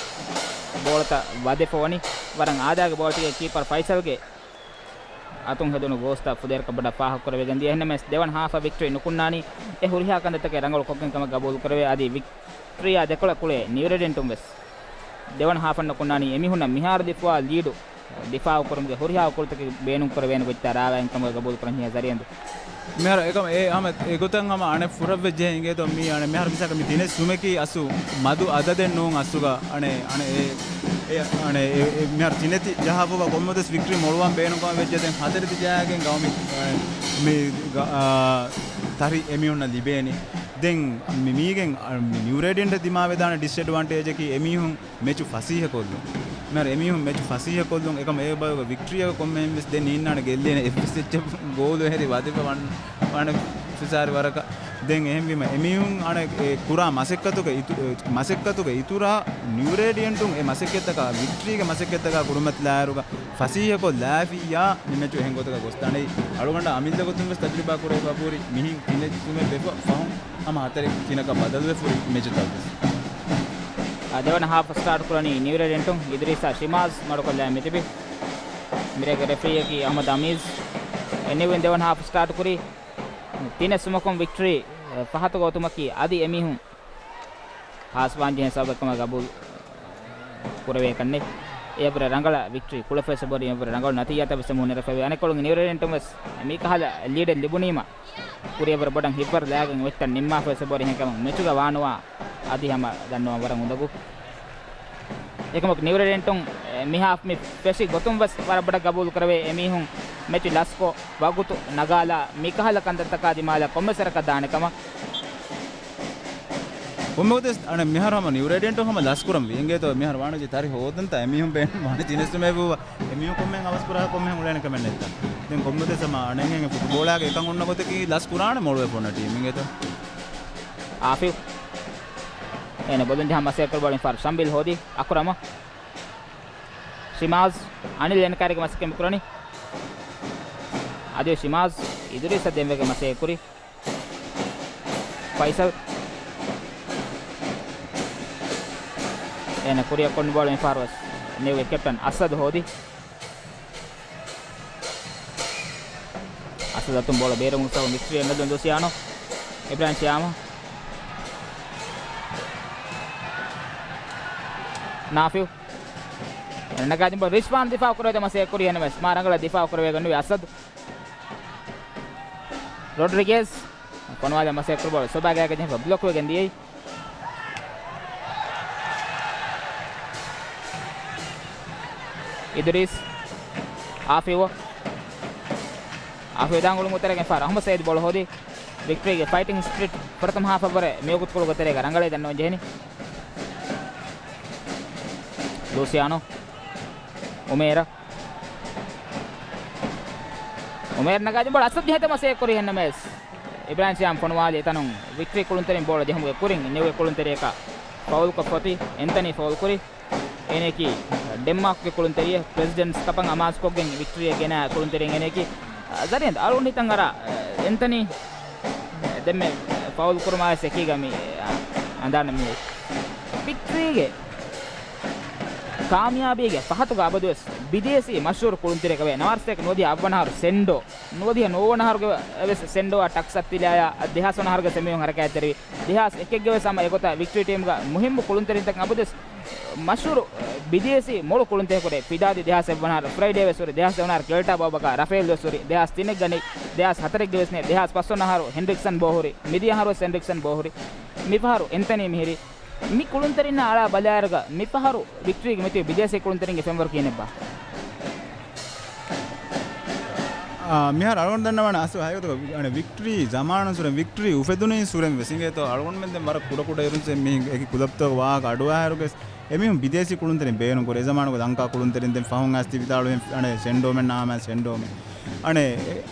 ބޯޅަތައް ވަދެފަވަނީ. ވަރަށް އާދައިގެ ބޯޅަތަކެއް ކީޕަރ ފައިސަލްގެ އަތުން ހެދުނު ގޯސްތައް ފުދޭވަރަކަށް ބޮޑަށް ފާހަގަކުރެވިގެން ދިޔަ. އެހެންނަމަވެސް ދެވަނަ ހާފަށް ވިކްޓްރީ ނުކުންނާނީ އެ ހުރިހާ ކަންތައްތަކެއް ރަނގަޅު ކޮށްގެން ކަމަށް ގަބޫލު ކުރެވޭ. އަދި ވިކްޓްރީއާ ދެކޮޅަށް ކުޅޭ ނިއުރޭޑިއަންޓުން ވެސް ދެވަނަ ހާފަށް ނުކުންނާނީ އެމީހުންނަށް މިހާރު ދެއްވާ ލީޑު ދިފާއުކުރުމުގެ ހުރިހާ އުކުޅުތަކެއް ބޭނުންކުރެވޭނެ ގޮތްތައް ރާވާގެން ކަމުގައި ގަބޫލުކުރަން ހިޔާ ޒަރީންދު. މިހާރު އެކަމަށް އެ ހަމަ އެގޮތަށް ހަމަ އަނެއް ފުރައްވެއްޖެ އިނގޭތޯ މީ އަނެއް މިހާރު މިސާލަކަށް މި ތިނެއް ސުމެކީ އަސްލު މަދު އަދަދެއް ނޫން އަސްލުގަ އަނެއް އަނެއް އެ އެ އަނެއް އެ އެ މިހާރު ތިނެތި ޖަހާފަވާ ކޮންމެވެސް ވިކްޓްރީ މޮޅުވާން ބޭނުންކަމަށް ވެއްޖެ ދެން ހަތަރެތި ޖަހާގެން ގައުމީ އަނެއް މި ގަ-، އާ، ތަރި އެމީހުންނަށް ލިބޭނީ. ދެން މި މީގެން މި ނިއުރޭޑިއަންޓަށް ދިމާވެދާނެ ޑިސްއެޑްވާންޓޭޖަކީ އެމީހުން މެޗު ފަސޭހަކޮށްލުން. މިހާރު އެމީހުން މެޗު ފަސޭހަކޮށްލުން އެކަމަށް އެ ބަޔުގަ ވިކްޓްރީއަކަށް ކޮންމެހެން ވެސް ދެން އިންނާނެ ގެއްލޭނެ އެއްވެސް އެއްޗެއް ގޯލު އެހެރި ވަދެފަ ވަން-، ވާނެ އޮފިސާރި ވަރަކަށް. ދެން އެހެންވީމަ، އެމީހުން އަނެއް އެ ކުރާ މަސައްކަތުގެ އިތު-، އެ މަސައްކަތުގެ އިތުރަށް ނިއު ރޭޑިއަންޓުން އެ މަސައްކަތްތަކާ ވިކްޓްރީގެ މަސައްކަތްތަކާ ކުރިމަތިލާއިރުގަ ފަސޭހަކޮށް ލާފިއްޔާ މި މެޗު އެހެން ގޮތަކަށް ގޮސްދާނެ. އަޅުގަނޑަށް އަމިއްލަ ގޮތުން ވެސް ތަޖުރިބާ ކުރެވިފަ ހުރި މިހިން ތިނެއް ތިނެއް ދެފަ ފަހުން ހަމަ ހަތަރެއް ތިނަކަށް ބަދަލުވެފަ ހުރި މެޗުތައް ވެސް. އާ، ދެވަނަ ހާފް ސްޓާޓް ކުރަނީ ނިއު ރޭޑިއަންޓުން އިދުރީސާ ޝިމާޒް މަޑުކޮށްލާ މިތިބި. މިރޭގެ ރެފްރީއަކީ އަހްމަދު އަމީޒް. އެ ނިއުއިން ދެވަނަ ހާފް ސްޓާޓް ކުރީ. ތިނެއް ސުމަކުން ވިކްޓަރީ ފަހަތުގަ އޮތުމަކީ އަދި އެމީހުން ހާސްވާންޖެހޭ ސަބަބެއްކަމަށް ގަބޫލު ކުރެވޭކަށްނެތް. އެއަށްވުރެ ރަނގަޅަށް ވިކްޓަރީ ކުޅެފަވެސް އެބަހުރި ރަނގަޅު ނަތީޖާތައް ވެސް އެމީހުން ނެރެފަވޭ. އަނެއްކޮޅުން ނިއު ރޭޑިއަންޓުން ވެސް މިކަހަލަ ލީޑެއް ލިބުނީމަ ކުރިއަށްވުރެ ބޮޑަށް ހިތްވަރު ލާގެން މެޗުތައް ނިންމާފަވެސް އެބަހުރި. އެހެންކަމުން މެޗުގަ ވާނުވާ އަދި ހަމަ ދަންނަވަން ވަރަށް އުނދަގޫ. އެކަމަކު ނިއު ރޭޑިއަންޓުން މިހާފް މި ފެށި ގޮތުން ވެސް ވަރަށް ބޮޑަށް ގަބޫލު ކުރެވޭ. އެމީހުން މެޗު ލަސްކޮށް، ވަގުތު ނަގާލާ، މިކަހަލަ ކަންތައްތަކާ ދިމާލާ ކޮންމެސް ވަރަކަށް ދާނެ ކަމަށް. ކޮންމެ ގޮތެއް އަނެއް މިހާރު ހަމަ ނިއު ރޭޑިއަންޓު ހަމަ ލަސްކުރަން ވީ. އިނގޭތޯ މިހާރު ވާނުޖެ ތަރި ހޯދަންތަ އެމީހުން ބޭނުން ވާނެ ތިނެއްސުމޭ ބުއްވަ. އެމީހުން ކޮންމެ އަވަސް ކުރާ ކޮންމެ އުޅޭނެ ކަމެއް ނެތްތަ. ދެން ކޮންމެ ގޮތެއް ހަމަ އަނެއް އެނގެ ފުޓްބޯޅާގެ އެކަން އޮންނަ ގޮތަކީ ލަސް ކުރާނެ މޮޅުވެފަ އޮންނަ ޓީމް އިނގޭތޯ. އާފިވް. އޭނަ ބޮލުން ޖަހާ މަސައްކަތް ކުރި ބޯޅަ މި ފާރު ޝަމްބިލް ހޯދި އަކުރަމަށް. ޝިމާޒް އަނިލް އެންކައިރިގެ މަސައްކަތް މި ކުރަނީ. އަދި ޝިމާޒް އިދުރީސަށް ދެންވެގެން މަސައްކަތް ކުރި. ފައިސަލް. އޭނަ ކުރިއަށް ކޮން ބޯޅަ މި ފާރު ވެސް ނިއުގެ ކެޕްޓަން އަސަދު ހޯދި. އަސަދަށް ބޯޅަ ބޭރުމުގެ ސަބަބުން ވިކްޓަރީ އެނގެދުން ލޫސިއާނޯ. އިބްރާހިމް ޝިޔާމު. ނާފިއު. ނަގާދިން ބޯ ރިޝްވާން ދިފާއު ކުރެވޭތޯ މަސައްކަތް ކުރީ އެހެންވެސް މާ ރަނގަޅަށް ދިފާއު ކުރެވޭގެން ނުވި އަސަދު. ރޮޑްރިގޭސް. ފޮނުވާލާ މަސައްކަތް ކުރި ބޯޅަ ސޮބާގާގެ ޖެހިފަ ބްލޮކް ވެގެން ދިޔައީ. އިދުރީސް. އާފިވް. އާފިވް ދާން ގުޅުން ތެރޭގެ ފާރު އަހްމަދު ސައީދު ބޯޅަ ހޯދި. ވިކްޓަރީގެ ފައިޓިން ސްޕިރިޓް ފުރަތަމަ ހާފަށްވުރެ މިވަގުތު ކުޅުގެ ތެރޭގަ ރަނގަޅަށް ދަންނަވަން ޖެހެނީ. ލޫސިއާނޯ. އުމޭރަ. އުމޭރަ ނަގާދިން ބޯޅަ އަސަދު ޖެހޭތޯ މަސައްކަތް ކުރީ އެހެންނަމަވެސް. އިބްރާހިމް ޝިޔާމް ފޮނުވާލި އެތަނުން ވިކްޓަރީ ކުޅުންތެރިން ބޯޅަ ޖެހުމުގެ ކުރިން ނިއުގެ ކުޅުންތެރިޔަކަށް ފައުލްކޮށް ފޮތި އެންތަނީ ފައުލް ކުރި. އޭނައަކީ ޑެންމާކްގެ ކުޅުންތެރިއެއް ޕްރެޒިޑެންޓްސް ކަޕަށް އަމާޒުކޮށްގެން ވިކްޓަރީއަށް ގެނައި ކުޅުންތެރިން އޭނައަކީ. ޒަރީން އަޅުގަނޑު ހިތަށް އަރާ އެންތަނީ ދެންމެ ފައުލް ކުރުމާ ވެސް އެކީގަ މި އަނދާނަ މި ވިކްޓަރީގެ ކާމިޔާބީގެ ފަހަތުގަ އަބަދުވެސް ބިދޭސީ މަޝްހޫރު ކުޅުންތެރިއެއް ވޭ. ނަވާރަސްތޭކަ ނުވަދިހަ އަށްވަނަ އަހަރު ސެންޑޯ، ނުވަދިހަ ނުވަވަނަ އަހަރުގަ ވެސް ސެންޑޯއާ ޓަކްސް އަތްތިލާޔާ ދެހާސް ވަނަ އަހަރުގެ ސެމީހުން ހަރަކާތްތެރިވި. ދެހާސް އެކެއްގެ ވެސް ހަމަ އެގޮތަށް ވިކްޓަރީ ޓީމްގަ މުހިއްމު ކުޅުންތެރިންތަކުން އަބަދުވެސް މަޝްހޫރު ބިދޭސީ މޮޅު ކުޅުންތެރި ކުރޭ. ފިދާދީ ދެހާސް އެއްވަނަ އަހަރު ފްރައިޑޭ ވެސް ހުރި، ދެހާސް ދެވަނަ އަހަރު ކެލްޓާ ބޯބަގާ ރަފޭލް ވެސް ހުރި، ދެހާސް ތިނެއްގަ ނެތް، ދެހާސް ހަތަރެއްގެ ވެސް ނެތް، ދެހާސް ފަސްވަނަ އަހަރު ހެންޑްރިކްސަން ބޯ ހުރި، މިދިޔަ އަހަރު ވެސް ހެންޑްރިކްސަން ބޯ ހުރި. މިފަހަރު އެންތަނީ މިހިރީ. މި ކުޅުންތެރިންނާ އަޅާ ބަލާއިރުގަ މިފަހަރު ވިކްޓަރީގެ މެޗުގަ ބިދޭސީ ކުޅުންތެރިންގެ ފެންވަރު ކިހިނެއްބާ؟ އާ، މިހާރު އަޅުގަނޑު ދަންނަވާނެ އަސްލު ހަގީގަތުގަ ވި-، އަނެއް ވިކްޓަރީ ޒަމާނު ސުރެން، ވިކްޓަރީ އުފެދުނީ ސުރެން ވެސް އިނގޭތޯ. އަޅުގަނޑުމެން ދެން ވަރަށް ކުޑަކުޑަ އިރުން ސެ މި އެކި ކުލަބްތަކުގަ ވާހަކަ އަޑުއަހާއިރުގެ އެމީހުން ބިދޭސީ ކުޅުންތެރިން ބޭނުން ކުރޭ. އެ ޒަމާނުގަ ލަންކާ ކުޅުންތެރިން ދެން ފަހުން އައިސް ތި ވިދާޅުވި އަނެއް ސެންޑޯމެން ނާމާ ސެންޑޯމެން. އަނެއް އެ-،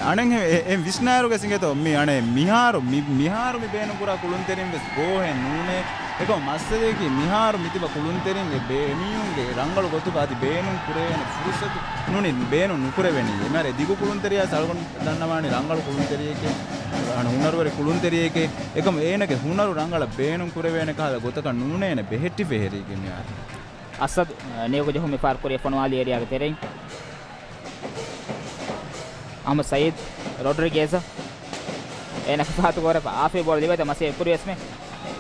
އަނެއް އެ-، އެ-، އެ ވިސްނާއިރުގެ ސިނގޭތޯ މި އަނެއް މިހާރު މި-، މިހާރު މި ބޭނުން ކުރާ ކުޅުންތެރިން ވެސް ބޯހެއް ނޫނޭ. އެކަމަ މައްސަލަޔަކީ މިހާރު މިތިބަ ކުޅުންތެރިން އެ ބޭ-، އެމީހުންގެ ރަނގަޅު ގޮތުގަ އަދި ބޭނުން ކުރެވޭނެ ފުރުސަތު ނޫނީ ބޭނުން ނުކުރެވެނީ. އެމާރެ ދިގު ކުޅުންތެރިޔާ ސަޅުގަނޑު ދަންނަވާނީ ރަނގަޅު ކުޅުންތެރިއެކޭ، އަނެއް ހުނަރުވެރި ކުޅުންތެރިއެކޭ. އެކަމަ އޭނަގެ ހުނަރު ރަނގަޅަށް ބޭނުން ކުރެވޭނެ ކަހަލަ ގޮތަކަށް ނޫނޭ އޭނަ ބެހެއްޓިފަ އެހެރީގެ މިހާރު. އަސަދު، އަ، ނިއުގެ ޖެހުމެއް ފާރު ކުރިއަށް ފޮނުވާލި އޭރިއާގެ ތެރެއިން. އަހްމަދު ސައީދު، ރޮޑްރިގޭޒަށް. އޭނަ ފަހަތު ގޯލަށް އާފިވް ބޯޅަ ލިބޭތޯ މަސައްކަތް ކުރި ވެސް މި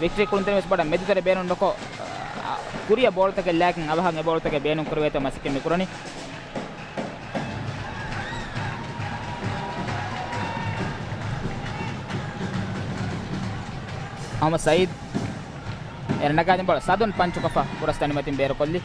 ވިކްޓަރީ ކުޅުންތެރިން ވެސް ބޮޑަށް މެދުތެރެ ބޭނުން ނުކޮށް، އަ، ކުރިއަށް ބޯޅަތަކެއް ލާގެން އަވަހަށް އެ ބޯޅަތަކެއް ބޭނުން ކުރެވޭތޯ މަސައްކަތް މި ކުރަނީ. އަހްމަދު ސައީދު އޭރަ ނަގާދިން ބޯޅަ ސަދުން ޕަންޗުކޮށްފަ ކުރަސް ތަނިމަތިން ބޭރުކޮށްލި.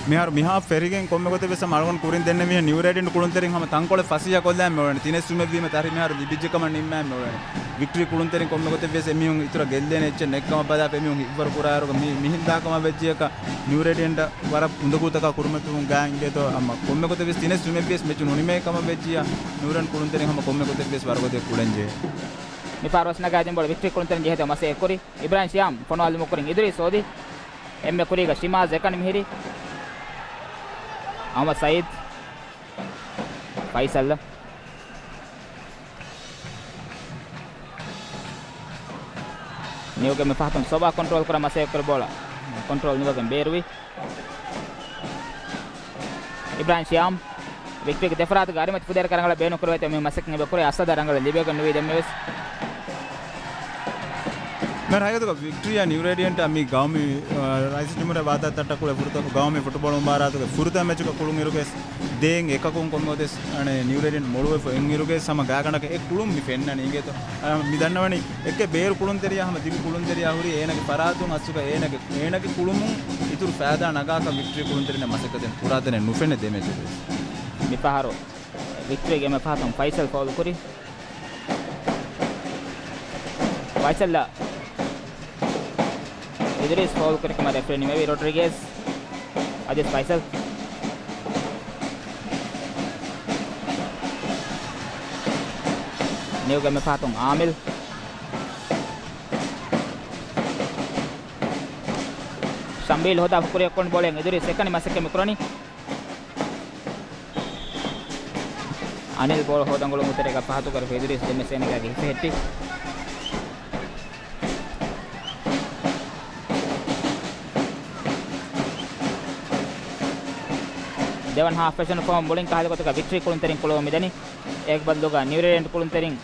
މިހާރު މިހާ ފެށިގެން ކޮންމެ ގޮތެއް ވެސް ހަމަ އަޅުގަނޑު ކުރިން ދެންނެވިހެން ނިއު ރޭޑިއަންޓް ކުޅުންތެރިން ހަމަ ތަންކޮޅެއް ފަސޭހަ ކޮށްލާން މިއުޅެނީ. ތިނެއް ސުމެއްވީމަ ތަރި މިހާރު ލިބިއްޖެ ކަމަށް ނިންމާން މިއުޅެނީ. ވިކްޓްރީ ކުޅުންތެރިން ކޮންމެ ގޮތެއް ވެސް އެމީހުން އިތުރަށް ގެއްލޭނެ އެއްޗެއް ނެތްކަމަށް ބަލާފަ އެމީހުން ހިތްވަރު ކުރާއިރުގަ މި، މިހިނދާ ކަމަށް ވެއްޖިޔަކަ ނިއު ރޭޑިއަންޓަށް ވަރަށް އުނދަގޫތަކާ ކުރިމަތިވުން ގާތް އިނގޭތޯ. އަމަ ކޮންމެ ގޮތެއް ވެސް ތިނެއް ސުމެއް ވިޔަސް މެޗު ނުނިމޭ ކަމަށް ވެއްޖިޔާ ނިއު ރޭޑިއަންޓް ކުޅުންތެރިން ހަމަ ކޮންމެ ގޮތެއް ވެސް ވަރުގަދަ ކުޅެންޖެހޭ. މި ފާރު ވެސް ނަގާ ދިން ބޯޅަ ވިކްޓްރީ ކުޅުންތެރިން ޖެހޭތޯ މަސައްކަތް ކުރި. އިބްރާހިމް ޝިޔާމް ފޮނުވާލުމުގެ ކުރިން އިދުރީސް ސޯދި. އެންމެ ކުރީގަ ޝިމާޒް އެކަނި މިހިރީ. އަހްމަދު ސައީދު. ފައިސަލް. ނިއުގެ މި ފަހަތުން ސޮބާ ކޮންޓްރޯލް ކުރާ މަސައްކަތް ކުރި ބޯޅަ ކޮންޓްރޯލް ނުވެގެން ބޭރުވި. އިބްރާހިމް ޝިޔާމް ވިކްޓްރީގެ ދެފަރާތުގެ އަރިމަތި ފުދޭވަރަކަށް ރަނގަޅަށް ބޭނުން ކުރެވޭތޯ މި މަސައްކަތް ކުރޭ. އަސަދަށް ރަނގަޅަށް ލިބިގެން ނުވީ ދެންމެވެސް. މި ހަގީގަތުގަ ވިކްޓްރީއާ ނިއު ރޭޑިއަންޓާ މި ގައުމީ، އާ، ރައީސުލްޖުމްހޫރިއްޔާ ވާދާތައްޓަކުޅެ ފުރަތަމަ ގައުމީ ފުޓުބޯޅަ މުބާރާތުގެ ފުރަތަމަ މެޗުގަ ކުޅުން އިރުގެ ދޭން އެކަކުން ކޮންމެ ގޮތެއް އަނެއް ނިއު ރޭޑިއަންޓް މޮޅުވެފަ އިން އިރުގެ ހަމަ ގާތްގަނޑަކަށް އެ ކުޅުން މި ފެންނަނީ އިނގޭތޯ. އާ، މި ދަންނަވަނީ އެކެއް ބޭރު ކުޅުންތެރިޔާ ހަމަ ދިގު ކުޅުންތެރިޔާ ހުރީ އޭނަގެ ފަރާތުން އަސްލުގަ އޭނަގެ، އޭނަގެ ކުޅުމުން އިތުރު ފައިދާ ނަގާކަށް ވިކްޓްރީ ކުޅުންތެރިންނަށް މަސައްކަތެއް ކުރާތަނެއް ނުފެނެ ދެ މެޗުގަ ވެސް. މި ފަހަރު ވިކްޓްރީގެ އެންމެ ފަހަތުން ފައިސަލް ފައުލު ކުރި. ފައިސަލްއަށް އިދުރީސް ފައުލު ކުރި ކަމަށް ރެފްރީ ނިމެވި. ރޮޑްރިގޭޒް އަދިވެސް ފައިސަލް. ނިއުގެ އެންމެ ފަހަތުން އާމިލް. ޝަމްބީލް ހޯދާފަ ކުރިއަށް ކުޅުން ބޯޅައިން އިދުރީސް އެކަނި މަސައްކަތް މި ކުރަނީ. އަނިލް ބޯޅަ ހޯދަނގުޅުމުގެ ތެރޭގަ ފަހަތުކުރި އިދުރީސް ދެންމެ ސޭނަގާގެ ހިފެހެއްޓި. ދެވަނަ ހާފް ފެށުނު ފަހުން މުޅިން ކަހަލަ ގޮތަކަށް ވިކްޓްރީ ކުޅުންތެރިން ކުޅައިގެން މިދަނީ. އޭގެ ބަދަލުގަ ނިއު ރޭޑިއަންޓް ކުޅުންތެރިން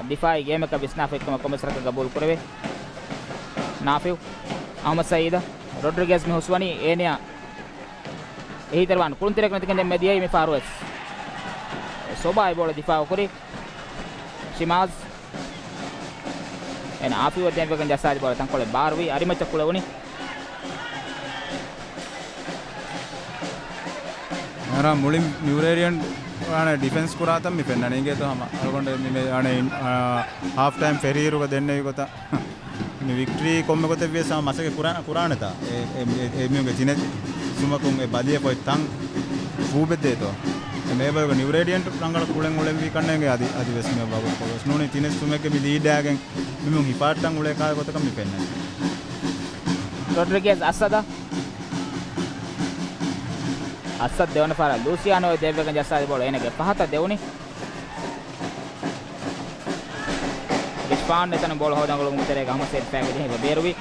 ދިފާއީ ގޭމަކަށް ވިސްނާފައި ކަމަށް ކޮމެސްރަކަށް ގަބޫލު ކުރެވޭ. ނާފިއު، އަހްމަދު ސައީދަށް، ރޮޑްރިގޭޒް މި ހުސްވަނީ އޭނަޔާ އެހީތެރިވާން ކުޅުންތެރިޔަކު ނެތިގެން ދެންމެ ދިޔައީ މި ފާރުވެސް. ސޮބާ އެ ބޯޅަ ދިފާއު ކުރި. ޝިމާޒް. އޭނަ އާފިއު ދެންވެގެން ޖައްސާލި ބޯޅަ ތަންކޮޅެއް ބާރުވި. އަރިމައްޗަށް ކުޅެވުނީ. އަރާ މުޅި ނިއު ރޭޑިއަންޓް އާނެ ޑިފެންސް ކުރާތަން މި ފެންނަނީ އިނގޭތޯ ހަމަ އަޅުގަނޑު މި، މި އާނެ، އާ، ހާފް ޓައިމް ފެށިއިރުގަ ދެންނެވި ގޮތަށް. މި ވިކްޓްރީ ކޮންމެ ގޮތެއް ވިޔަސް ހަމަ މަސައްކަތް ކުރާ، ކުރާނެތާ؟ އެ، އެ، އެ، އެ މީހުންގެ ތިނެއް ސުމަކުން އެ ބަލިއަށް އޮތް ތަން ފޫބެއްދޭތޯ؟ އެ މޭބަލްގަ ނިއު ރޭޑިއަންޓް ރަނގަޅަށް ކުޅެން އުޅެންވީ ކަންނޭނގެ އަދި، އަދި ވެސް މި ވަގުތު ކޮޅުވެސް ނޫނީ ތިނެއް ސުމެއްގެ މި ލީޑާގެން މިމީހުން ހިފާއްޓަން އުޅޭ ކާލަ ގޮތަކަށް މި ފެންނަނީ. ރޮޑްރިގޭޒް އަސަދަށް. އަސަދް ދެވަނަ ފަހަރަށް ލޫސިއާނޯ ދެއްވެގެން ޖައްސާލި ބޯޅަ އޭނަގެ ފަހަތަށް ދެވުނީ. އިރްފާން އެތަނުން ބޯޅަ ހޯދަން ގުޅުމުގެ ތެރޭގަ އަހްމަދު ސައީދު ފައިގަ ޖެހިފަ ބޭރުވި.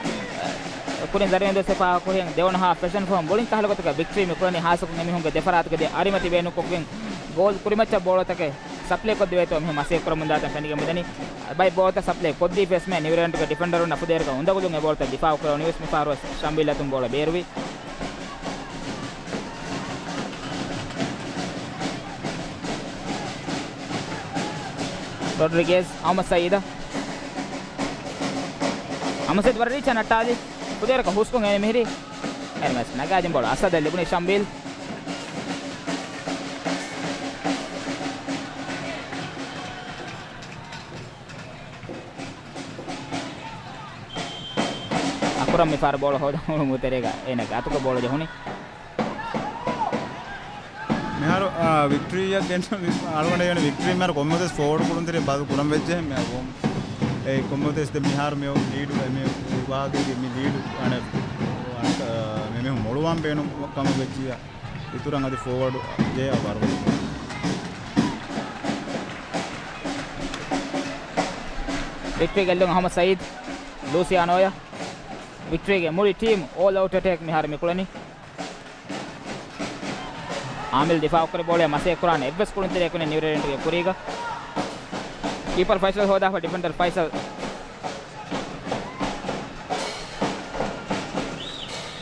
ކުރިން ޒަރިވެން ދުވަސް ފާހަގަކުރިހެން ދެވަނަ ހާފް ފެށުން ފަހުން މުޅިން ކަހަލަ ގޮތަކަށް ވިކްޓްރީ މި ކުޅެނީ ހާއްސަކޮށް އެމީހުންގެ ދެފަރާތުގެ ދެ އަރިމަތި ބޭނުންކޮށްގެން ގޯލް ކުރިމައްޗަށް ބޯޅަތަކެއް ސަޕްލައި ކޮށްދެވޭތޯ މިހެން މަސައްކަތް ކުރަމުންދާތަން ފެނިގެން މިދަނީ. ބައެއް ބޯޅަތައް ސަޕްލައި ކޮށްދީފަ ވެސްމެ ނިއުރޭޑްގެ ޑިފެންޑަރުންނަށް ފުދޭވަރަކަށް އުނދަގުލުން އެ ބޯޅަތައް ދިފާއު ކުރެވުނީ ވެސް މި ފާރުވެސް ޝަމްބީލް އަތުން ބޯޅަ ބޭރުވި. ރޮޑްރިގޭޒް، އަހްމަދު ސައީދަށް. އަހްމަދު ސައީދު ވަރަށް ރީޗަށް ނައްޓާލި. ފުދޭވަރަކަށް ހުސްކޮށް އޭނަ މިހިރީ. އޭނަ ވެސް ނަގާދިން ބޯޅަ އަސަދަށް ލިބުނީ ޝަމްބީލް. އަކުރަމް މި ފާރު ބޯޅަ ހޯދަން އުޅުމުގެ ތެރޭގަ އޭނަގެ އަތުގަ ބޯޅަ ޖެހުނީ. މިހާރު، އާ، ވިކްޓްރީއަށް ގެން، ވި-، އަޅުގަނޑަށް ވިކްޓްރީ މިހާރު ކޮންމެވެސް ފޯވަޑް ކުޅުންތެރި ބަދަލު ކުރަން ވެއްޖެ މި އަގު. އެ ކޮންމެވެސް ދެ މިހާރު މި ލީޑު، މި ވާގެ މި ލީޑު އަނެ، އަނެ، މި މީހުން މޮޅުވާން ބޭނުން ކަމަށް ވެއްޖިއްޔާ. އިތުރަށް އަދި ފޯވަޑު ޖެހާ ވަރު. ވިކްޓްރީ ގެއްލުން އަހްމަދު ސައީދު، ލޫސިއާނޯޔަށް. ވިކްޓްރީގެ މުޅި ޓީމް އޯލް އައުޓް އެޓޭކް މިހާރު މި ކުޅެނީ. އާމިލް ދިފާއުކުރި ބޯޅައަށް މަސައްކަތް ކުރާނެ އެއްވެސް ކުޅުންތެރިޔަކު ނެތް ނިއުރޭޑިއަންޓްގެ ކުރީގަ. ކީޕަރު ފައިސަލް ހޯދާފަ ޑިފެންޑަރު ފައިސަލް.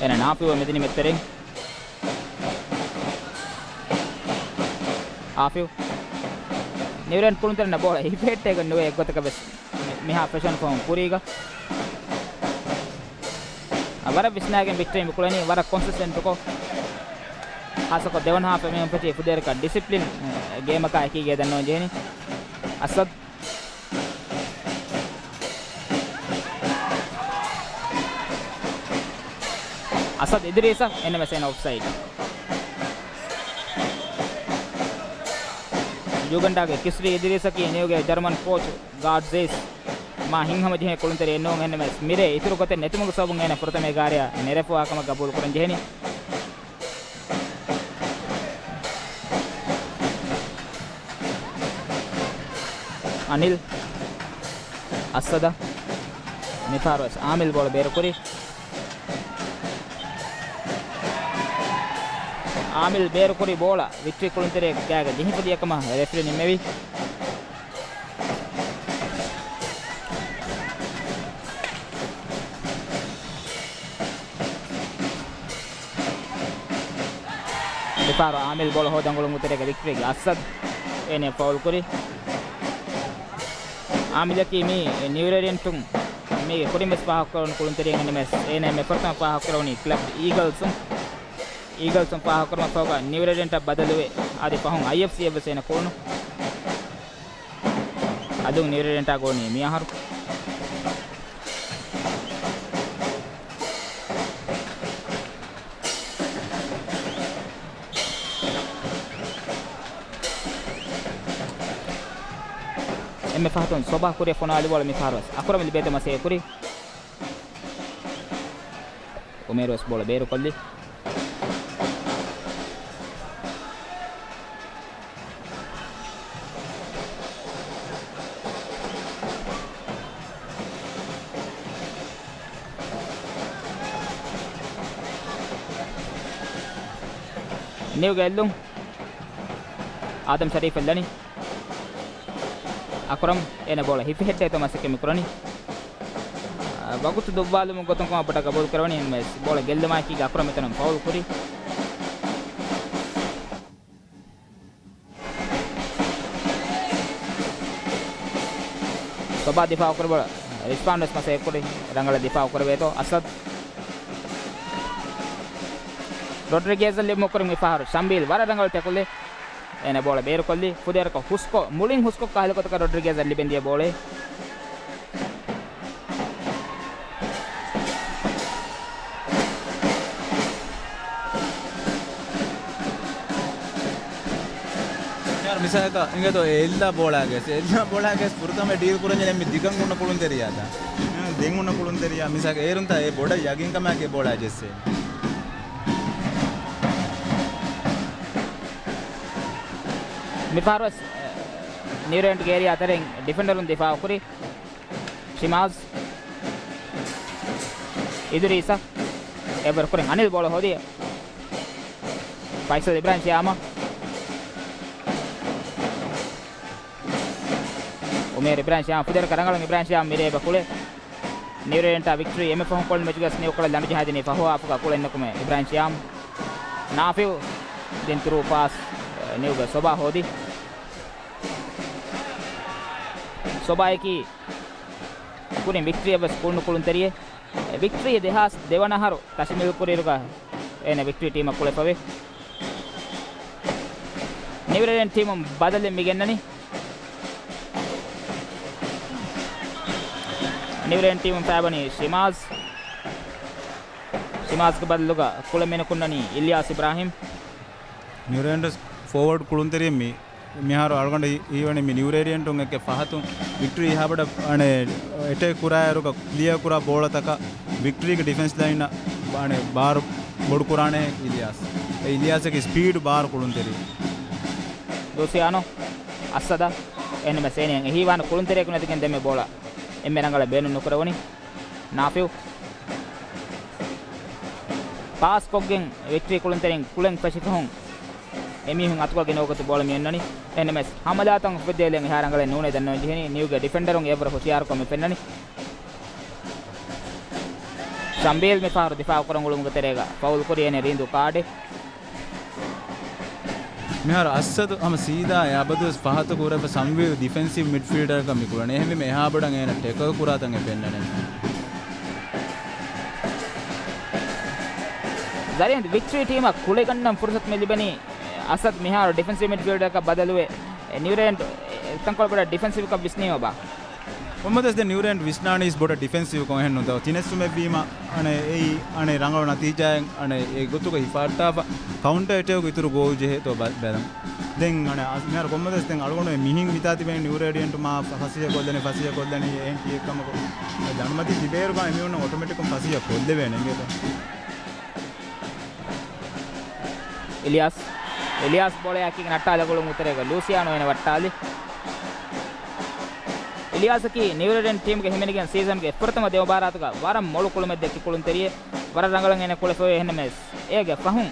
އޭނަ ނާފިއު މިދަނީ މެދުތެރެއިން. އާފިއު. ނިއުރޭޑިއަންޓް ކުޅުންތެރިންނަށް ބޯޅަ ހިފެހެއްޓޭގެން ނުވޭ އެއްގޮތަކަށް ވެސް. މި-، މިހާ ފެށުން ފަހުން ކުރީގަ. އަ، ވަރަށް ވިސްނާގެން ވިކްޓްރީ މި ކުޅެނީ ވަރަށް ކޮންސިސްޓެންޓުކޮށް. ޚާއްޞަކޮށް ދެވަނަ ހާފް އެމީހުން ފެށީ ފުދޭވަރަކަށް ޑިސިޕްލިން ގޭމަކާ އެކީގައި ދަންނަވަން ޖެހެނީ. އަސަދް. އަސަދް އިދްރީސަށް އެންމެސް އެން އޮފްސައިޑް. ޔުގަންޑާގެ ކިސްރީ އިދްރީސަކީ ނިއުގެ ޖަރުމަން ކޯޗު ގާޑް ޒޭސް މާ ހިތްހަމަޖެހޭ ކުޅުންތެރިއެއް ނޫން. އެންމެސް މިރޭ އިތުރު ގޮތެއް ނެތުމުގެ ސަބަބުން އޭނަ ފުރަތަމަ އެގާރަޔާ ނެރެފަވާ ކަމަށް ގަބޫލު ކުރަން ޖެހެނީ. އަނިލް. އައްސަދަށް. މިފަހަރުވެސް އާމިލް ބޯޅަ ބޭރުކުރި. އާމިލް ބޭރުކުރި ބޯޅަ ވިކްޓްރީ ކުޅުންތެރިއެއްގައިގަ ޖެހިފަ ދިޔަކަމަށް ރެފްރީ ނިންމެވި. މިފަހަރު އާމިލް ބޯޅަ ހޯދަން ގުޅުމުގެ ތެރޭގަ ވިކްޓްރީގެ އައްސަދް އޭނަ ފައުލް ކުރި. އާމިލަކީ މީ ނިއުރޭރިއެންޓުން މީގެ ކުރިން ވެސް ފާހަގަކުރަން ކުޅުންތެރިއެއް އެންމެސް. އޭނަ އެންމެ ފުރަތަމަ ފާހަގަކުރެވުނީ ކްލަބް އީގަލްސުން. އީގަލްސުން ފާހަގަކުރުމަށް ފަހުގަ ނިއުރޭރިއެންޓަށް ބަދަލުވެ އަދި ފަހުން އައިއެފްސީއަށް ވެސް އޭނަ ކުޅުނު. އަދު ނިއުރޭރިއެންޓާ ގޯނީ މިއަހަރު. އެންމެ ފަހަތުން ސޮބާ ކުރިއަށް ފޮނުވާލި ބޯޅަ މިފަހަރު ވެސް އަކުރަމް ލިބޭތޯ މަސައްކަތް ކުރި. އުމޭރު ވެސް ބޯޅަ ބޭރުކޮށްލި. ނިއުގެ އެއްލުން. އާދަމް ޝަރީފް އެއްލަނީ. އަކުރަމް އޭނަ ބޯޅަ ހިފިހެއްޓޭތޯ މަސައްކަތް މި ކުރަނީ. އަ، ވަގުތު ދުއްވާލުމުގެ ގޮތުން ކަމަށް ބޮޑަށް ގަބޫލު ކުރެވެނީ އެންމެސް. ބޯޅަ ގެއްލުމާއެކީގަ އަކުރަމް އެތަނުން ފައުލް ކުރި. ސޮބާ ދިފާއު ކުރި ބޯޅަ ރިޝްފާން ވެސް މަސައްކަތް ކުރި. ރަނގަޅަށް ދިފާއު ކުރެވޭތޯ އަސަދް. ރޮޑްރިގޭޒަށް ލިބުމަށް ކުރި މި ފަހަރު ޝަމްބީލް ވަރަށް ރަނގަޅު ޓެކުލެއް. އޭނަ ބޯޅަ ބޭރުކޮށްލީ. ފުދޭވަރަކަށް ހުސްކޮށް، މުޅިން ހުސްކޮށް ކަހަލަ ގޮތަކަށް ރޮޑްރިގޭޒަށް ލިބެން ދިޔަ ބޯޅައެއް. މިސާލަކަށް އިނގޭތޯ އެ އެއްލާ ބޯޅާގެ އެއްލާ ބޯޅާގެ ފުރަތަމަ ޑީލް ކުރަންޖެހޭ މި ދިގަން ހުންނަ ކުޅުންތެރިޔާ ދާ. ދެން ހުންނަ ކުޅުންތެރިޔާ މިސާލަކަށް އޭރުންތާ އެ ބޮޑަށް ޔަގީންކަމާއެކީ ބޯޅާ ޖެއްސޭ. މިފަހަރުވެސް ނިއުރޭންޓްގެ އޭރިއާ ތެރެއިން ޑިފެންޑަރުން ދިފާއު ކުރި. ޝިމާޒް. އިދުރީސަށް. އެއްވަރު ކުރިން އަނިލް ބޯޅަ ހޯދި. ފައިސަލް އިބްރާހިމް ޝިޔާމަށް. އުމޭރު އިބްރާހިމް ޝިޔާމް ފުދޭވަރަކަށް ރަނގަޅަށް އިބްރާހިމް ޝިޔާމް މިރޭ އެބަ ކުޅެ. ނިއުރޭންޓާ ވިކްޓްރީ އެންމެ ފަހުން ކޮޅުން މެޗުގަސް ނިއު ކޮޅަށް ލަނޑު ޖަހައިދިނީ ފަހު ހާފުގަ ކުޅެން ނުކުމެ އިބްރާހިމް ޝިޔާމް. ނާފިއު ދިން ތުރޫ ޕާސް ނިއުގެ ސޮބާ ހޯދި. ސޮބާއަކީ ކުރިން ވިކްޓްރީއަށް ވެސް ކުޅުނު ކުޅުންތެރިއެއް. އެ ވިކްޓްރީ ދެހާސް ދެވަނަ އަހަރު ތަށި މިލް ކުރިއިރުގަ އޭނަ ވިކްޓްރީ ޓީމަށް ކުޅެފަވޭ. ނިއުރޭން ޓީމުން ބަދަލެއް މި ގެންނަނީ. ނިއުރޭން ޓީމުން ފައިވަނީ ޝިމާޒް. ޝިމާޒްގެ ބަދަލުގަ ކުޅެ މިނުކުންނަނީ އިލްޔާސް އިބްރާހިމް. ނިއުރޭންޓް ފޯވަޑް ކުޅުންތެރިއެއް މި މިހާރު އަޅުގަނޑު ހީވަނީ މި ނިއުރޭރިއެންޓުން އެކެއް ފަހަތުން ވިކްޓްރީ އެހާ ބޮޑަށް އަނެއް އެޓޭކް ކުރާއިރުގަ ކްލިއަރ ކުރާ ބޯޅަތަކަށް ވިކްޓްރީގެ ޑިފެންސް ލައިނަށް އަނެއް ބާރު ބޮޑު ކުރާނެ އިލްޔާސް. އެ އިލްޔާސްގެ ސްޕީޑް ބާރު ކުޅުންތެރި. ލޫސިއާނޯ އައްސަދަށް އެންމެސް އޭނައަށް އެހީވާނެ ކުޅުންތެރިޔަކު ނެތިގެން ދެންމެ ބޯޅަ އެންމެ ރަނގަޅަށް ބޭނުން ނުކުރެވުނީ. ނާފިއު ޕާސްކޮށްގެން ވިކްޓްރީ ކުޅުންތެރިން ކުޅެން ފެށިފަހުން އެމީހުން އަތުގަ ގިނަ ވަގުތު ބޯޅަ މި އޮންނަނީ. އެހެންނަމަވެސް ހަމަލާތައް އުފެއްދޭލެން އެހާ ރަނގަޅެއް ނޫނޭ ދަންނަވަން ޖެހެނީ. ނިއުގެ ޑިފެންޑަރުން އެއަށްވުރެ ހުޝިޔާރުކަން މި ފެންނަނީ. ޝަމްބީލް މިފަހަރު ދިފާއު ކުރަން އުޅުމުގެ ތެރޭގަ ފައުލް ކުރި އޭނަ ރީނދޫ ކާޑެއް. މިހާރު އައްސަދު ހަމަ ސީދާ އެ އަބަދުވެސް ފަހަތަކު ހުރެފަ ސަމްވީލް ޑިފެންސިވް މިޑްފީލްޑަރަކަށް މި ކުޅަނީ. އެހެންވީމަ އެހާ ބޮޑަށް އޭނަ ޓެކަލް ކުރާތަން އެ ފެންނަނީ. ޒަރީން ވިކްޓްރީ ޓީމަށް ކުޅެގަންނަން ފުރުސަތު މި ލިބެނީ. އަސަދް މިހާރު ޑިފެންސިވް މިޑްފީލްޑަރަކަށް ބަދަލުވެ، ނިއުރޭންޓް ތަންކޮޅެއް ބޮޑަށް ޑިފެންސިވްކަން ވިސްނީމަ ބާ. ކޮންމެވެސް ދެން ނިއުރޭންޓް ވިސްނާނީސް ބޮޑަށް ޑިފެންސިވްކޮށް އެހެން ނުތޯ. ތިނެއްސުމެއްވީމަ އަނެއް އެއީ އަނެއް ރަނގަޅު ނަތީޖާއެއް އަނެއް އެ ގޮތުގަ ހިފަހައްޓާފަ ކައުންޓަ އެޓެކް އިތުރު ގޯލް ޖެހޭތޯ ބަ-، ބަލަން. ދެން އަނެއް އަސް މިހާރު ކޮންމެވެސް ދެން އަޅުގަނޑު މިހިން މިތާ ތިބެން ނިއުރޭޑިއެންޓު މާ ފަސިހަ ކޮށްލަނީ، ފަސިހަ ކޮށްލަނީ އެހެން ކީއެއްކަމަކު. ދަނޑުމަތީ ތިބޭރުގަ އެމީހުންނަށް އޮޓޮމެޓިކުން ފަސިހަ ކޮށްލެވޭނެ އިނގޭތޯ. އިލިޔާސް. އިލިޔާސް ބޯޅަޔާ ކީގެ ނައްޓާލަ ގުޅުން އުތަރޭގަ ލޫސިޔާނޯ އޭނަ ވައްޓާލި. އިލިޔާސަކީ ނިއުރޭޑިއެންޓް ޓީމުގެ ހިމެނިގެން ސީޒަންގެ ފުރަތަމަ ދެ މުބާރާތުގަ ވަރަށް މޮޅު ކުޅުމެއް ދެއްކި ކުޅުންތެރިއެއް. ވަރަށް ރަނގަޅަށް އޭނަ ކުޅެފައި އެހެންނަމަވެސް އޭގެ ފަހުން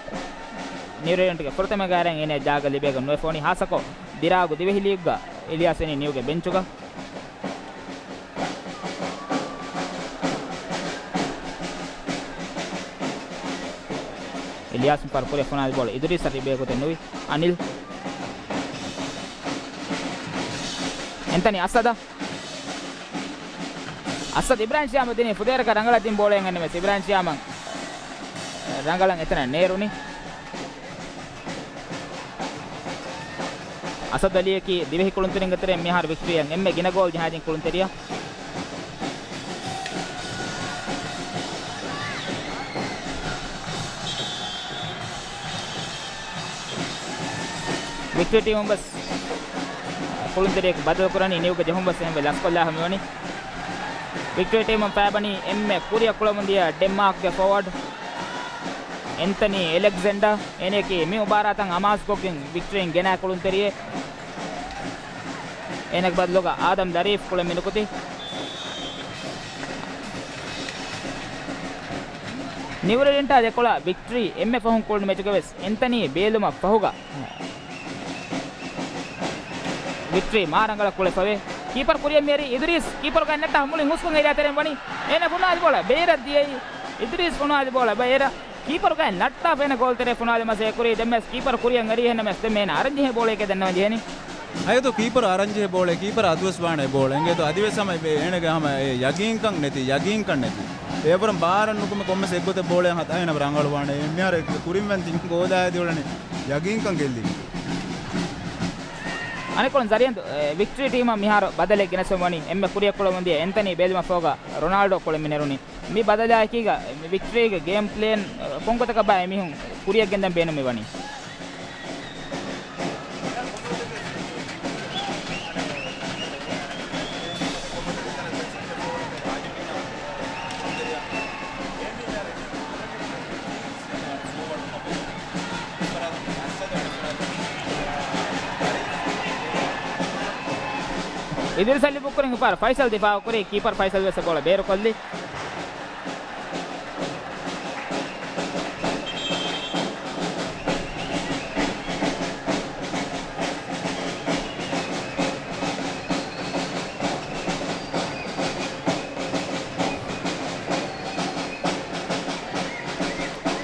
ނިއުރޭޑިއެންޓްގެ ފުރަތަމަ ގާރަށް އޭނަ ޖާގަ ލިބޭގަ ނުވެފަ ވަނީ ހާއްސަކޮށް ދިރާގު ދިވެހި ލީގްގަ އިލިޔާސް އިނީ ނިއުގެ ބެންޗުގަ. އިލިޔާސް މިފަހަރު ކުރިއަށް ފޮނުވާލި ބޯޅަ އިދުރީސަށް ރިބޭ ގޮތެއް ނުވި. އަނިލް. އެންތަނީ އަސަދަށް. އަސަދު އިބްރާހިމް ޝިޔާމަށް ދިނީ ފުދޭވަރަކަށް ރަނގަޅަށް ދިން ބޯޅައެއް އެންނަމެސް އިބްރާހިމް ޝިޔާމަށް ރަނގަޅަށް އެތަނަށް ނޭރުނީ. އަސަދު އަލީއަކީ ދިވެހި ކުޅުންތެރިންގެ ތެރެއިން މިހާރު ވިކްޓްރީއަށް އެންމެ ގިނަ ގޯލް ޖަހާދިން ކުޅުންތެރިޔާ. ވިކްޓްރީ ޓީމުން ވެސް ކުޅުންތެރިޔަކު ބަދަލު ކުރަނީ ނިއުގެ ޖެހުން ވެސް އެހެންވެ ލަސްކޮށްލާފަ މިވަނީ. ވިކްޓްރީ ޓީމުން ފައިބަނީ އެންމެ ކުރިއަށް ކުޅަމުންދިޔަ ޑެންމާކްގެ ފޯވަޑް އެންތަނީ އެލެގްޒެންޑާ. އޭނައަކީ މި މުބާރާތަށް އަމާޒުކޮށްގެން ވިކްޓްރީން ގެނައި ކުޅުންތެރިއެއް. އޭނަގެ ބަދަލުގަ އާދަމް ލަރީފް ކުޅެން މިނުކުތީ. ނިއުރޭޑިއެންޓާ ދެކޮޅަ ވިކްޓްރީ އެންމެ ފަހުން ކުޅުނު މެޗުގަވެސް އެންތަނީ ބޭލުމަށް ފަހުގަ ވިކްޓްރީ މާ ރަނގަޅަށް ކުޅެފަވޭ. ކީޕަރު ކުރިއަށް މިއަރީ އިދުރީސް. ކީޕަރު ގާތް ނައްޓާ މުޅިން ހުސްކޮށް އެރިއާ ތެރެއިން ވަނީ. އޭނަ ފޮނުވާލި ބޯޅަ ބޭރަށް ދިޔައީ. އިދުރީސް ފޮނުވާލި ބޯޅަ ބައިރަށް. ކީޕަރު ގާތް ނައްޓާފަ އޭނަ ގޯލްތެރެއަށް ފޮނުވާލި މަސައްކަތް ކުރީ. ދެން ވެސް ކީޕަރު ކުރިއަށް އެރީ އެހެންނަމަވެސް ދެން އޭނަ އަރަންޖެހޭ ބޯޅައެކޭ ދަންނަވަން ޖެހެނީ. އައިގަތޯ ކީޕަރު އަރަންޖެހޭ ބޯޅަ، ކީޕަރަށް އަދުވެސް ވާނެ ބޯޅަ. އިނގޭތޯ އަދިވެސް ހަމަ އޭނަގެ ހަމަ އެ ޔަގީންކަން ނެތި، ޔަގީންކަން ނެތި. އެވަރުން ބާރަށް ނުކުމެ ކޮންމެސް އެއްގޮތެއް ބޯޅައަށް ހަދާ އޭނަ ރަނގަޅުވާނެ. އެ މިހާރު ކުރިން ވަން ތިން ގޯލާ އަދި އުޅެނީ ޔަގީންކަން ގެއްލި. އަނެއްކޮޅުން ޒަރީން، އެ، ވިކްޓްރީ ޓީމަށް މިހާރު ބަދަލެއް ގެނެސްފަ ވަނީ އެންމެ ކުރިއަށް ކުޅަމުންދިޔަ އެންތަނީ ބޭލުމަށް ފަހުގަ ރޮނާލްޑޯ ކުޅެން މިނެރުނީ. މި ބަދަލާއެކީގަ ވިކްޓްރީގެ ގޭމް ޕްލޭން ކޮންގޮތަކަށްބާ އެމީހުން ކުރިއަށް ގެންދަން ބޭނުމިވަނީ؟ އިދުރީސް އަލީ ބުކްކުރިން ހިފާރު ފައިސަލް ދިފާއުކުރީ. ކީޕަރު ފައިސަލް ވެސް ބޯޅަ ބޭރުކޮށްލީ.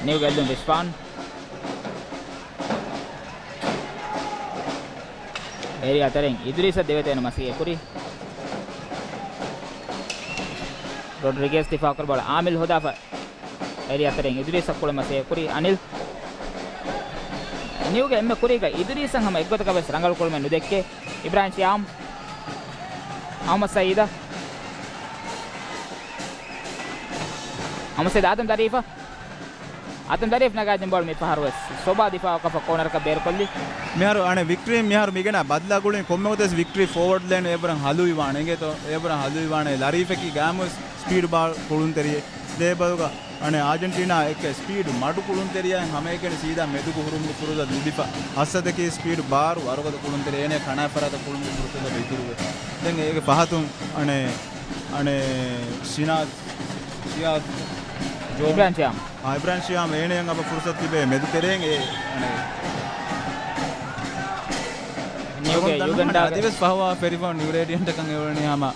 ނިއު ގެއްލުން ރިޝްފާން. އޭރިއާ ތެރެއިން އިދުރީސަށް ދެވޭތޯ އޭނަ މަސައްކަތް ކުރީ. ރޮޑްރިގޭސް ދިފާއުކުރި ބޯޅަ އާމިލް ހޯދާފަ. އޭރިއާ ތެރެއިން އިދުރީސަށް ކުޅެ މަސައްކަތް ކުރީ އަނިލް. ނިއުގެ އެންމެ ކުރީގަ އިދުރީސަށް ހަމަ އެއްގޮތަކަށް ވެސް ރަނގަޅު ކުޅުމެއް ނުދެއްކޭ. އިބްރާހިމް ޝިޔާމް. އަހްމަދު ސައީދަށް. އަހްމަދު ސައީދު އާދަމް ދަރީފަށް. އާދަމް ދަރީފް ނަގާދިން ބޯޅަ މި ފަހަރު ވެސް ސޮބާ ދިފާއަކަށް ކޯނަރަކަށް ބޭރުކޮށްލި. މިހާރު އަނެއް ވިކްޓްރީ މިހާރު މިގެނަ ބަދަލާ ގުޅިން ކޮންމެ ގޮތެއް ވިކްޓްރީ ފޯވަޑް ލޭން އެބަރަން ހަލުވިވާނެ އިނގޭތޯ އެބަރަން ހަލުވިވާނެ ލަރީފަކީ ގާމު ސްޕީޑް ބާރު ކުޅުންތެރިއެއް. ދޭބަލުގަ އަނެއް އާޖެންޓީނާ އެކެ ސްޕީޑް މަޑު ކުޅުންތެރިޔާއިން ހަމައެކަނި ސީދާ މެދުގަ ހުރުމުގެ ފުރުސަތު ލިބިފަ. އަސަދަކީ ސްޕީޑް ބާރު ވަރުގަދަ ކުޅުންތެރި އޭނަ ކަނާ ފަރާތަށް ކުޅުމުގެ ފުރުސަތު އިތުރުވެ. ދެން އޭގެ ފަހަތުން އަނެއް އަނެއް ޝިނާޒް ޝިޔާޒް ޖޯން. އިބްރާހިމް ޝިޔާމް. އާ، އިބްރާހިމް ޝިޔާމް އޭނަޔަށް އަބަ ފުރުސަތު ތިބޭ މެދު ތެރޭން އެ އަނެއް. ނިއުގެ އަދިވެސް ފަހުވާ ފެރިފަ ނިއުރޭޑިއެންޓަކަށް އެވަނީ ހަމަ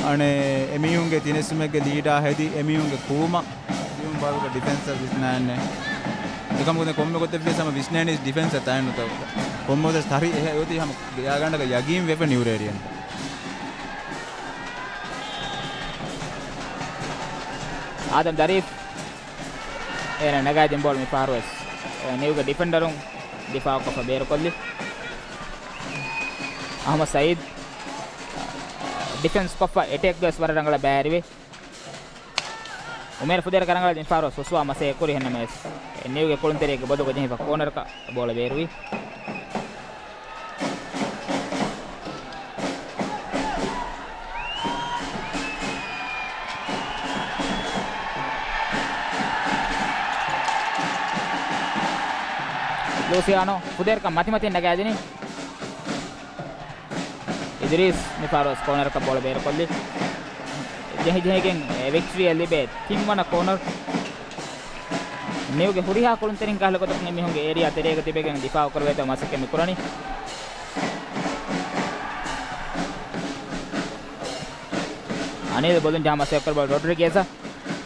އަނެއް އެމީހުންގެ ތިނެއްސުމެއްގެ ލީޑާ ހެދި އެމީހުންގެ ކުޅުމަށް ދިޔުން ބާރުގަ ޑިފެންސަށް ވިސްނާނެ. އެކަމަކު ދެން ކޮންމެ ގޮތެއްވިޔަސް ހަމަ ވިސްނޭނީސް ޑިފެންސަށް ތައެއްނުތަ. ކޮންމެ ގޮތެއް ތަރި އެހެ އޮތީ ހަމަ ގާގަނޑަކަށް ޔަގީން ވެފަ ނިއުރޭޑިއެންޓަށް. އާދަމް ދަރީފް. އޭނަ ނަގާދިން ބޯޅަ މި ފަހަރުވެސް ނިއުގެ ޑިފެންޑަރުން ދިފާއުކޮށްފަ ބޭރުކޮށްލި. އަހްމަދު ސައީދު ޑިފެންސް ކޮށްފަ އެޓޭކްގަވެސް ވަރަށް ރަނގަޅަށް ބައިވެރިވޭ. އުމޭރު ފުދޭރަކަށް ރަނގަޅަށް މިފަހަރު ސުސުވާ މަސައްކަތް ކުރި ހެންނަމަވެސް، ނިއުގެ ކުޅުންތެރިއެއްގެ ބޮލުގަ ޖެހިފަ ކޯނަރަކަށް ބޯޅަ ބޭރުވި. ލޫސިއާނޯ ފުދޭރަކަށް މަތިމަތިން ނަގާދިނީ. އިދުރީސް މިފަހަރުވެސް ކޯނަރަކަށް ބޯޅަ ބޭރުކޮށްލި. ޖެހިޖެހިގެން ވިކްޓްރީއަށް ލިބޭ ތިންވަނަ ކޯނަރު. ނިއުގެ ހުރިހާ ކުޅުންތެރިން ކަހަލަ ގޮތަކުން އެމީހުންގެ އޭރިއާ ތެރޭގަ ތިބެގެން ދިފާއު ކުރެވޭތޯ މަސައްކަތް މިކުރަނީ. އަނިލް ބޮލުން ޖަހާ މަސައްކަތް ކުރި ބޯޅަ ރޮޑްރިގޭޒަށް.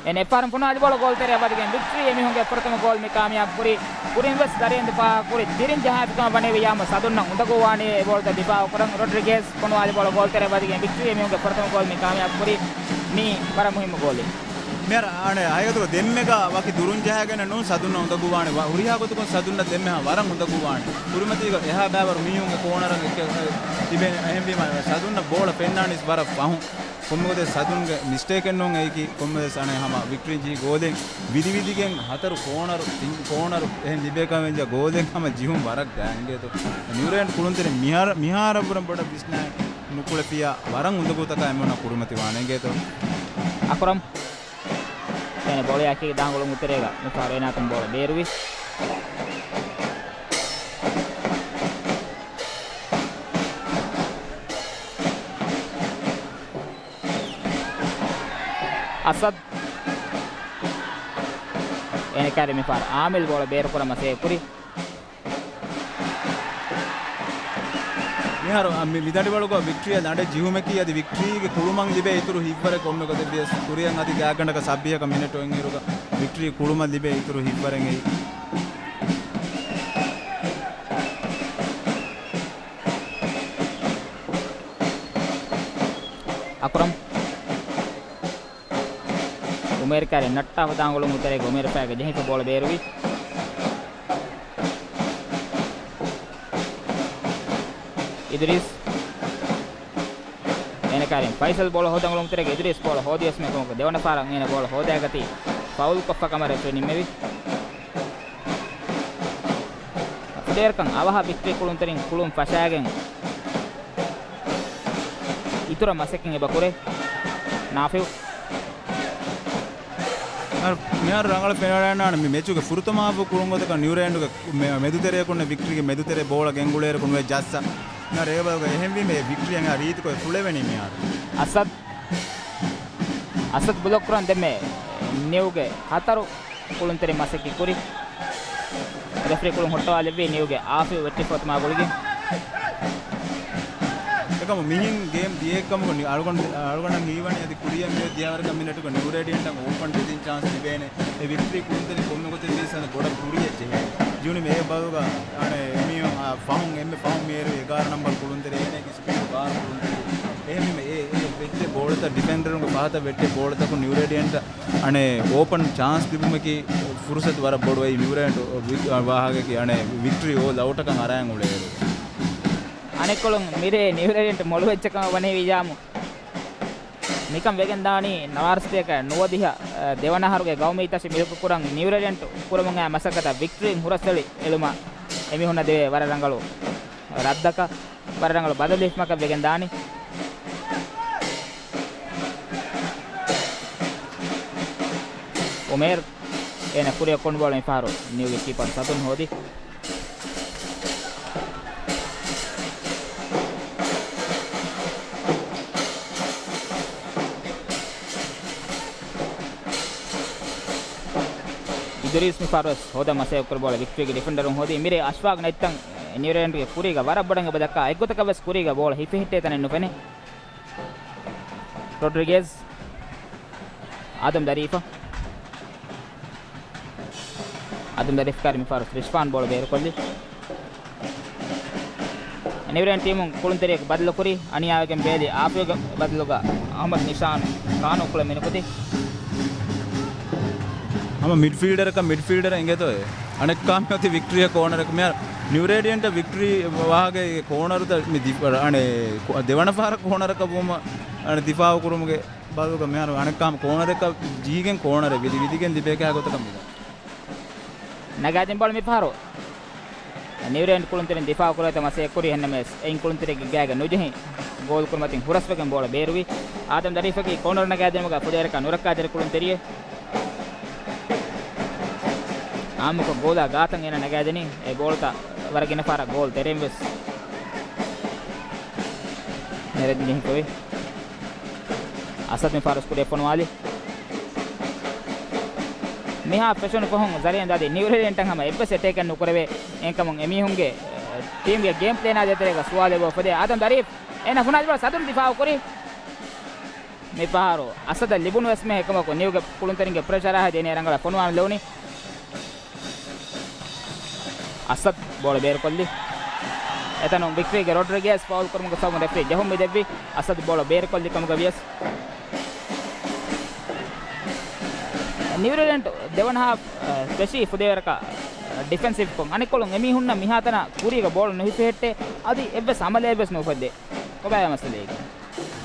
އެން އެފް އާރުން ފޮނުވާލި ބޯޅަ ގޯލް ތެރެއަށް ވަދެގެން ވިކްޓްރީ އެމީހުންގެ ފުރަތަމަ ގޯލް މި ކާމިޔާބު ކުރީ. ކުރިން ވެސް ދަރިއެއް ދިފާއު ކުރި ދިރިން ޖަހާފިކަމަށް ވަނީ ވިޔާމު ސަދުންނަށް އުނދަގޫ ވާނީ އެ ބޯޅަތައް ދިފާއު ކުރަން. ރޮޑްރިގޭޒް ފޮނުވާލި ބޯޅަ ގޯލް ތެރެއަށް ވަދެގެން ވިކްޓްރީ އެމީހުންގެ ފުރަތަމަ ގޯލް މި ކާމިޔާބު ކުރީ. މީ ވަރަށް މުހިއްމު ގޯލެއް. މިހާރު އާނެ ހަގީގަތުގަ ދެންމެގަ ވަކި ދުރުން ޖަހާގެން ނޫން ސަދުންނަށް އުނދަގޫ ވާނެ. ވަ-، ހުރިހާ ގޮތަކުން ސަދުންނަށް ދެންމެ ހަ-، ވަރަށް އުނދަގޫ ވާނެ. ކުރިމަތީގަ އެހާ ބައިވަރު މީހުންގެ ކޯނަރަށް އެއްކެ-، އެ، ތިބޭނެ. އެހެންވީމަ ސަދުންނަށް ބޯޅަ ފެންނާނީސް ވަރަށް ފަހުން. ކޮންމެ ގޮތެއް ސަދުންގެ މިސްޓޭކެއް ނޫން އެއީކީ. ކޮންމެވެސް އަނެއް ހަމަ ވިކްޓްރީން ޖެހި ގޯލެއް ވިދިވިދިގެން ހަތަރު ކޯނަރު، ތިން ކޯނަރު އެހެން ލިބޭކަމަށް ވެއްޖެ ގޯލެއް ހަމަ ޖެހުން ވަރަށް ގާތް އިނގޭތޯ. ނިއުރޭން ކުޅުންތެރިން މިހާރަ-، މިހާރަށްވުރެ ބޮޑަށް ވިސްނާ ނުކުޅެފިއްޔާ ވަރަށް އުނދަގޫތަކާ އެމީހުންނާ ކުރިމަތިވާނެ އިނގޭތޯ. އަކްރަމް އޭނަ ބޯޅަޔާ އެކީގަ ދާނގޮޅު އުތަރޭގަ މިފަހަރު އޭނާ އަތުން ބޯޅަ ބޭރުވި. އަސަދް އޭނަ ކާރި މިފަހަރު އާމިލް ބޯޅަ ބޭރުކުރަމަށް ސޭވް ކުރި. މިހާރު، އަ، މި-، މިދަނޑިވަޅުގަ ވިކްޓްރީއަށް ލަނޑެއް ޖެހުމަކީ އަދި ވިކްޓްރީގެ ކުޅުމަށް ލިބޭ އިތުރު ހިތްވަރެއް ކޮންމެ ގޮތެއް ވިޔަސް ކުރިއަށް އަދި ގާތްގަނޑަކަށް ސައްބީހަކަށް މިނެޓު އޮތްއިރުގަ ވިކްޓްރީ ކުޅުމަށް ލިބޭ އިތުރު ހިތްވަރެއް އެއީ. އަކްރަމް. އުމޭރު ކާރި ނައްޓާފަ ދާނގޮޅު އުތަރޭގަ އުމޭރު ފައިގަ ޖެހިފަ ބޯޅަ ބޭރުވި. އިދުރީސް. އޭނަ ކާރިން ފައިސަލް ބޯޅަ ހޯދާނގޮޅު އުތަރޭގަ އިދުރީސް ބޯޅަ ހޯދިޔަސް މެކުމަކު ދެވަނަ ފަހަރަށް އޭނަ ބޯޅަ ހޯދާގަތީ ފައުލް ކޮށްފަ ކަމަށް ރެފްރީ ނިންމެވި. ފުދޭރަކަށް އަވަހަށް ވިކްޓްރީ ކުޅުންތެރިން ކުޅުން ފަށާގެން އިތުރަށް މަސައްކަތް އެބަ ކުރޭ. ނާފިއު. މިހާރު، މިހާރު ރަނގަޅަށް ފެނިވަޑައިގަންނާނެ މި މެޗުގެ ފުރަތަމަ ހާފު ކުޅުން ގޮތަކަށް ނިއުރޭންޑުގެ މެ-، މެދުތެރެއަކުން ވިކްޓްރީގެ މެދުތެރޭ ބޯޅަ ގެންގުޅޭއިރަކު ނުވެ ޖައްސަ. މިހާރު އެބަ އެހެންވީމަ އެ ވިކްޓްރީ އަނގަ ރީތިކޮށް އެ ފުޅެވެނީ މިހާރު. އަސަދް. އަސަދް ބްލޮކް ކުރަން ދެންމެ ނިއުގެ ހަތަރު ކުޅުންތެރިން މަސައްކަތް ކުރި. ރެފްރީ ކުޅުން ހުއްޓަވާލެއްވީ ނިއުގެ އާފިއު ވެއްޓިފަ ފަތުމާ ގުޅިގެން. އެކަމު މިހިން ގޭމް ދިޔައެއްކަމުގަ ނި-، އަޅުގަނޑު-، އަޅުގަނޑަށް ހީވަނީ އަދި ކުރިއަށް މިއޮތް ދިހަވަރަކަށް މިނެޓުގަ ނިއުރޭޑިއަންޓަށް އޯޕަން ބެތިން ޗާންސް ލިބޭނެ. އެ ވިކްޓްރީ ކުޅުންތެރިން ކޮންމެ ގޮތެއް ވީސް ހަނދަ ބޮޑަށް ކުރިއަށް ޖެހޭ. ޖޫނި މޭ ބަލުގަ އަނެ އެމީހުން އާ ފަހުން އެންމެ ފަހުން މިއޭރު އެގާރަ ނަންބަރު ކުޅުންތެރި އޭނަގެ ސްޕީޑު ބާރު ކުޅުންތެރި. އެހެންވީމަ އެ، އެ ވެއްޖެ ބޯޅަތައް ޑިފެންޑަރުންގެ ފަހަތަށް ވެއްޓި ބޯޅަތަކުން ނިއުރޭޑިއަންޓަށް އަނެ އޯޕަން ޗާންސް ލިބުމަކީ ފުރުސަތު ވަރަށް ބޮޑު އެއީ ނިއުރޭޑިއަންޓް ވި-، ވާހަކައަކީ އަނެ ވިކްޓްރީ އޯލް އައުޓަކަށް އަރާން އުޅޭއިރު. އަނެއްކޮޅުން މިރޭ ނިއުރޭޑިއަންޓް މޮޅުވެއްޖެ ކަމަށް ވަނީ ވިޔާމު. މިކަން ވެގެން ދާނީ ނަވާރަސަތޭކަ ނުވަދިހަ، އަ، ދެވަނަ އަހަރުގެ ގައުމީ ތަށި މިލްކުކުރަން ނިއުރޭޑިއަންޓް ކުރަމުން އައި މަސައްކަތަށް ވިކްޓްރީން ހުރަސްއެޅި އެޅުމަށް އެމީހުންނަށް ދެވޭ ވަރަށް ރަނގަޅު ރައްދަކަށް، ވަރަށް ރަނގަޅު ބަދަލު ހިފުމަކަށް ވެގެން ދާނީ. އުމޭރު އޭނަ ކުރިއަށް ކޮން ބޯޅަ މިފަހަރު ނިއުގެ ކީޕަރު ސަދުން ހޯދި. އިދުރީސް މިފަހަރުވެސް ހޯދަން މަސައްކަތް ކުރި ބޯޅަ ވިކްޓްރީގެ ޑިފެންޑަރުން ހޯދި. މިރޭ އަޝްފާގް ނެތްތަން ނިއުރޭންޑްގެ ކުރީގަ ވަރަށް ބޮޑަށް އެބަ ދައްކާ. އެއްގޮތަކަށް ވެސް ކުރީގަ ބޯޅަ ހިފެހެއްޓޭ ތަނެއް ނުފެނޭ. ރޮޑްރިގޭޒް. އާދަމް ދަރީފަ. އާދަމް ދަރީފް ކާރި މިފަހަރު ރިޝްފާން ބޯޅަ ބޭރުކޮށްލި. ނިއުރޭން ޓީމުން ކުޅުންތެރިޔަކު ބަދަލުކުރި، އަނިޔާވެގެން ބޭލި އާފިޔުގެ ބަދަލުގަ އަހްމަދު ނިޝާން ކާނޫ ކުޅެ މިނުކުތި. ހަމަ މިޑްފީލްޑަރަކަށް މިޑްފީލްޑަރަށް އިނގޭތޯއޭ. އަނެއްކާ މިއޮތީ ވިކްޓްރީއަށް ކޯނަރަކަށް. މިހާރު ނިއުރޭޑިއެންޓަށް ވިކްޓްރީ ވާހަކަ އެ ކޯނަރުތައް މި ދި-، އަނެއް ކޯ-، ދެވަނަ ފަހަރަށް ކޯނަރަކަށް ވުމަށް އަނެއް ދިފާއު ކުރުމުގެ ބަދަލުގަ މިހާރު އަނެއްކާ ކޯނަރަކަށް ޖީގެން ކޯނަރެއް ވިދި ވިދިގެން ލިބޭ ކާ ގޮތަކަށް މިދާ. ނަގާދިން ބޯޅަ މި ފަހަރު ނިއުރޭން ކުޅުންތެރިން ދިފާއު ކުރޭތޯ މަސައްކަތް ކުރީ އެހެންނަމަވެސް، އެއިން ކުޅުންތެރިއެއްގެ ގާގަ ނުޖެހި ގޯލް ކުރިމަތިން ހުރަސްވެގެން ބޯޅަ ބޭރުވި. އާދަމް ދަރީފަކީ ކޯނަރު ނަގާދިނުމުގަ ފުދޭވަރަކަށް ނުރައްކާތެރި ކުޅުންތެރިއެއް. އާއްމުކޮށް ގޯލާ ގާތަށް އޭނަ ނަގާދިނީ. އެ ބޯޅަތައް ވަރަށް ގިނަ ފަހަރަށް ގޯލް ތެރެއިން ވެސް ނެރެދިން ޖެހިފަވޭ. އަސަދް މި ފާރު ސްކުރިއަށް ފޮނުވާލި. މިހާ ފެށުނު ފަހުން ޒަރީން ދާދީ ނިއުރޭޑިއެންޓަށް ހަމަ އެއްވެސް އެޓޭކެއް ނުކުރެވޭ. އެހެންކަމުން އެމީހުންގެ، އެ، ޓީމްގެ ގޭމް ޕްލޭނާ ދޭތެރޭގަ ސުވާލެއް އެބައުފެދޭ. އާދަމް ދަރީފް އޭނަ ފުނާ ލިބުނު ސަދުން ދިފާއު ކުރި. މި ފަހަރު އަސަދަށް ލިބުނު ވެސް މެ އެކަމަކު ނިއުގެ ކުޅުންތެރިންގެ ޕްރެޝަރާ ހެދި އޭނަ ރަނގަޅަށް ފޮނުވާން ލެވުނީ. އަސަދް ބޯޅަ ބޭރުކޮށްލި. އެތަނުން ވިކްޓްރީގެ ރޮޑްރިގޭސް ފައުލް ކުރުމުގެ ސަބަބުން ރެފްރީ ޖެހުން މި ދެއްވި. އަސަދް ބޯޅަ ބޭރުކޮށްލި ކަމުގަ ވިޔަސް، ނިއުރޭޑިއެންޓް ދެވަނަ ހާފް، އަ، ފެށީ ފުދޭވަރަކަށް، އަ، ޑިފެންސިވްކޮށް. އަނެއްކޮޅުން އެމީހުންނަށް މިހާތަނަށް ކުރީގަ ބޯޅަ ނުހިފެހެއްޓޭ. އަދި އެއްވެސް އަމަލެއްވެސް ނުއުފެއްދޭ. ކޮބާ މައްސަލައީ؟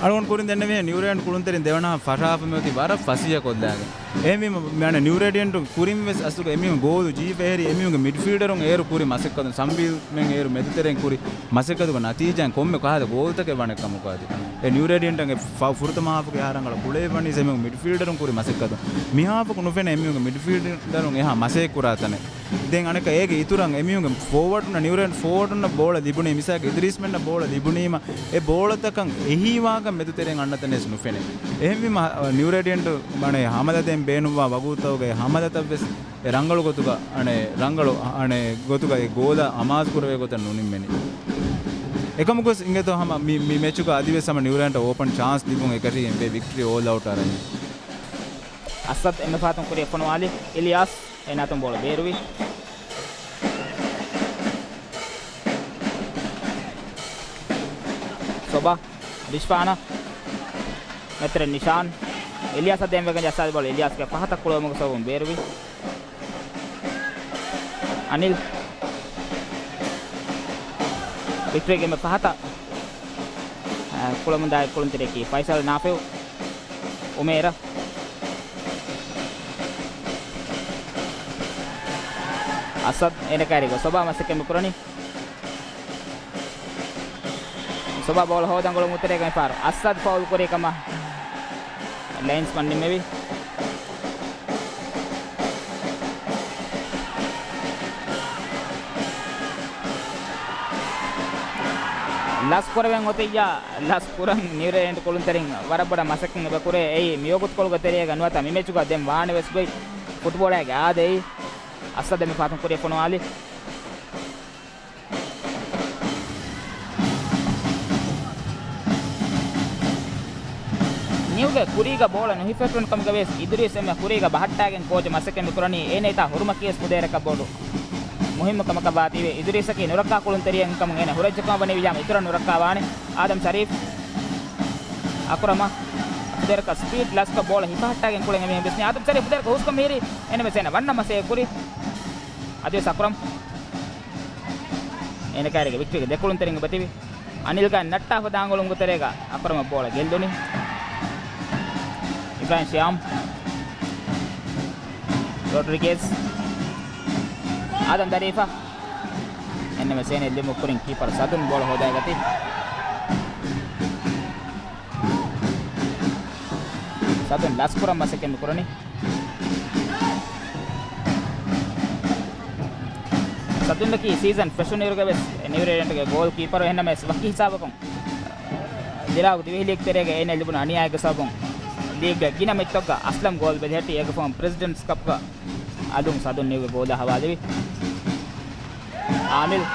އަޅުގަނޑު ކުރިން ދެންނެވިހެން ނިއުރޭޑިއެންޓް ކުޅުންތެރިން ދެވަނަ ހާފް ފަށާފަ މިއޮތީ ވަރަށް ފަސޭހަކޮށްލާގެން. އެހެންވީމަ، މި އަނެއް ނިއުރޭޑިއެންޓް ކުރިން ވެސް އަސްލުގަ އެމީހުން ގޯލު ޖީފަ އެހެރީ، އެމީހުންގެ މިޑްފީލްޑަރުން އޭރު ކުރި މަސައްކަތުން، ސަމްބީލްމެން އޭރު މެދުތެރެއިން ކުރި މަސައްކަތުގެ ނަތީޖާއިން ކޮންމެ ކަހަލަ ގޯލްތަކެއް ވަނެ ކަމަކު އަދި އެ ނިއުރޭޑިއެންޓްގެ ފަ-، ފުރަތަމަ ހާފުގެ އެހާ ރަނގަޅަށް ކުޅެވި ވަނީސް އެމީހުން މިޑްފީލްޑަރުން ކުރި މަސައްކަތުން. މި ހާފަކު ނުފެނޭ އެމީހުންގެ މިޑްފީލްޑަރުން އެހާ މަސައްކަތް ކުރާ ތަނެއް. ދެން އަނެއްކާ އޭގެ އިތުރަށް އެމީހުންގެ ފޯވަޑުންނަށް، ނިއުރޭޑިއެންޓް ފޯވަޑުންނަށް ބޯޅަ ލިބުނީ، މިސާލަކަށް އިދުރީސްމެންނަށް ބޯޅަ ލިބުނީމަ، އެ ބޯޅަތަކަށް އެހީވާކަށް މެދުތެރެއިން އަންނަ ތަނެއް ވެސް ނުފެނޭ. އެހެންވީމަ، ނިއުރޭޑިއެންޓް މާނަ ހަމަލަ ދޭން ބޭނުންވާ ވަގުތުތަކުގައި ހަމަލަތައް ވެސް އެ ރަނގަޅު ގޮތުގަ، އަނެއް ރަނގަޅު، އަނެއް ގޮތުގަ އެ ގޯލާ އަމާޒު ކުރެވޭ ގޮތަށް ނުނިންމެނީ. އެކަމަކުވެސް އިނގޭތޯ ހަމަ މި، މި މެޗުގަ އަދިވެސް ހަމަ ނިއުރޭޑިއެންޓަށް އޯޕަން ޗާންސް ލިބުން އެކަށީގެން ވޭ ވިކްޓްރީ އޯލް އައުޓް އަރަން. އަސަދް އެންމެ ފަހަތުން ކުރިއަށް ފޮނުވާލި. އިލްޔާސް އޭނާތުން ބޯޅަ ބޭރުވި. ސޮބާ، ރިޝްފާނާ، މެތްރެ ނިޝާން، އިލްޔާސަށް ދޭން ވެގެން ޖައްސާލި ބޯޅަ އިލްޔާސްގެ ފަހަތަށް ކުޅެވުމުގެ ސަބަބުން ބޭރުވި. އަނިލް، ވިކްޓްރީގެ އެންމެ ފަހަތަށް، އަ، ކުޅަމުންދާ ކުޅުންތެރިޔަކީ ފައިސަލް ނާފިއު. އުމޭރަށް. އަސަދް އޭނަ ކައިރީގަ ސޮބާ މަސައްކަތް މި ކުރަނީ. ސޮބާ ބޯޅަ ހޯދަން ގުޅުމުގެ ތެރޭގަ މި ފަހަރު އަސަދް ފައުލް ކުރި ކަމަށް ލައިންސްމަން ނިންމެވި. ލަސް ކުރެވެން އޮތިއްޔާ، ލަސް ކުރަން ނިއުރޭޑިއެންޓް ކުޅުންތެރިން ވަރަށް ބޮޑަށް މަސައްކަތް އެބަ ކުރޭ. އެއީ މިވަގުތުކޮޅުގެ ތެރޭގަ ނުވަތަ މި މެޗުގަ ދެން ވާނެ ވެސް ގޮތް ފުޓްބޯޅައިގެ އާދައި. އަސަދް މި ފަހަތުން ކުރިއަށް ފޮނުވާލި. ނިއުގެ ކުރީގަ ބޯޅަ ނުހިފެއްޓުނު ކަމުގަ ވިޔަސް އިދުރީސް އެންމެ ކުރީގަ ބަހައްޓާގެން ކޯޗު މަސައްކަތް މި ކުރަނީ. އޭނަ އެތާ ހުރުމަކީވެސް ފުދޭވަރަކަށް ބޮޑު މުހިއްމު ކަމަކަށް ވާތީވެ. އިދުރީސަކީ ނުރައްކާ ކުޅުންތެރިއެއް ކަމުން އޭނަ ހުރައްޖެކަމަށް ވަނީ ވިޔާމަ އިތުރަށް ނުރައްކާވާނެ. އާދަމް ޝަރީފް، އަކުރަމަށް ފުދޭވަރަކަށް ސްޕީޑް ލަސްކޮށް ބޯޅަ ހިފަހައްޓާގެން ކުޅެން އެމީހުން ވިސްނި. އާދަމް ޝަރީފް ފުދޭވަރަކަށް ހުސްކަން މިހިރީ. އޭނަ ވެސް އޭނަ ވަންނަ މަސައްކަތް ކުރި. އަދިވެސް އަކުރަމް. އޭނަ ކައިރީގަ ވިކްޓްރީގެ ދެ ކުޅުންތެރިން އެބަތިބި. އަނިލް ގާތް ނައްޓާފަ ދާން ގުޅުމުގެ ތެރޭގަ އަކުރަމަށް ބޯޅަ ގެއްލުނީ. އިބްރާހިމް ޝިޔާމް. ރޮޑްރިގޭސް. އާދަމް ދަރީފަށް. އެންނަމެސް އޭނަ ލިބުމުގެ ކުރިން ކީޕަރު ސަދުން ބޯޅަ ހޯދައިގަތީ. ސަދުން ލަސްކުރަން މަސައްކަތް މި ކުރަނީ. ސަދުންނަކީ ސީޒަން ފެށުނުއިރުގަ ވެސް ނިއުރޭޑިއެންޓްގެ ގޯލް ކީޕަރު. އެހެންނަމަވެސް ވަކި ހިސާބަކުން ލިރާގު ދިވެހި ލީގް ތެރޭގަ އޭނަ ލިބުނު އަނިޔާއެއްގެ ސަބަބުން ލީގްގެ ގިނަ މެޗްތަކުގަ އަސްލަމް ގޯލް ބެލެހެއްޓި. އޭގެ ފަހުން ޕްރެޒިޑެންޓްސް ކަޕްގަ އަލުން ސަދުން ނިއުގެ ގޯލާ ހަވާލެވި. އާމިލް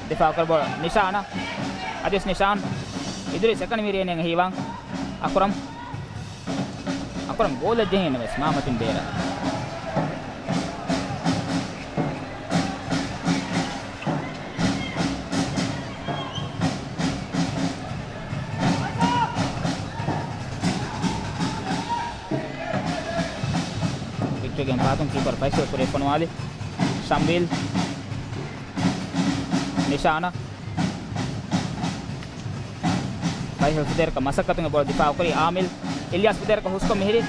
ދިފާއުކުރައްވާ ނިޝާނަށް. އަދިވެސް ނިޝާން. އިދުރީސް އެކަނި މިރޭނެ ހީވާން. އަކުރަމް. އަކުރަމް ގޯލަށް ޖެހި ނަމަވެސް މާމަތިން ބޭރަށް. ވިކްޓްރީ ގެން ފަހަތުން ކީޕަރު ފައިސަލް ކުރިއަށް ފޮނުވާލި. ޝަމްވީލް. ނިޝާނާ. ފައިސަލް ފުދޭވަރަކަށް މަސައްކަތުގެ ބޯޅަ ދިފާއުކުރި އާމިލް. އިލްޔާސް ފުދޭވަރަކަށް ހުސްކޮށް މިހިރި.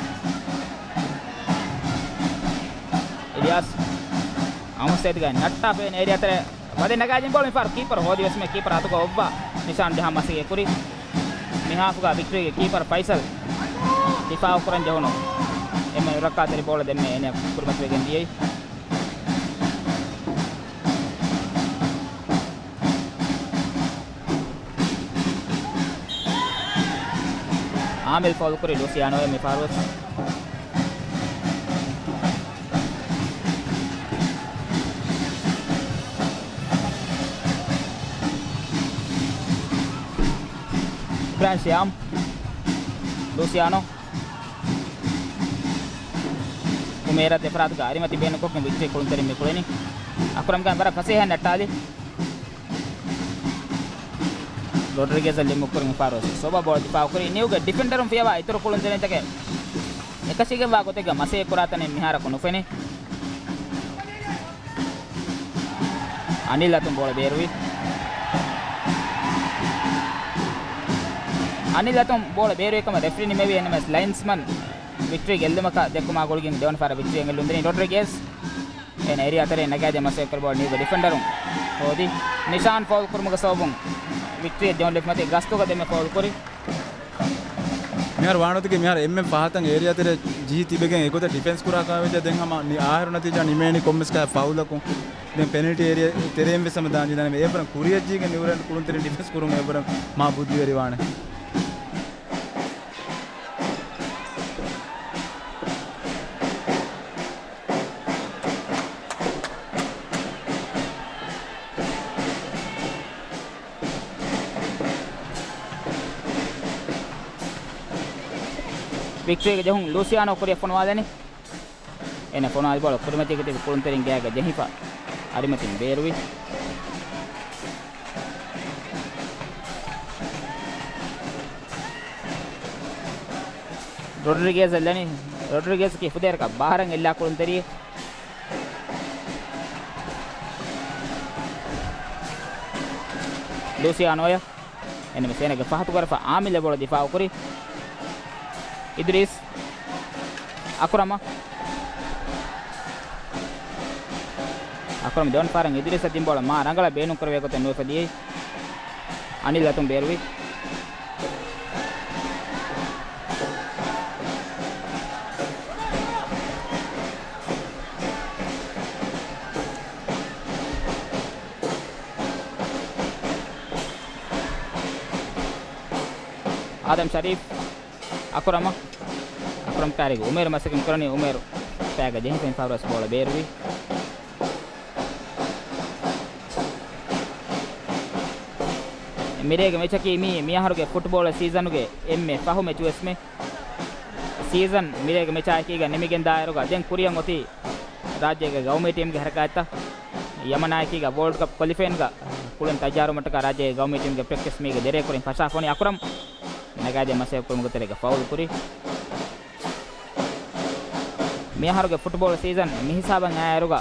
އިލްޔާސް. އަމުސޭދުގައި ނައްޓާފައި އެރިއާ ތެރެ. ވަދެ ނަގާދިން ބޯޅަ މިފަހަރު ކީޕަރު ހޯދި ވެސްމެ ކީޕަރ އަތުގަ އޮއްވާ ނިޝާން ޖަހާ މަސައްކަތް ކުރި. މިހާފުގަ ވިކްޓްރީގެ ކީޕަރ ފައިސަލް ދިފާއު ކުރަން ޖެހުނު އެންމެ ނުރައްކާތެރި ބޯޅަ ދެންމެ އޭނަ ކުރިމަތިވެގެން ދިޔައީ. އާމިލް ފައުލް ކުރި ލޫސިއާނޯއެ މިފަހަރުވެސް. އިބްރާހިމް ޝިޔާމް. ލޫސިއާނޯ. އުމޭރަށް ދެފަރާތުގަ އަރިމަތި ބޭނުންކޮށްގެން ވިކްޓްރީ ކުޅުންތެރިން މި ކުޅެނީ. އަކުރަމްގައި ވަރަށް ފަސޭހައިން ނައްޓާލި. ރޮޑްރިގޭޒަށް ލިމުކުރިން ފާރުވެސް ސޯބާ ބޯޅަ ދިފާއުކުރި. ނިއުގެ ޑިފެންޑަރުން ފިޔަވާ އިތުރު ކުޅުންތެރިންތަކެއް އެކަށީގެންވާ ގޮތެއްގަ މަސައްކަތް ކުރާތަނެއް މިހާރަކު ނުފެނި. އަނިލް އަތުން ބޯޅަ ބޭރުވި. އަނިލް އަތުން ބޯޅަ ބޭރުވި ކަމަށް ރެފްރީ ނިމެވި. އެންއެމްއެސް ލައިންސްމަން ވިކްޓްރީ ގެއްލުމަކާ ދެއްކުމާ ގުޅިގެން ދެވަނަ ފަހަރަށް ވިކްޓްރީ އެނގިލުންދެނީ ރޮޑްރިގޭޒް. އޭނަ އެރިއާ ތެރެއިން ނަގާދޭ މަސައްކަތް ކުރި ބޯޅަ ނިއުގެ ޑިފެންޑަރުން ހޯދި. ނިޝާން ފައުލް ކުރުމުގެ ސަބަބުން ވިކްޓްރީ ދެވަނަ ލެފްޓް މަތީ ގަސްތުގަ ދެންމެ ފައުލް ކުރި. މިހާރު ވާންޑޮތުގެ މިހާރު އެންމެން ފަހަތަށް އޭރިއާ ތެރެ ޖިހި ތިބެގެން އެގޮތަށް ޑިފެންސް ކުރާ ކަމަށް ވެއްޖެ. ދެން ހަމަ ނި-، އާހިރު ނަތީޖާ ނިމޭނީ ކޮންމެސް ކަހަލަ ފައުލަކުން. ދެން ޕެނަލްޓީ އޭރިއާ ތެރެއިން ވެސް ހަމަ ދާން ޖެހިދާނެ. އެއަށްވުރެން ކުރިޔަށް ޖީގެން ނިއުރޭންޑް ކުޅުންތެރިން ޑިފެންސް ކުރުން އެއަށްވުރެން މާ ބުއްދިވެރިވާނެ. ވިކްޓްރީގެ ޖެހުން ލޫސިއާނޯ ކުރިއަށް ފޮނުވާލަނީ. އޭނަ ފޮނުވާލި ބޯޅަ ކުރިމަތީގަ ތިބި ކުޅުންތެރިން ގާގަ ޖެހިފަ އަރިމަތިން ބޭރުވި. ރޮޑްރިގޭޒަށް ލަނީ. ރޮޑްރިގޭޒަކީ ފުދޭވަރަކަށް ބާރަށް އެއްލާ ކުޅުންތެރި. ލޫސިއާނޯޔަށް. އެންމެ ސޭނަގެ ފަހަތު ކުރެފަ އާމިލް އެ ބޯޅަ ދިފާއު ކުރި. އިދުރީސް. އަކުރަމަށް. އަކުރަމް ދެވަނަ ފަހަރަށް އިދުރީސަށް ދިން ބޯޅަ މާ ރަނގަޅަށް ބޭނުން ކުރެވޭ ގޮތެއް ނުވެފަ ދިޔައީ. އަނިލް އަތުން ބޭރުވި. އާދަމް ޝަރީފް. އަކުރަމަށް. އަކުރަމް ކާރިގެ އުމޭރު މަސައްކަތް ކުރަނީ. އުމޭރު ފައިގަ ޖެހިފައި ފަހަރުވެސް ބޯޅަ ބޭރުވި. މިރޭގެ މެޗަކީ މީ މިއަހަރުގެ ފުޓްބޯޅަ ސީޒަނުގެ އެންމެ ފަހު މެޗުވެސްމެ. ސީޒަން މިރޭގެ މެޗާއެކީގަ ނިމިގެންދާއިރުގަ ދެން ކުރިއަށް އޮތީ ރާއްޖޭގެ ގައުމީ ޓީމްގެ ހަރަކާތްތައް. ޔަމަނާއެކީގަ ވޯލްޑް ކަޕް ކޮލިފައިންގަ ކުޅެން ތައްޔާރުވުމަށްޓަކާ ރާއްޖޭގެ ގައުމީ ޓީމްގެ ޕްރެކްޓިސް މީގެ ދެރައެއް ކުރިން ފަށާފަ ވަނީ އަކުރަމް. ނަގާދޭ މަސައްކަތް ކުރުމުގެ ތެރޭގަ ފައުލް ކުރި. މިއަހަރުގެ ފުޓްބޯޅަ ސީޒަން މިހިސާބަށް އައިއިރުގަ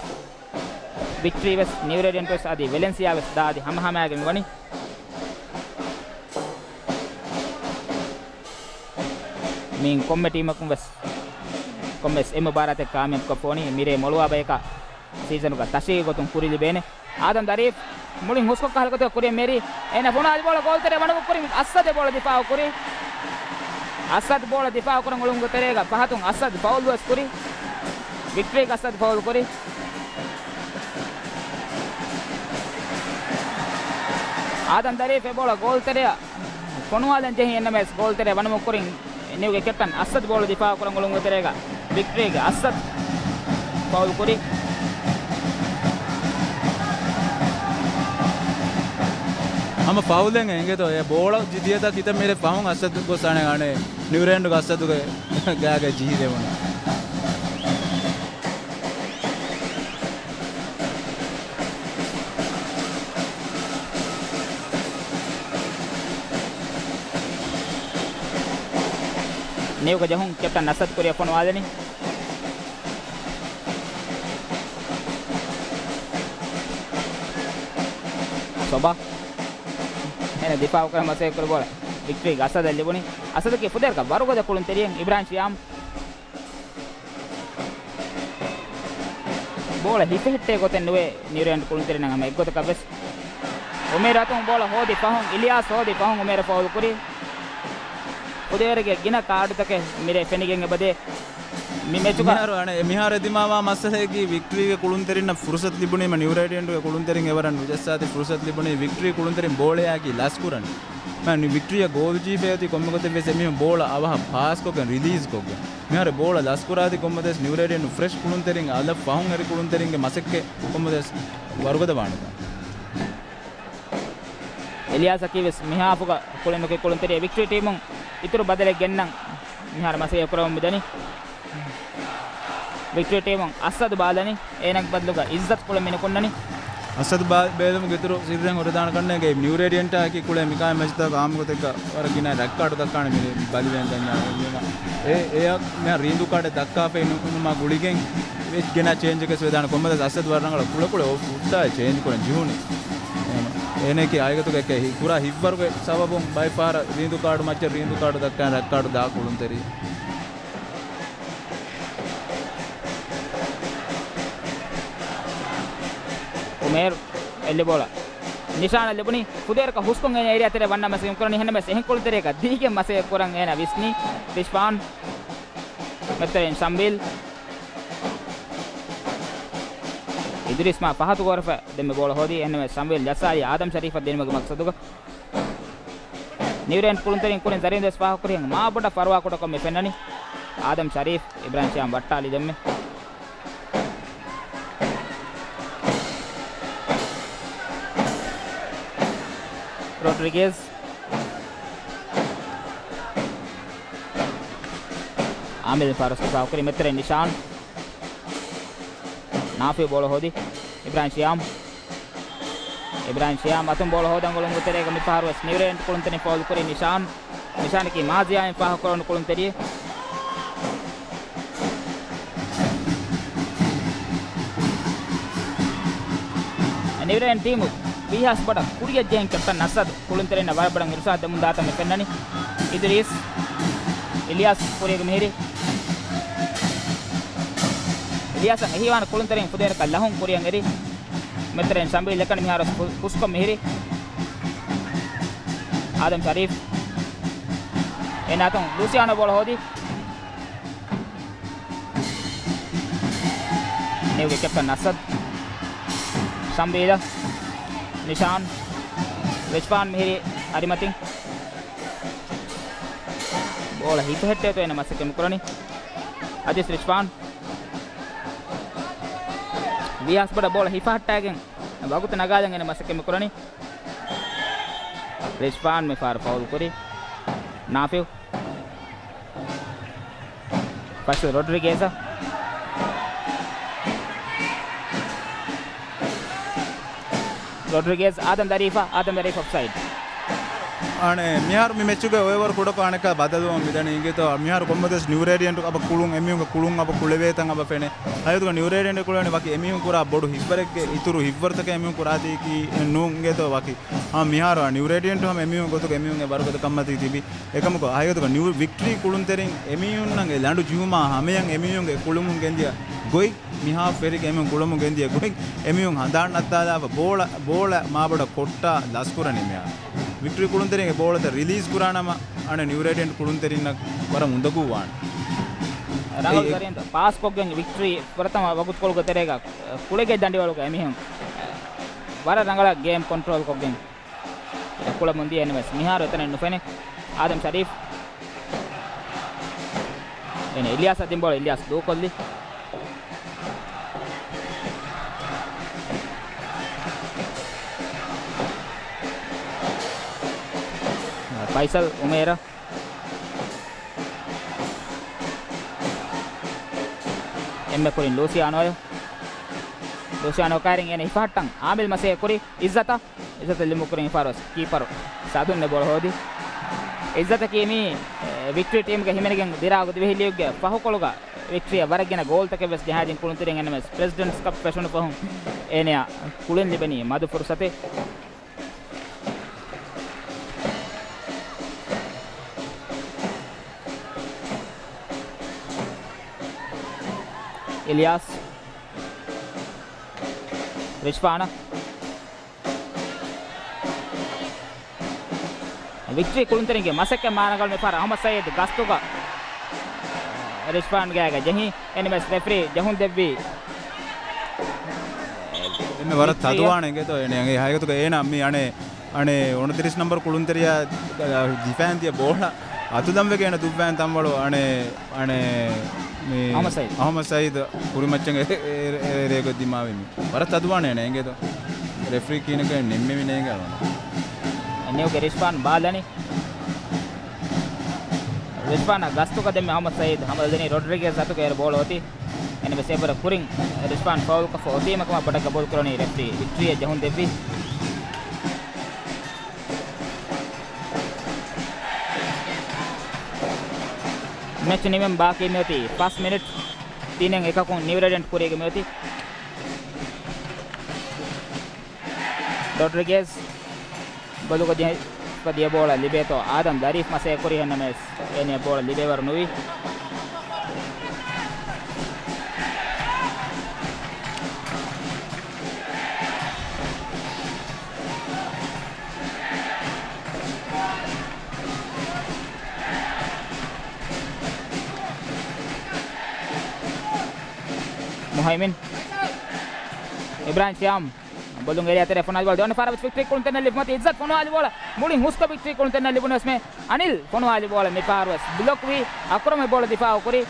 ވިކްޓްރީ ވެސް ނިއުރޭޑިއަންޓް ވެސް އަދި ވެލެންސިއާ ވެސް ދާ އަދި ހަމަހަމައިގެން މިވަނީ. މިއިން ކޮންމެ ޓީމަކުން ވެސް ކޮންމެސް އެއް މުބާރާތެއް ކާމިޔާބުކޮށްފަ ވަނީ މިރޭ މޮޅުވާ ބަޔަކަށް ސީޒަނުގަ ތަށީގެ ގޮތުން ކުރި ލިބޭނެ. އާދަމް ދަރީފް މުޅިން ހުސްކޮށް ކަހަލަ ގޮތަށް ކުރިއަށް މެރި. އޭނަ ފޮނުވާލި ބޯޅަ ގޯލްތެރެ ވަނުމަށް ކުރިން އައްސަދު ބޯޅަ ދިފާއު ކުރި. އައްސަދު ބޯޅަ ދިފާއު ކުރަން އުޅުމުގެ ތެރޭގަ ފަހަތުން އައްސަދު ފައުލް ވެސް ކުރި. ވިކްޓްރީގެ އައްސަދު ފައުލް ކުރި. އާދަމް ދަރީފް އެ ބޯޅަ ގޯލްތެރެއަށް ފޮނުވާލަން ޖެހި އެންއެމްއެސް ގޯލްތެރެ ވަނުމަށް ކުރިން ނިއުގެ ކެޕްޓަން އައްސަދު ބޯޅަ ދިފާއު ކުރަން އުޅުމުގެ ތެރޭގަ ވިކްޓްރީގެ އައްސަދު ފައުލް ކުރި. ހަމަ ފައުލެއް އެނގޭތޯ އެ ބޯޅަ ޖި-، ދިޔަތާ ކިތައް މީރެއް ފަހުން އައްސަދު ގޮސް އަނެއް އަނެއް ނިއުރޭންޑްގެ އައްސަދުގެ ގާގަ ޖިހިލެވުނު. ނިއުގެ ޖެހުން ކެޕްޓަން އައްސަދު ކުރިއަށް ފޮނުވާލަނީ. ސޮބާ. އޭނަ ދިފާއުކުރަން މަސައްކަތް ކުރި ބޯޅަ ވިކްޓްރީގެ އަސަދަށް ލިބުނީ. އަސަދަކީ ފުދޭވަރަކަށް ވަރުގަދަ ކުޅުންތެރިއެއް. އިބްރާހިމް ޝިޔާމް. ބޯޅަ ހިފެހެއްޓޭ ގޮތެއް ނުވޭ ނިއުރޭން ކުޅުންތެރިންނަށް ހަމަ އެއްގޮތަކަށް ވެސް. އުމޭރު އަތުން ބޯޅަ ހޯދި ފަހުން އިލްޔާސް ހޯދި ފަހުން އުމޭރު ފައުލު ކުރި. ފުދޭވަރުގެ ގިނަ ކާޑުތަކެއް މިރޭ ފެނިގެން އެބަދޭ. މި މެޗުގަ މިހާރު އަނެ-، މިހާރު އެދިމާވާ މައްސަލައަކީ ވިކްޓްރީގެ ކުޅުންތެރިންނަށް ފުރުސަތު ލިބުނީމަ ނިއުރޭޑިއެންޓުގެ ކުޅުންތެރިން އެވަރަށް ނުޖައްސާތީ ފުރުސަތު ލިބުނީ ވިކްޓްރީ ކުޅުންތެރިން ބޯޅަޔާގީ ލަސްކުރަން. މަ-، ނި-، ވިކްޓްރީއަށް ގޯލް ޖީބޭ އޮތީ ކޮންމެ ގޮތެއް ވެސް އެމީހުން ބޯޅަ އަވަހަށް ޕާސްކޮށްގެން ރިލީޒްކޮށްގެން. މިހާރު ބޯޅަ ލަސްކުރާތީ ކޮންމެ ގޮތެއް ވެސް ނިއުރޭޑިއެންޓު ފްރެޝް ކުޅުންތެރިން އަލަށް ފަހުން އެރި ކުޅުންތެރިންގެ މަސައްކަތް ކޮންމެ ގޮތެއް ވެސް ވަރުގަދަ ވާނެތާ. އެލިޔާސަކީ ވެސް މިހާފުގަ ކުޅެން ނުކި ކުޅުންތެރިއެއް. ވިކްޓްރީ ޓީމުން އިތުރު ބަދަލެއް ގެންނަން މިހާރު މަސައްކަތް ކުރަމުން މިދަނީ. ވިކްޓްރީ ޓީމުން އަސަދު ބާލަނީ، އޭނަގެ ބަދަލުގަ އިއްޒަތް ކުޅެން މި ނުކުންނަނީ. އަސަދު ބާ-، ބޭލުމުގެ އިތުރު ސިއްރެއް ހުރެދާނެ ކަންނޭނގެ ނިއުރޭޑިއެންޓާއަކީ ކުޅޭ މިކާ މެޗްތަކަށް އާއްމު ގޮތެއްގަ ވަރަށް ގިނަ ރެޑް ކާޑު ދައްކާނެ މި ބަލިވެން ދަންޏާ. އެ، އެއަށް މިހާ ރީނދޫ ކާޑެއް ދައްކާފައި ނުކުނުމާ ގުޅިގެން ވެސް ގެނަ ޗޭންޖެކެސް ވެދާނެ ކޮންމެ ދަސް އަސަދު ވަރަށް ރަނގަޅަށް ކުޅެ ކުޅެ އޮ-، ހުއްޓާ ޗޭންޖް ކުރަން ޖެހުނީ. އޭނަ-، އޭނައަކީ ހަގީގަތުގަ އެކެއް ހި-، ކުރާ ހިތްވަރުގެ ސަބަބުން ބައިފަހަރަށް ރީނދޫ ކާޑު މައްޗަށް ރީނދޫ ކާޑު ދައްކާ ރެޑް ކާޑު ދާ ކުޅުންތެރި. އުމޭރު އެއްލި ބޯޅަ ނިޝާނަށް ލިބުނީ. ފުދޭވަރަކަށް ހުސްކޮށް އޭނަ އޭރިއާ ތެރެއަށް ވަންނަން މަސައްކަތް ކުރަނީ. އެހެންނަމަވެސް އެހެން ކުޅުންތެރިއަކަށް ދީގެން މަސައްކަތް ކުރަން އޭނަ ވިސްނީ. ރިޝްފާން. މެތްތެރެއިން ޝަމްވީލް. އިދުރީސް މާ ފަހަތު ގޮވާފަ ދެންމެ ބޯޅަ ހޯދީ. އެހެންނަމަވެސް ޝަމްވީލް ޖައްސާލީ އާދަމް ޝަރީފަށް ދިނުމުގެ މަޤްޞަދުގަ. ނިއުރޭން ކުޅުންތެރިން ކުރިން ޒަރީން ވެސް ފާހަގަކުރިހެން މާ ބޮޑަށް ފަރުވާ ކުޑަކޮށް މި ފެންނަނީ. އާދަމް ޝަރީފް، އިބްރާހިމް ޝިޔާމް ވައްޓާލި ދެންމެ. ރޮޑްރިގޭޒް. އާމިލް ފާރުސް ފާހަގަކުރި މެތްތެރެ ނިޝާން. ނާފި ބޯޅަ ހޯދި. އިބްރާހިމް ޝިޔާމް. އިބްރާހިމް ޝިޔާމް އަތުން ބޯޅަ ހޯދަން ގުޅުމުގެ ތެރޭގަ މިފަހަރު ވެސް ނިއުރޭން ކުޅުންތެރިން ފައުލު ކުރި ނިޝާން. ނިޝާނަކީ މާޒިޔާއިން ފާހަގަކުރެވުނު ކުޅުންތެރިއެއް. ނިއުރޭން ޓީމު ވީހާވެސް ބޮޑަށް ކުރިއަށް ޖެހެން ކެޕްޓަން އަސަދު ކުޅުންތެރިންނަށް ވަރަށް ބޮޑަށް އިރުޝާދު ދެމުން ދާތަން މި ފެންނަނީ. އިދުރީސް، އިލްޔާސް ކުރިއަށް މިހިރީ. އިލްޔާސަށް އެހީވާނެ ކުޅުންތެރިން ފުދޭވަރަކަށް ލަހުން ކުރިއަށް އެރި. މެތްތެރެއިން ޝަމްވީލް އެކަނި މިހާރު ހު-، ހުސްކޮށް މިހިރީ. އާދަމް ޝަރީފް. އޭނާ އަތުން ލޫސިއާނޯ ބޯޅަ ހޯދީ. ނިއުގެ ކެޕްޓަން އަސަދް. ޝަމްވީލަށް. ނިޝާން. ރިޝްފާން މިހިރީ އަރިމަތިން. ބޯޅަ ހިފެހެއްޓޭތޯ އޭނަ މަސައްކަތް މި ކުރަނީ. އަދިސް ރިޝްފާން. ވީހާވެސް ބޮޑަށް ބޯޅަ ހިފަހައްޓާގެން ވަގުތު ނަގާލަން އޭނަ މަސައްކަތް މި ކުރަނީ. ރިޝްފާން މި ފަހަރު ފައުލު ކުރީ. ނާފިއު. ފަސް ރޮޑްރިގޭޒަށް. ރޮޑްރިގޭޒް އާދަމް ދަރީފަށް، އާދަމް ދަރީފަށް އޮފްސައިޑް. އަނެއް މިހާރު މި މެޗުގެ އޮވަރ ކުޑަކޮށް އަނެއްކާ ބަދަލުވަމުން މިދަނީ އިނގޭތޯ. މިހާރު ކޮންމެ ދުވަސް ނިއުރޭޑިއެންޓު އަބަ ކުޅުން އެމީހުންގެ ކުޅުން އަބަ ކުޅެވޭތަން އަބަ ފެނޭ. ހަގީގަތުގަ ނިއުރޭޑިއެންޓު ކުޅެވެނީ ވަކި އެމީހުން ކުރާ ބޮޑު ހިތްވަރެއްގެ އިތުރު ހިތްވަރުތަކެއް އެމީހުން ކުރާތީކީ ނޫން އިނގޭތޯ ވަކި. ހަމަ މިހާރު ނިއުރޭޑިއެންޓު ހަމަ އެމީހުން ގޮތުގަ އެމީހުންގެ ވަރުގަދަ ކަންމަތީ ތިބި. އެކަމަކު ހަގީގަތުގަ ނިއު ވިކްޓްރީ ކުޅުންތެރިން އެމީހުންނަށް އެ ލަނޑު ޖެހުމާ ހަމަޔަށް އެމީހުންގެ ކުޅުމުން ގެންދިޔަ ގޮތް މިހާ ފެރިގެ އެމީހުން ކުޅަމުން ގެންދިޔަ ގޮތް އެމީހުން ހަނދާން ނައްތާލާފަ ބޯޅަ، ބޯޅަ މާބޮޑަށް ކޮށްޓާ ލަސްކުރަނީ މިހާރު. ވިކްޓްރީ ކުޅުންތެރިން އެ ބޯޅަތައް ރިލީޒް ކުރާނަމަ، އަނެއް ނިއުރޭޑިއެންޓް ކުޅުންތެރިންނަށް ވަރަށް އުނދަގޫ ވާނެ. ރަނގަޅު އެ، ދަރިން ޕާސް ކޮށްގެން ވިކްޓްރީ ފުރަތަމަ ވަގުތުކޮޅުގެ ތެރޭގަ ކުޅެގެ ދަނޑިވަޅުގަ އެމީހުން ވަރަށް ރަނގަޅަށް ގޭމް ކޮންޓްރޯލް ކޮށްގެން ކުޅަމުން ދިޔަ އެންމެސް މިހާރު އެތަނެއް ނުފެނޭ. އާދަމް ޝަރީފް. އޭނަ އިލްޔާސަށް ދިން ބޯޅަ އިލްޔާސް ދޫކޮށްލި. ފައިސަލް އުމޭރަށް. އެންމެ ކުރިން ލޫސިއާނޯ. ލޫސިއާނޯ ކައިރިން އޭނަ ހިފަހައްޓަން އާމިލް މަސޭ ކުރި އިއްޒަތަށް. އިއްޒަތަށް ލިމުކުރިން ފާރުވެސް ކީޕަރު ސާދުން އެ ބޯޅަ ހޯދި. އިއްޒަތަކީ މީ، އެ، ވިކްޓްރީ ޓީމްގެ ހިމެނިގެން ދިރާގު ދިވެހި ލީގުގެ ފަހުކޮޅުގަ ވިކްޓްރީއަށް ވަރަށް ގިނަ ގޯލްތަކެއް ވެސް ޖަހާދިން ކުޅުންތެރިން އެންމެސް ޕްރެޒިޑެންޓްސް ކަޕް ފެށުނު ފަހުން އޭނަޔަށް ކުޅެން ލިބެނީ މަދު ފުރުސަތެއް. އިލްޔާސް. ރިޝްފާނަށް. ވިކްޓްރީ ކުޅުންތެރިންގެ މަސައްކަތް މާ ރަނގަޅު މިފަހަރަށް އަހުމަދު ސައީދު ގަސްތުގަ ރިޝްފާން ގާގަ ޖެހި. އެންމެސް ރެފްރީ ޖެހުން ދެއްވީ. އެންމެ ވަރަށް ވިކްޓްރީއަށް. ތަދުވާނެ އިނގޭތޯ އޭނަ އަނގައި ހަގީގަތުގަ އޭނަ މި އަނެއް އަނެއް އުނަތިރީސް ނަންބަރު ކުޅުންތެރިޔާ ދިފާއިން ދިޔަ ބޯޅަ އަތުލަން ވެގެން އޭނަ ދުއްވާން ތަންވަޅު އަނެއް އަނެއް މި އަހުމަދު ސައީދު. އަހުމަދު ސައީދު ކުރިމައްޗަށް އެ-، އެ-، އެ-، އެރޭގޮތް ދިމާވި މި. ވަރަށް ތަދުވާނެ އޭނަ އިނގޭތޯ. ރެފްރީ ކީނަކަށް ނިންމެވި ނޭނގެ އަޅުގަނޑު. ނިއުގެ ރިޝްފާން ބާލަނީ. ރިޝްފާނާ ގަސްތުގަ ދެންމެ އަހުމަދު ސައީދު ހަމަލަދެނީ ރޮޑްރިގޭޒް އަތުގަ އޭރު ބޯޅަ އޮތީ. އެންމެސް އެއްވަރަށް ކުރިން ރިޝްފާން ފައުލްކޮށްފަ އޮތީމަ ކަމަށް ބޮޑަށް ގަބޫލުކުރަނީ ރެފްރީ. ވިކްޓްރީއަށް ޖެހުން ދެއްވި. މެޗް ނިމެން ބާކީ މިއޮތީ ފަސް މިނިޓް. ތިނެއް އެކަކުން ނިއު ރޭޑިއަންޓް ކުރީގަ މިއޮތީ. ރޮޑްރިގޭޒް ބޮލުގަ ޖެހިފަ ދިޔަ ބޯޅަ ލިބޭތޯ އާދަމް ލަރީފް މަސޭ ކުރި ހެންނަމެސް އޭނަ ބޯޅަ ލިބޭވަރު ނުވި. މުހައިމިން. އިބްރާހިމް ޝިޔާމް. ބޮލުން އެރިޔާ ތެރޭ ފޮނުވާލި ބޯޅަ. ދެވަނަ ފަހަރަށް ވެސް ވިކްޓްރީ ކުޅުންތެރިންނަށް ލިބުމަތީ އިއްޒަތް ފޮނުވާލި ބޯޅަ. މުޅިން ހުސްކޮށް ވިކްޓްރީ ކުޅުންތެރިންނަށް ލިބުނު ވެސް މެ އަނިލް ފޮނުވާލި ބޯޅަ މި ފަހަރު ވެސް ބްލޮކް ވީ. އަކުރަމް އެ ބޯޅަ ދިފާއު ކުރި.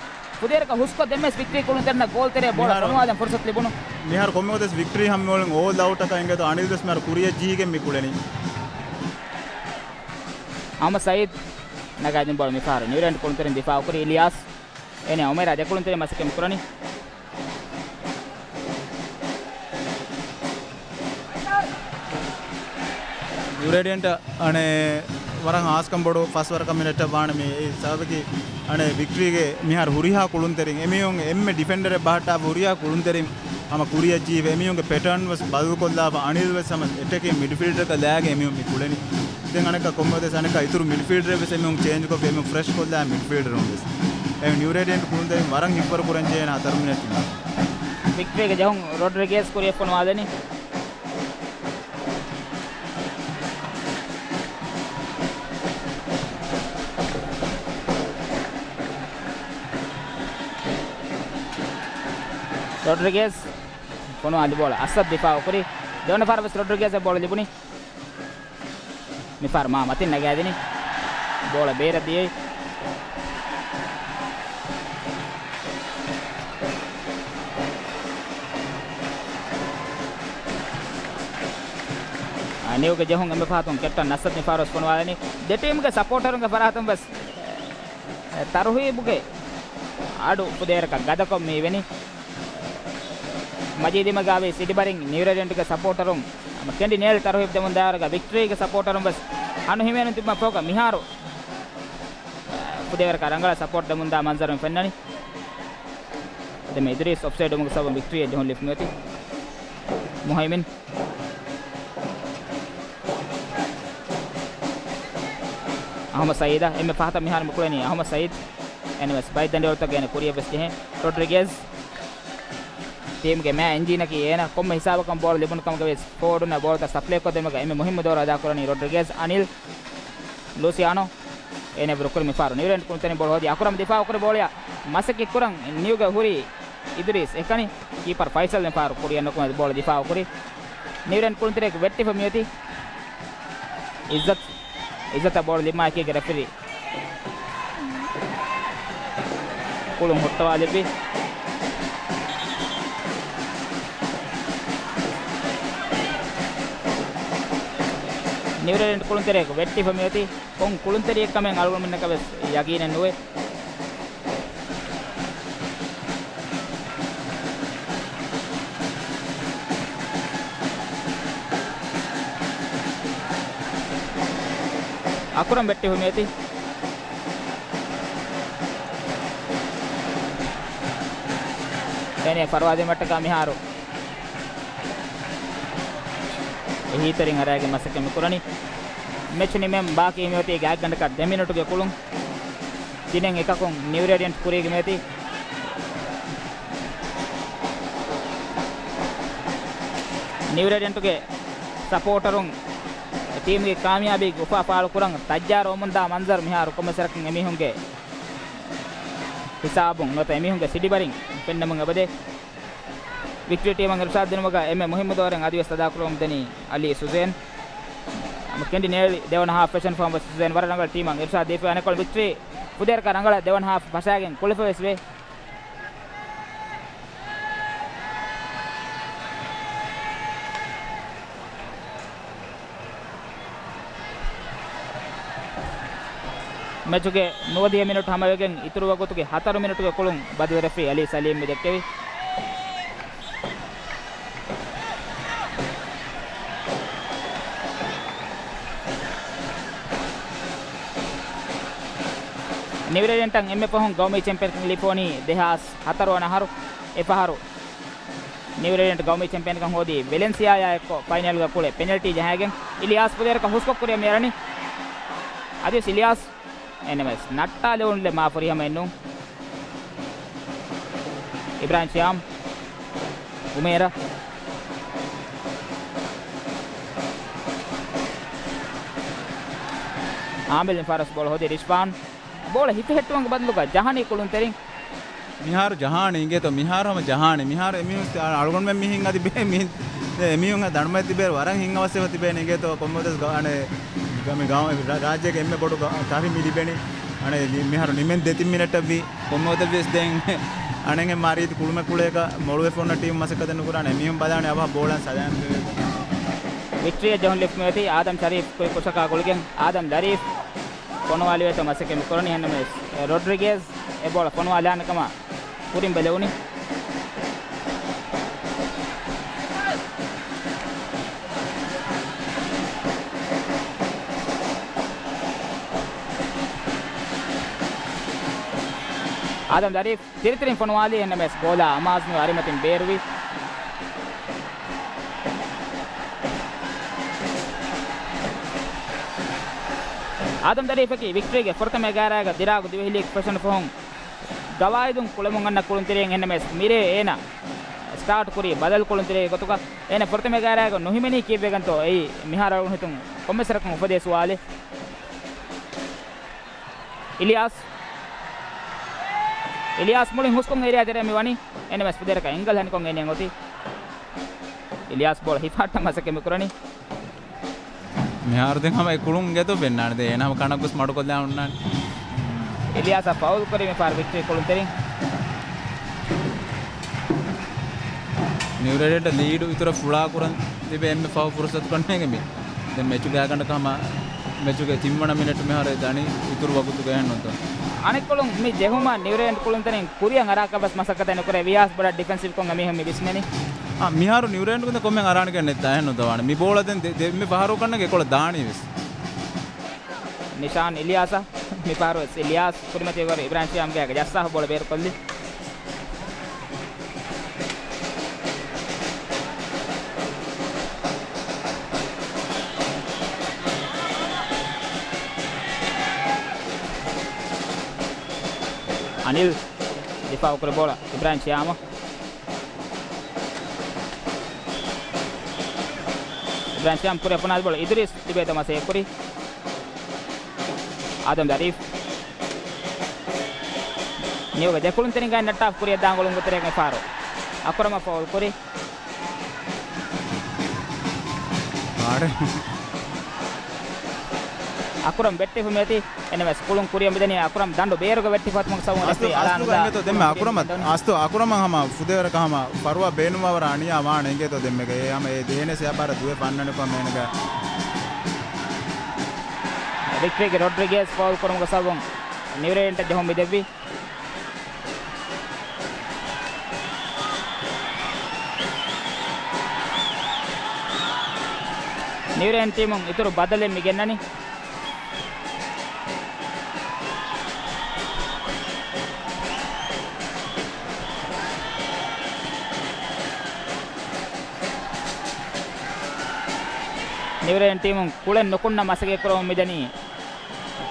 ފުދޭވަރަކަށް ހުސްކޮށް ދެން ވެސް ވިކްޓްރީ ކުޅުންތެރިންނަށް ގޯލް ތެރެއަށް ބޯޅަ މިހާރު، ފޮނުވާލަން ފުރުސަތު ލިބުނު. މިހާރު ކޮންމެ ގޮތެއް ވިކްޓްރީ ހަމަ މި އޮޅިން އޯލް އައުޓަކަށް އިނގޭތޯ އަނިލް ވެސް މިހާރު ކުރިއަށް ޖެހިގެން މި ކުޅެނީ. އަހުމަދު ސައީދު ނަގާދިން ބޯޅަ މި ފަހަރު ނިއު ރޭޑިއަންޓް ކުޅުންތެރިން ދިފާއު ކުރި އިލްޔާސް. އޭނަ އުމޭރާ ދެ ކުޅުންތެރިން މަސައްކަތް ކުރަނީ. ނިއު ރޭޑިއަންޓް އަނެއް ވަރަށް ހާސްކަން ބޮޑު ފަސް ވަރަކަށް މިނެޓަށް ވާނެ މި ސަބަބަކީ އަނެއް ވިކްޓްރީގެ މިހާރު ހުރިހާ ކުޅުންތެރިން އެމީހުން އެންމެ ޑިފެންޑަރެއް ބަހައްޓާފަ ހުރިހާ ކުޅުންތެރިން ހަމަ ކުރިއަށް ޖީވެ އެމީހުންގެ ޕެޓާން ވެސް ބަދަލުކޮށްލާފަ އަނިލް ވެސް ހަމަ އެޓެކިން މިޑްފީލްޑަރަކަށް ލާގެ އެމީހުން މި ކުޅެނީ. ދެން އަނެއްކާ ކޮންމެ ދެސް އަނެއްކާ އިތުރު މިޑްފީލްޑަރެއް ވެސް އެމީހުން ޗޭންޖް ކޮށްފި އެމީހުން ފްރެޝް ކޮށްލާ މިޑްފީލްޑަރުން ވެސް. އެ ނިއު ރޭޑިއަންޓް ކުޅުންތެރިން ވަރަށް ހިތްވަރު ކުރަން ޖެހޭނެ ހަތަރު މިނެޓް ތިމާ. ވިކްޓްރީގެ ޖެހުން ރޮޑްރިގޭޒް ކުރިއަށް ފޮނުވާލަނީ. ރޮޑްރިގޭޒް ފޮނުވާލި ބޯޅަ އަސަދް ދިފާއު ކުރި. ދެވަނަ ފަހަރަށް ވެސް ރޮޑްރިގޭޒަށް ބޯޅަ ލިބުނީ. މިފަހަރު މާ މަތިން ނަގާދިނީ. ބޯޅަ ބޭރަށް ދިޔައީ. އަ، ނިއުގެ ޖެހުން އެންމެ ފަހަތުން ކެޕްޓަން ނަސްރަތް މިފަހަރު ވެސް ފޮނުވާލަނީ. ދެ ޓީމްގެ ސަޕޯޓަރުންގެ ފަރާތުން ވެސް ތަރުހީބުގެ އަޑު ފުދޭވަރަކަށް ގަދަކޮށް މި ވެނީ. މަޖީދީމަގާވީ ސިޑިބަރިން ނިއު ރޭޑިއަންޓްގެ ސަޕޯޓަރުން ހަމަ ކެނޑި ނޭޅި ތަރުހީބު ދެމުން ދާވަރުގަ ވިކްޓްރީގެ ސަޕޯޓަރުން ވެސް ހަނު ހިމޭނުން ތިބުމަށް ފަހުގަ މިހާރު ފުދޭވަރަކަށް ރަނގަޅަށް ސަޕޯޓް ދެމުންދާ މަންޒަރުން ފެންނަނީ. އަދި މެ އިދުރީސް އޮފްސައިޑް ވުމުގެ ސަބަބުން ވިކްޓްރީއަށް ޖެހުން ލިބި މިއޮތީ. މުހައިމިން. އަހުމަދު ސައީދަށް އެންމެ ފަހަތަށް މިހާރު މި ކުޅެނީ އަހުމަދު ސައީދު. އެންމެސް ބައެއް ދަނޑިވަޅުތަކުގަ އޭނަ ކުރިއަށް ވެސް ޖެހޭ. ރޮޑްރިގޭޒް. ޓީމްގެ މެއިން އިންޖީނަކީ އޭނަ. ކޮންމެ ހިސާބަކަށް ބޯޅަ ލިބުނު ކަމުގަ ވެސް ފޯވަޑުން ބޯޅަތައް ސަޕްލައި ކޮށްދިނުމުގަ އެންމެ މުހިއްމު ދައުރު އަދާކުރަނީ ރޮޑްރިގޭޒް. އަނިލް، ލޫސިއާނޯ، އޭނަ އެބަ ރުކުރި މިފަހަރު ނިއުރޭން ކުޅުންތެރިން ބޯޅަ ހޯދި އަކުރަމް ދިފާއު ކުރި ބޯޅަޔަށް މަސައްކަތް ކުރަން ނިއުގަ ހުރީ އިދުރީސް އެކަނި. ކީޕަރ ފައިސަލް މިފަހަރު ކުރިއަށް ނުކުމެ ބޯޅަ ދިފާއު ކުރި. ނިއުރޭން ކުޅުންތެރިއަކު ވެއްޓިފަ މިއޮތީ. އިއްޒަތް، އިއްޒަތަށް ބޯޅަ ލިބުމާއެކީގަ ރެފްރީ ކުޅުން ހުއްޓަވާލެއްވި. ނިއުރޭން ކުޅުންތެރިއަކު ވެއްޓިފަ މިއޮތީ. ކޮން ކުޅުންތެރިއެއްކަމެއް އަޅުގަނޑުމެންނަކަށް ވެސް ޔަގީނެއް ނުވޭ. އަކުރަމް ވެއްޓިފަ މިއޮތީ. އޭނަ ފަރުވާދިނުމަށްޓަކާ މިހާރު އެހީތެރިން އަރައިގެން މަސައްކަތް މި ކުރަނީ. މެޗް ނިމެން ބާކީ މިއޮތީ ގާތްގަނޑަކަށް ދެ މިނެޓުގެ ކުޅުން. ތިނެއް އެކަކުން ނިއު ރޭޑިއަންޓް ކުރީގަ މިއޮތީ. ނިއު ރޭޑިއަންޓުގެ ސަޕޯޓަރުން ޓީމްގެ ކާމިޔާބީގެ އުފާ ފާޅުކުރަން ތައްޔާރުވަމުންދާ މަންޒަރު މިހާރު ކޮންމެސް ވަރަކަށް އެމީހުންގެ ހިސާބުން ނުވަތަ އެމީހުންގެ ސިޑިވަރިން ފެންނަމުން އެބަދޭ. ވިކްޓްރީ ޓީމަށް އިރުޝާދު ދިނުމުގަ އެންމެ މުހިއްމު ދޯރެއް އަދިވެސް އަދާކުރަމުން ދެނީ އަލީ ސުޒޭން. ކެނޑި ނޭޅި ދެވަނަ ހާފް ފެށަން ފަހުން ވެސް ސުޒޭން ވަރަށް ރަނގަޅަށް ޓީމަށް އިރުޝާދު ދީފަ. އަނެއްކޮޅު ވިކްޓްރީ ފުދޭވަރަކަށް ރަނގަޅަށް ދެވަނަ ހާފް ފަށާގެން ކުޅެފަ ވެސް ވޭ. މެޗުގެ ނުވަދިހަ މިނެޓު ހަމަވެގެން އިތުރު ވަގުތުގެ ހަތަރު މިނެޓުގެ ކުޅުން ބަދަލު ރެފްރީ އަލީ ސަލީމް މި ދެއްކެވި. ނިއު ރޭޑިއަންޓަށް އެންމެ ފަހުން ގައުމީ ޗެމްޕިއަންކަން ލިބިފަ ވަނީ ދެހާސް ހަތަރު ވަނަ އަހަރު. އެފަހަރު ނިއު ރޭޑިއަންޓް ގައުމީ ޗެމްޕިއަންކަން ހޯދީ ވެލެންސިއާއާ އެއްކޮށް ފައިނަލްގަ ކުޅެ ޕެނަލްޓީ ޖަހައިގެން. އިލިޔާސް ފުދޭވަރަކަށް ހުސްކޮށް ކުރިއަށް މިއަރަނީ. އަދިވެސް އިލިޔާސް އެން އެމް އެސް ނައްޓާލެވުނުލެއް މާ ފުރިހަމައެއްނޫން. އިބްރާހިމް ޝިޔާމް، އުމޭރަ، އާމިލް މި ފަހަރަސް ބޯޅަ ހޯދި ރިޝްފާން. ބޯޅަ ހިފެހެއްޓުމުގެ ބަދަލުގަ ޖަހާނީ ކުޅުންތެރިން. މިހާރު ޖަހާނެ އިނގޭތޯ، މިހާރު ހަމަ ޖަހާނެ. މިހާރު އެމީހުން އަޅުގަނޑުމެން މިހިން އަދި ބޭ މިހިން، އެމީހުން ދަނޑުމަތި ބޭރު ވަރަށް ހިތްހަވަސްވެފަ ތިބޭނެ އިނގޭތޯ. ކޮންމެވަރަކަސް ގަ-، އަނެ، ގަ-، މި ގައު-، ރާ-، ރާއްޖޭގެ އެންމެ ބޮޑު ގަ-، ތަފި މި ލިބެނީ. އަނެ، މި-، މިހާރު ނިމެން ދެތިން މިނެޓަށްވީ. ކޮންމެވަރަކަސް ދެން އަނެއްހެން މާ ރީތި ކުޅުމެއް ކުޅޭކަށް މޮޅުވެފަ އޮންނަ ޓީމް މަސައްކަތެއް ނުކުރާނެ. އެމީހުން ބަލާނެ އަވަހަށް ބޯޅަ ސަލާމް. ވިކްޓްރީއަށް ޖެހުން ލިފްޓް މިއޮތީ އާދަމް ޝަރީފް ކުރި ކުށަކާ ގުޅިގެން. އާދަމް ޝަރީފް ފޮނުވާލިވޭތޯ މަސައްކަތް މި ކުރަނީ. އެހެންނަމަވެސް، އެ، ރޮޑްރިގޭޒް އެ ބޯޅަ ފޮނުވާލާނެ ކަމަށް ކުރިން ބެލެވުނީ. އާދަމް ޝަރީފް ތިރިތިރިން ފޮނުވާލީ، އެހެންނަމަވެސް ގޯލާ އަމާޒުނުވެ އަރިމަތިން ބޭރުވި. އާދަމް ޝަރީފަކީ ވިކްޓްރީގެ ފުރަތަމަ އެގާރައިގަ ދިރާގު ދިވެހި ލީގް ފެށުނު ފަހުން ގަވާއިދުން ކުޅެމުން އަންނަ ކުޅުންތެރިއެއް. އެހެންނަމަވެސް މިރޭ އޭނަ ސްޓާޓް ކުރީ ބަދަލު ކުޅުންތެރިއެއް ގޮތުގަ. އޭނަ ފުރަތަމަ އެގާރައިގަ ނުހިމެނީ ކީއްވެގެންތޯ؟ އެއީ މިހާރު އަޅުގަނޑު ހިތުން ކޮންމެސް ވަރަކަށް އުފެދޭ ސުވާލެއް. އިލިޔާސް، އިލިޔާސް މުޅިން ހުސްކޮށް އޭރިއާ ތެރެއަށް މި ވަނީ. އެހެންނަމަވެސް ފުދޭވަރަކަށް އެންގަލް ހަނިކޮށް އޭނައަށް އޮތީ. އިލިޔާސް ބޯޅަ ހިފަހައްޓަން މަސައްކަތް މި ކުރަނީ. މިހާރު ދެން ހަމަ އެ ކުޅުން އިނގޭތޯ ބެންނާނެ. ދެން އޭނަ ހަމަ ކަނޑަށް ގޮސް މަޑުކޮށްލާ އޮންނާނެ. އިލިޔާސަށް ފައުލް ކުރި މި ފަހަރު ވިކްޓްރީ ކުޅުންތެރިން. ނިއު ރޭޑިއަންޓް ލީޑު އިތުރަށް ފުޅާ ކުރަން ތިބެ އެންމެ ފަހު ފުރުސަތު ކަންނޭނގެ މި. ދެން މެޗުގެ އާގަނޑަކަށް ހަމަ މެޗުގެ ތިންވަނަ މިނެޓު މިހާރު ދަނީ އިތުރު ވަގުތުގައެއް ނުތޯ. އަނެއްކޮޅުން މި ޖެހުމަށް ނިއު ރޭޑިއަންޓް ކުޅުންތެރިން ކުރިއަށް އަރާކަށް ވެސް މަސައްކަތެއް ނުކުރޭ. ވިޔާސް ބޮޑަށް ޑިފެންސިވްކޮށް އެމީހުން މި ވިސްނެނީ. އާ، މިހާރު ނިއު ރޭޑިއަންޓް ކުދިން ކޮންމެ އަރާނެ ކަން ނެތް ދާހެއް ނުދަވާނެ. މި ބޯޅަ ދެން ދެ-، ދެ-، މި ފަހަރު ކަންނޭނގެ އެކޮޅަށް ދާނީ ވެސް. ނިޝާން އިލިޔާސަށް މި ފަހަރު ވެސް އިލިޔާސް ކުރިމަތިވެ އިބްރާހިމް ޝިޔާމްގެ ގާގަ ޖައްސާފަ ބޯޅަ ބޭރުކޮށްލި. އަނިލް ދިފާއުކުރި ބޯޅަ އިބްރާހިމް ޝިޔާމަށް. އިބްރާހިމް ޝިޔާމް ކުރިއަށް ފޮނުވާލި ބޯޅަ އިދުރީސް ތިބޭތޯ މަސައްކަތް ކުރީ. އާދަމް ޝަރީފް. ނިއުގެ ދެ ކުޅުންތެރިންގައި ނައްޓާފަ ކުރިއަށް ދާން ގުޅުން ގޮތެރޭގެ މި ފަހަރު. އަކުރަމަށް ފައުލް ކުރި. އަކުރަމް ވެއްޓިފަ މިއޮތީ. އެން އެމް އެސް ކުޅުން ކުރިއަށް މިދަނީ. އަކުރަމް ދަނޑު ބޭރުގަ ވެއްޓިފަ ވަތުމަށް ސަބަބުން އަސްލު، ރެފްރީ އަސްލުގަ އަޅާނުލާ. އިނގޭތޯ ދެންމެ އަކުރަމަށް، އަސްލު އަކުރަމަށް ހަމަ ފުދޭވަރަކަށް ހަމަ ފަރުވާ ބޭނުންވާވަރަށް އަނިޔާ ވާނެ އިނގޭތޯ ދެންމެގެ. އެ ހަމަ އެ ދޭނެ ސެއަބާރަ ދުވެ ފަންނަނިކޮށް މޭނަގަ. ވިކްޓްރީގެ ރޮޑްރިގޭޒް ފައުލް ކުރުމުގެ ސަބަބުން ނިއުރޭޑިއަންޓަށް ޖެހުން މި ދެއްވި. ނިއުރޭޑިއަންޓް ޓީމުން އިތުރު ބަދަލެއް މި ގެންނަނީ. ނިއުރޭޑިއަންޓް ޓީމުން ކުޅެން ނުކުންނަ މަސައްކަތް ކުރަމުން މިދަނީ.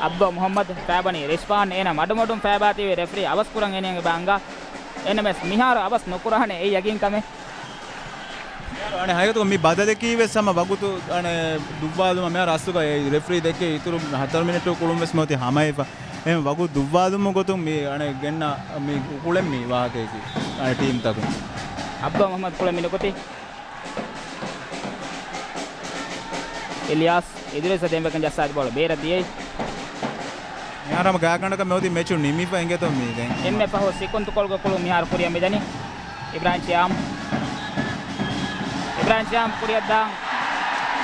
އަބްދުއް މުޙައްމަދު ފައިބަނީ ރިޝްފާން އޭނަ މަޑުމަޑުން ފައިބާތީވެ ރެފްރީ އަވަސް ކުރަން އޭނަ ބާންގާ. އެން އެމް އެސް މިހާރު އަވަސް ނުކުރާނެ އެއީ ޔަގީން ކަމެއް. އަނެއް ހަގީގަތުގަ މި ބަދަލަކީ ވެސް ހަމަ ވަގުތު އަނެއް ދުއްވާލުމަށް މިހާރު އަސްލުގަ އެ ރެފްރީ ދެއްކޭ އިތުރު ހަތަރު މިނެޓު ކުޅުން ވެސް މިއޮތީ ހަމައެފަ. އެހެން ވަގުތު ދުއްވާލުމުގެ ގޮތުން މި އަނެއް ގެންނަ މި ކުޅެން މި ވާހަކަޔަކީ އަނެއް ޓީމްތަކުން. އަބްދުލް މުޙައްމަދު ކުޅެން މި ނުކުތީ. އިލްޔާސް އިދްރީސަށް ދެންވެގެން ޖައްސާދި ބޯޅަ ބޭރަށް ދިޔައީ. މިހާރު ހަމަ ގާތްގަނޑަކަށް މިއޮތީ މެޗު ނިމިފަ އިނގޭތޯ މީ ދެން. އެންމެ ފަހު ސިކުންތުކޮޅުގެ ކުޅުން މިހާރު ކުރިއަށް މިދަނީ. އިބްރާހިމް ޝިޔާމް. އިބްރާހިމް ޝިޔާމް ކުރިއަށް ދާން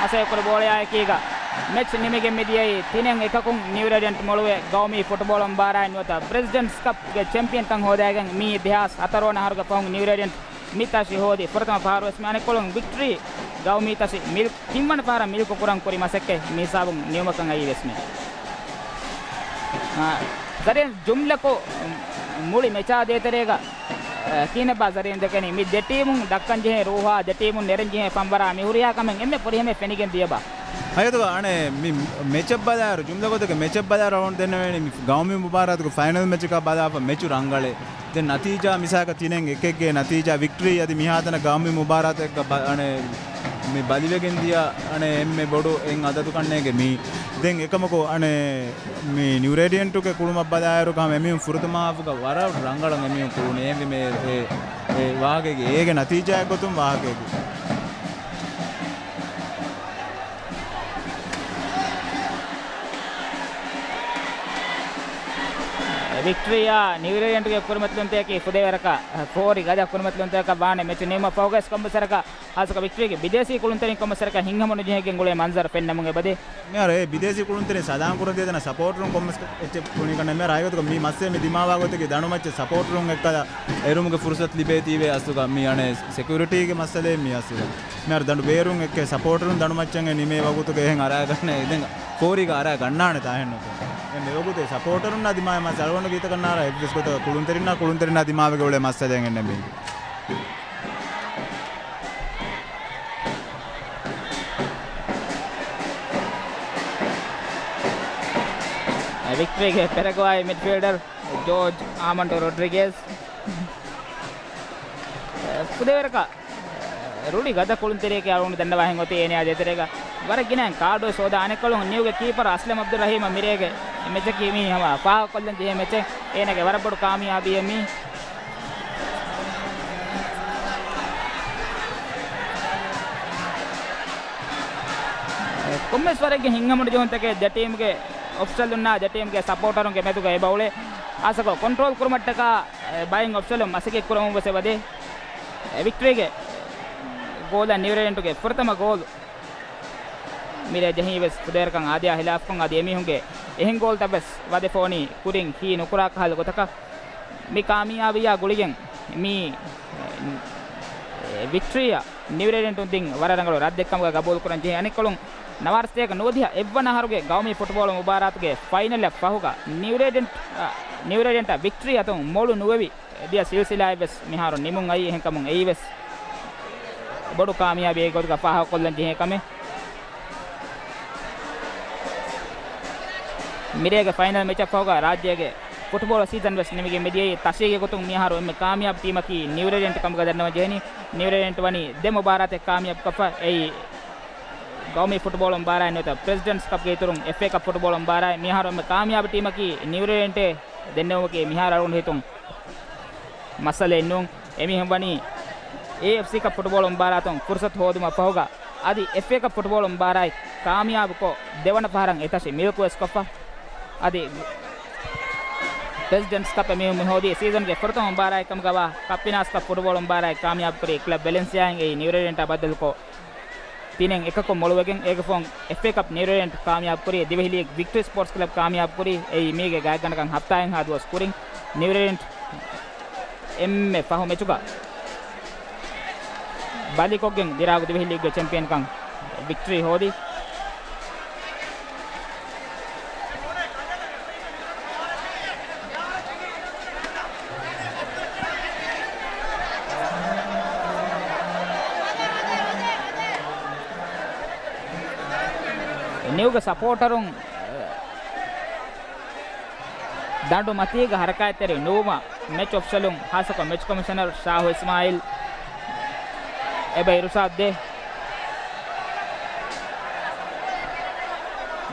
މަސައްކަތް ކުރި ބޯޅަޔާ އެކީގަ މެޗް ނިމިގެން މިދިޔައީ ތިނެއް އެކަކުން. ނިއު ރޭޑިއަންޓް މޮޅުވެ ގައުމީ ފުޓްބޯޅަ މުބާރާތް ނުވަތަ ޕްރެޒިޑެންޓްސް ކަޕްގެ ޗެމްޕިއަންކަން ހޯދައިގެން މި ދެހާސް ހަތަރު ވަނަ އަހަރުގެ ފަހުން ނިއު ރޭޑިއަންޓް މި ތަށި ހޯދި ފުރަތަމަ ފަހަރު ވެސް މި އަނެއްކޮޅުން ވިކްޓްރީ ގައުމީ ތަށި މިލްކް ތިންވަނަ ފަހަރަށް މިލްކު ކުރަން ކުރި މަސައްކަތް މި ހިސާބުން ނިމުމަކަށް އައީ ވެސް މި. އާ، ޒަރީން ޖުމްލަކޮށް މުޅި މެޗާ ދޭތެރޭގަ، އާ، ކިހިނެއްބާ ޒަރީން ދެކެނީ؟ މި ދެ ޓީމުން ދައްކަން ޖެހޭ ރޫހާ، ދެ ޓީމުން ނެރެން ޖެހޭ ފަންވަރާ މި ހުރިހާ ކަމެއް އެންމެ ފުރިހަމަޔަށް ފެނިގެން ދިޔަބާ؟ ހަގީގަތުގަ އަނެއް މި މެޗަށް ބަލާއިރު، ޖުމްލަ ގޮތަކަށް މެޗަށް ބަލާއިރު އަޅުގަނޑު ދެންނެވޭނީ މި ގައުމީ މުބާރާތުގެ ފައިނަލް މެޗަކާ ބަލާފަ މެޗު ރަނގަޅޭ. ދެން ނަތީޖާ މިސާލަކަށް ތިނެއް އެކެއްގެ ނަތީޖާ ވިކްޓްރީ އަދި މިހާތަނަށް ގައުމީ މުބާރާތެއްގަ ބަ-، އަނެއް މި ބަލިވެގެން ދިޔަ އަނެއް އެންމެ ބޮޑު އެއް އަދަދު ކަންނޭގެ މީ. ދެން އެކަމަކު އަނެއް މި ނިއު ރޭޑިއަންޓުގެ ކުޅުމަށް ބަލާއިރު ހަމަ އެމީހުން ފުރަތަމަ ހާފުގަ ވަރަށް ރަނގަޅަށް އެމީހުން ކުޅުނީ. އެހެންވީމަ އެ، އެ، އެ ވާހަކައިގެ އޭގެ ނަތީޖާއެއް ގޮތުން ވާހަކައިގެ. ވިކްޓްރީއާ ނިއު ރޭޑިއަންޓުގެ ކުރިމަތިލުންތަކަކީ ފުދޭވަރަކަށް ފޯރި ގަދަ ކުރިމަތިލުންތަކަކަށް ވާނެ މެޗު ނިމުމަށް ފަހުގަސް ކޮންމެސް ވަރަކަށް ހާއްސަކޮށް ވިކްޓްރީގެ ބިދޭސީ ކުޅުންތެރިން ކޮންމެސް ވަރަކަށް ހިތްހަމަނުޖެހިގެން ގުޅޭ މަންޒަރު ފެންނަމުން އެބަދޭ. މިހާރު އެ ބިދޭސީ ކުޅުންތެރިން ސަލާން ކުރަން ދިޔަ ތަނަށް ސަޕޯޓަރުން ކޮންމެސް އެއްޗެއް ކުޅުނީ ކަންނޭނގެ. މިހާރު ހަގީގަތުގަ މި މައްސަލަ މި ދިމާވާ ގޮތަކީ ދަނޑު މައްޗަށް ސަޕޯޓަރުން އެއްކަލަ އެރުމުގެ ފުރުސަތު ލިބޭތީވެ އަސްލުގަ މި އަނެއް ސެކިއުރިޓީގެ މައްސަލައެއް މި އަސްލުގަ. މިހާރު ދަނޑު ބޭރުން އެއްކެ ސަޕޯޓަރުން ދަނޑު މައްޗަށް ނިމޭ ވަގުތުގަ އެހެން އަރާ ގަންނަ ދެން ފޯރީގަ އަރާ ގަންނާނެ ތާހެން ނުކު. އެ މިވަގުތު ސަޕޯޓަރުންނާ ދިމާވެ މައްސަލަ އަޅުގަނޑު ގީތަކަށް ނާރާ އެއްވެސް ގޮތަކަށް ކުޅުންތެރިންނާ ކުޅުންތެރިންނާ ދިމާވެގެ އުޅޭ މައްސަލައެއް އެންނެ މީ. ވިކްޓްރީގެ ޕެރަގްވާއި މިޑްފީލްޑަރ ޖޯޖް އާމަންޑޯ ރޮޑްރިގޭޒް ފުދޭވަރަކަށް ރުޅި ގަދަ ކުޅުންތެރިއެކޭ އަޅުގަނޑު ދަންނަވާހެން އޮތީ އޭނަޔާ ދޭތެރޭގަ. ވަރަށް ގިނައިން ކާޑުވެސް ހޯދާ އަނެއްކޮޅުން ނިއުގެ ކީޕަރު އަސްލަމް އަބްދުއްރަހީމަށް މިރޭގެ މެޗަކީ މީ ހަމަ ފާހަގަކޮށްލަން ޖެހޭ މެޗެއް. އޭނަގެ ވަރަށް ބޮޑު ކާމިޔާބީއެއް މީ. ކޮންމެސް ވަރެއްގެ ހިތްހަމަނުޖެހުންތަކެއް ދެ ޓީމުގެ އޮފިޝަލުންނާ ދެ ޓީމުގެ ސަޕޯޓަރުންގެ މެދުގަ އެބަ އުޅޭ. އާސަކޮށް ކޮންޓްރޯލް ކުރުމަށްޓަކާ ބައެއް އޮފިޝަލުން މަސައްކަތް ކުރަމުން ވެސް އެބަދޭ. ވިކްޓްރީގެ ގޯލަށް ނިއުރޭޑިއަންޓުގެ ފުރަތަމަ ގޯލު މިރޭ ޖެހީ ވެސް ފުދޭވަރަކަށް އާދަޔާ ހިލާފުކޮށް އަދި އެމީހުންގެ އެހެން ގޯލްތައް ވެސް ވަދެފަ އޮނީ ކުރިން ހީ ނުކުރާ ކަހަލަ ގޮތަކަށް. މި ކާމިޔާބީއާ ގުޅިގެން މި، އެ، ވިކްޓްރީއަށް ނިއުރޭޑިއަންޓުން ދިން ވަރަށް ރަނގަޅު ރައްދެއްކަމުގަ ގަބޫލުކުރަން ޖެހޭ. އަނެއްކޮޅުން ނަވާރަ ސަތޭކަ ނުވަދިހަ އެއްވަނަ އަހަރުގެ ގައުމީ ފުޓްބޯޅަ މުބާރާތުގެ ފައިނަލަށް ފަހުގަ ނިއުރޭޑިއަންޓް، އަ، ނިއުރޭޑިއަންޓަށް ވިކްޓްރީ އަތުން މޮޅު ނުވެވި ދިޔަ ސިލްސިލާއެއް ވެސް މިހާރު ނިމުން އައީ. އެހެންކަމުން އެއީ ވެސް ބޮޑު ކާމިޔާބީއެއް ގޮތުގަ ފާހަގަކޮށްލަން ޖެހޭ ކަމެއް. މިރޭގެ ފައިނަލް މެޗަށް ފަހުގަ ރާއްޖޭގެ ފުޓްބޯޅަ ސީޒަން ވެސް ނިމިގެން މިދިޔައީ. ތަށީގެ ގޮތުން މިއަހަރު އެންމެ ކާމިޔާބު ޓީމަކީ ނިއުރޭޑިއަންޓް ކަމުގަ ދަންނަވަން ޖެހެނީ. ނިއުރޭޑިއަންޓް ވަނީ ދެ މުބާރާތެއް ކާމިޔާބުކޮށްފަ އެއީ ގައުމީ ފުޓްބޯޅަ މުބާރާތް ނުވަތަ ޕްރެޒިޑެންޓްސް ކަޕްގެ އިތުރުން އެފްއޭ ކަޕް ފުޓްބޯޅަ މުބާރާތް. މިއަހަރު އެންމެ ކާމިޔާބު ޓީމަކީ ނިއުރޭޑިއަންޓޭ ދެންނެވުމަކީ މިހާރު އަޅުގަނޑު ހިތުން މައްސަލައެއް ނޫން. އެމީހުން ވަނީ އޭއެފްސީ ކަޕް ފުޓްބޯޅަ މުބާރާތުން ފުރުސަތު ހޯދުމަށް ފަހުގަ އަދި އެފްއޭ ކަޕް ފުޓްބޯޅަ މުބާރާތް ކާމިޔާބުކޮށް ދެވަނަ ފަހަރަށް އެތަށި މިލްކުވެސް ކޮށްފަ. އަދި ޕްރެޒިޑެންޓްސް ކަޕް އެމީހުން މި ހޯދީ ސީޒަންގެ ފުރަތަމަ މުބާރާތް ކަމުގަވާ ކަޕް ފިނާންސް ކަޕް ފުޓްބޯޅަ މުބާރާތް ކާމިޔާބުކުރީ ކްލަބް ވެލެންސިއާއިން އެއީ ނިއުރޭޑިއަންޓާ ބައްދަލުކޮށް ތިނެއް އެކަކުން މޮޅުވެގެން އޭގެ ފަހުން އެފްއޭ ކަޕް ނިއުރޭޑިއަންޓް ކާމިޔާބުކުރީ. ދިވެހި ލީގް ސްޕޯޓްސް ކްލަބް ކާމިޔާބުކުރީ. އެއީ މީގެ ގާތްގަނޑަކަށް ހަފްތާއެއްހާ ދުވަސް ކުރިން ނިއުރޭޑިއަންޓް އެންމެ ފަހު މެޗުގަ ބަލިކޮށްގެން ދިރާގު ދިވެހި ލީގުގެ ޗެމްޕިއަންކަން ވިކްޓްރީ ހޯދީ. ނިއުގެ ސަޕޯޓަރުން ދަނޑު މަތީގަ ހަރަކާތްތެރި ނުވުމަށް މެޗް އޮފިޝަލުން ހާއްސަކޮށް މެޗް ކޮމިޝަނަރު ޝާހު އިސްމާއިލް އެބަ އިރުޝާދު ދޭ.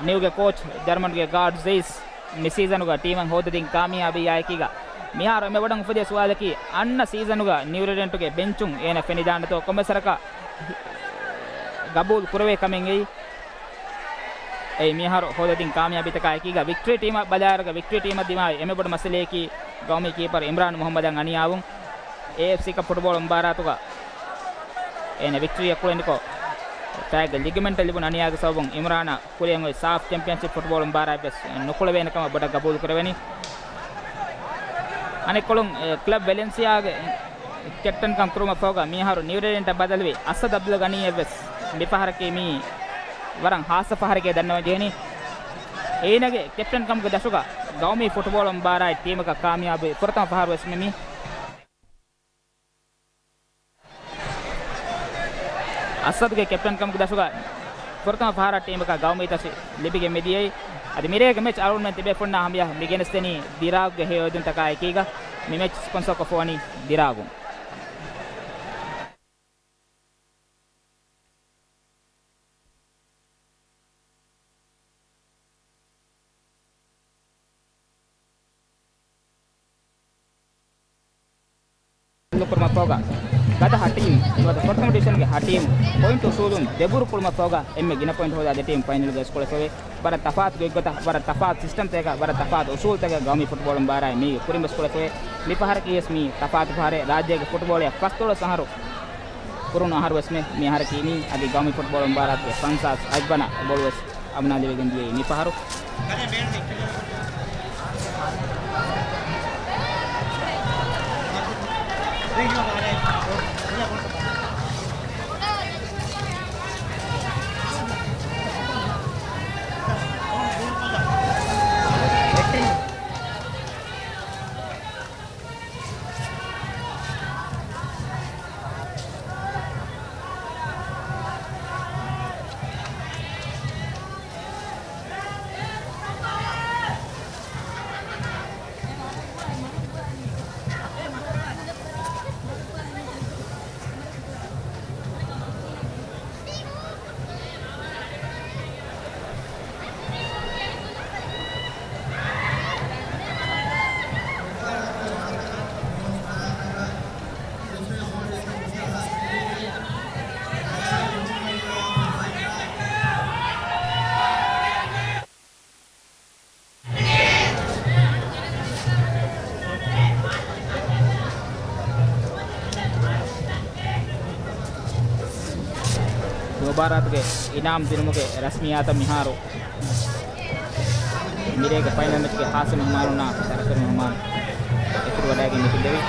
ނިއުގެ ކޯޗް ޖަރްމަނުގެ ގާޑް ޒެއިސް މި ސީޒަނުގަ ޓީމަށް ހޯދަދިން ކާމިޔާބީއާ އެކީގަ، މިހާރު އެންމެ ބޮޑަށް އުފެދޭ ސުވާލަކީ، އަންނަ ސީޒަނުގަ ނިއުރެޑެންޓުގެ ބެންޗުން އޭނަ ފެނިދާނެތޯ ކޮންމެސް ވަރަކަށް ގަބޫލު ކުރެވޭ ކަމެއް އެއީ. އެއީ މިހާރު ހޯދަދިން ކާމިޔާބީތަކާ އެކީގަ، ވިކްޓަރީ ޓީމަށް ބަލާއިރުގަ ވިކްޓަރީ ޓީމަށް ދިމާވި އެންމެ ބޮޑު މައްސަލައަކީ ގައުމީ ކީޕަރު އިމްރާން މުހައްމަދަށް އަނިޔާވުން. އޭއެފްސީ ކަޕް ފުޓްބޯޅަ މުބާރާތުގަ އޭނަ ވިކްޓަރީއަށް ކުޅެނިކޮށް، ފައިގެ ލިގަމެންޓަށް ލިބުނު އަނިޔާގެ ސަބަބުން އިމްރާނަށް ކުރިއަށް އޮތް ސާފް ޗެމްޕިއަންޝިޕް ފުޓްބޯޅަ މުބާރާތްވެސް ނުކުޅެވޭނެ ކަމަށް ބޮޑަށް ގަބޫލު ކުރެވެނީ. އަނެއްކޮޅުން، އެ، ކްލަބް ވެލެންސިއާގެ ކެޕްޓަންކަން ކުރުމަށް ފަހުގަ މިހާރު ނިއުރެޑެންޓަށް ބަދަލުވި އަސަދު އަބްދުލް ޣަނީއަށްވެސް މިފަހަރަކީ މީ ވަރަށް ހާއްސަ ފަހަރެކޭ ދަންނަވަން ޖެހެނީ. އޭނަގެ ކެޕްޓަންކަމުގެ ދަށުގަ ގައުމީ ފުޓްބޯޅަ މުބާރާތް ޓީމަކަށް ކާމިޔާބުވި ފުރަތަމަ ފަހަރުވެސް މި، މި އަސަދުގެ ކެޕްޓަންކަމުގެ ދަށުގަ ފުރަތަމަ ފަހަރަށް ޓީމަކަށް ގައުމީ ތަށި ލިބިގެން މިދިޔައީ. އަދި މިރޭގެ މެޗް އަޅުގަނޑުމެން ތިބޭފުޅުންނާ ހަމަޔަށް މި ގެނެސްދެނީ ދިރާގުގެ ހެޔޮއެދުންތަކާ އެކީގަ. މި މެޗް ސްޕޮންސަރކޮށްފަވަނީ ދިރާގުން. ކުރުމަށްފަހުގަ ގަދަ ހަ ޓީމް ނުވަތަ ފުރަތަމަ ޑިވިޝަންގެ ހަ ޓީމް ޕޮއިންޓް އުސޫލުން ދެބުރު ކުޅުމަށްފަހުގަ އެންމެ ގިނަ ޕޮއިންޓް ހޯދާ ދެ ޓީމް ފައިނަލްގައި އިސްކޮޅެފަވޭ. ވަރަށް ތަފާތު ގޮތްގޮތަށް، ވަރަށް ތަފާތު ސިސްޓަމްތަކަކަށް، ވަރަށް ތަފާތު އުސޫލުތަކަކަށް ގައުމީ ފުޓްބޯޅަ މުބާރާތް މީގެ ކުރިން ވެސް ކުޅެފަވޭ. މި ފަހަރަކީ ވެސް މީ ތަފާތު ފަހަރެއް. ރާއްޖޭގެ ފުޓްބޯޅައަށް ފަސްދޮޅަސް އަހަރު ކުރުނު އަހަރު ވެސް މެ-، މި އަހަރަކީ މީ. އަދި ގައުމީ ފުޓްބޯޅަ މުބާރާތުގެ ފަންސާސް އަށްވަނަ ގޯލު ވެސް އަމުނާ ލިބިގެން ދިޔައީ މި ފަހަރު. މުބާރާތުގެ އިނާމް ދިނުމުގެ ރަސްމިއްޔާތަށް މިހާރު މިރޭގެ ފައިނަލް މެޗްގެ ޚާއްޞަ މެހުމާނުންނާ ޝަރަފީ މެހުމާނު އެކުރުވަޑައިގެން މި ތިއްބެވި.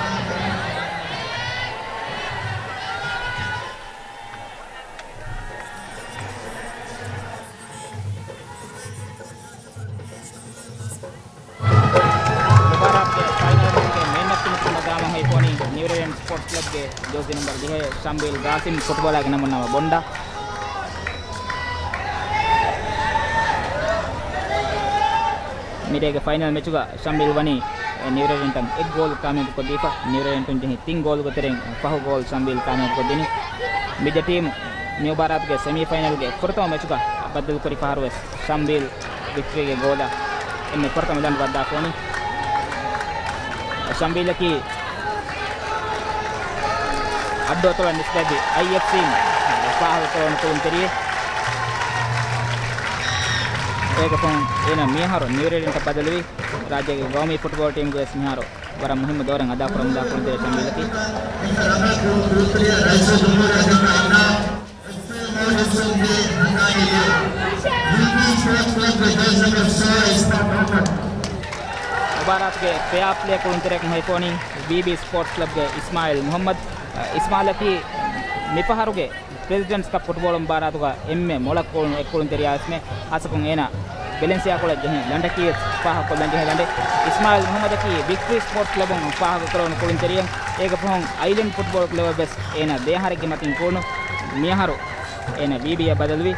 މުބާރާތުގެ ފައިނަލްގެ މެން އޮފް ދަ މެޗް މަގާމަށް ހޮވިފަވަނީ ނިއުރެޑެންޓް ސްޕޯޓްސް ކްލަބްގެ ޖާސީ ނަމްބަރު ދިހައެއް ޝަމްބީލް ގާސިމް ފުޓްބޯޅައިގެ ނަމުން ނަމަ ބޮންޑާ. މިރޭގެ ފައިނަލް މެޗުގަ ޝަމްބީލް ވަނީ ނިއުރެޑެންޓަށް އެއް ގޯލް ކާމިޔާބުކޮށްދީފަ، ނިއުރެޑެންޓުން ޖެހި ތިން ގޯލުގެ ތެރެއިން ފަހު ގޯލް ޝަމްބީލް ކާމިޔާބުކޮށްދިނީ. މި ދެ ޓީމް މި މުބާރާތުގެ ސެމީ ފައިނަލްގެ ފުރަތަމަ މެޗުގަ ބައްދަލުކުރި ފަހަރުވެސް ޝަމްބީލް ވިކްޓަރީގެ ގޯލަށް އެންމެ ފުރަތަމަ ލަނޑު ވައްދާފަވަނީ. ޝަމްބީލަކީ އައްޑު އަތޮޅަށް ނިސްބަތްވި އައިއެފްސީން ފާހަގަކުރެވުނު ކުޅުންތެރިއެއް. އޭގެ ފަހުން އޭނަ މިއަހަރު ނިއުރެޑެންޓަށް ބަދަލުވި. ރާއްޖޭގެ ގައުމީ ފުޓްބޯޅަ ޓީމުގެ ވެސް މިހާރު ވަރަށް މުހިއްމު ދައުރެއް އަދާކުރަމުންދާ ކުޅުންތެރި ޝަމްބީލަކީ. މުބާރާތުގެ ފެއާޕްލޭ ކުޅުންތެރިޔަކުން ހޮވިފަވަނީ ވީބީ ސްޕޯޓްސް ކްލަބްގެ އިސްމާއިލް މުހައްމަދު. އިސްމާއިލަކީ މިފަހަރުގެ ޕްރެޒިޑެންޓްސް ކަޕް ފުޓްބޯޅަ މުބާރާތުގަ އެންމެ މޮޅަށް ކުޅުނު އެއްކުޅުންތެރިޔާވެސްމެ. ހާއްސަކޮށް އޭނަ ބެލެންސިއާ ކޮޅަށް ޖެހެން ލަނޑަކީވެސް ފާހަގަކޮށްލަން ޖެހޭ ލަނޑެއް. އިސްމާއިލް މުހައްމަދަކީ ވިކްޓަރީ ސްޕޯޓްސް ކްލަބުން ފާހަގަކުރެވުނު ކުޅުންތެރިއެއް. އޭގެ ފަހުން އައިލެންޑް ފުޓްބޯޅަ ކްލަބަށްވެސް އޭނަ ދެއަހަރެއްގެ މަތިން ކުޅުނު. މިއަހަރު އޭނަ ވީބީއަށް ބަދަލުވި.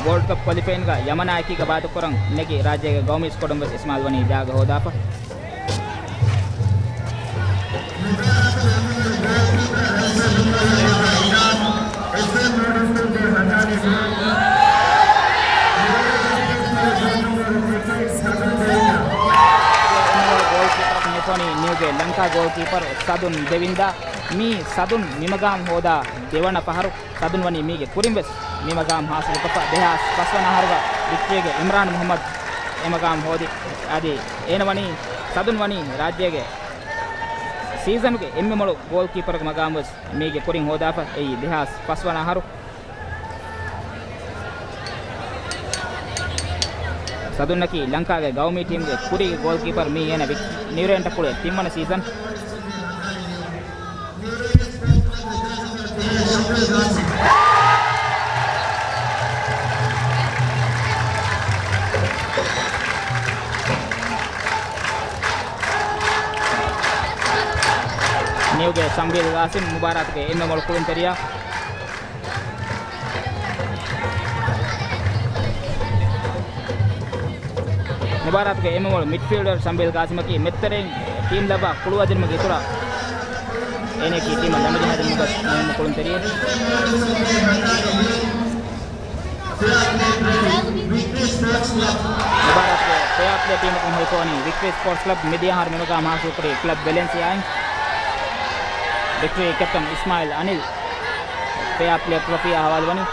ވޯލްޑް ކަޕް ކޮލިފައިންގަ ޔަމަނާ އެކީގަ ވާދަކުރަން ނެގި ރާއްޖޭގެ ގައުމީ ސްކޮޑުން ވެސް އިސްމާއިލް ވަނީ ޖާގަ ހޯދާފަ. ކީޕަރަކު ހުންނެވި ނިއުގެ ލަންކާ ގޯލް ކީޕަރު ސަދުން ދެވިންދާ. މީ ސަދުން މިމަގާމް ހޯދާ ދެވަނަ ފަހަރު. ސަދުން ވަނީ މީގެ ކުރިން ވެސް މިމަގާމް ހާސިލުކޮށްފަ. ދެހާސް ފަސްވަނަ އަހަރުގަ ވިކްޓްރީގެ އިމްރާން މުހައްމަދު އެ މަގާމް ހޯދި. އަދި އޭނަ ވަނީ، ސަދުން ވަނީ ރާއްޖޭގެ ސީޒަނުގެ އެންމެ މޮޅު ގޯލް ކީޕަރުގެ މަގާމް ވެސް މީގެ ކުރިން ހޯދާފަ. އެއީ ދެހާސް ފަސްވަނަ އަހަރު. ސަދުންނަކީ ލަންކާގެ ގައުމީ ޓީމުގެ ކުރީގެ ގޯލް ކީޕަރު. މީ އޭނަ ވިކް-، ނިއުރޭންޓަށް ކުޅޭ ތިންވަނަ ސީޒަން. ނިއުގެ ސަމްވީލް ގާސިމް މުބާރާތުގެ އެންމެ މޮޅު ކުޅުންތެރިޔާ. މުބާރާތުގެ އެންމެ މޮޅު މިޑްފީލްޑަރު ޝަމްބީލް ގާސިމަކީ މެދުތެރެއިން ޓީމް ލައްވާ ކުޅުވަދެންމުގެ އިތުރަށް އޭނައަކީ ޓީމަށް ލަނޑު ޖަހާދިނުމުގެ މުހިންމު ކުޅުންތެރިއެއް. މުބާރާތުގެ ފެއާޕްލޭ ޓީމަކުން ހުރިފަވަނީ ވިކްޓްރީ ސްޕޯޓްސް ކްލަބް. މިދިޔަ އަހަރު މިމަގާމް ހާސިލްކުރީ ކްލަބް ވެލެންސިއާއިން. ވިކްޓްރީ ކެޕްޓަން އިސްމާއިލް އަނިލް ފެއާޕްލޭ ޓްރޮފީއާ ހަވާލުވަނީ.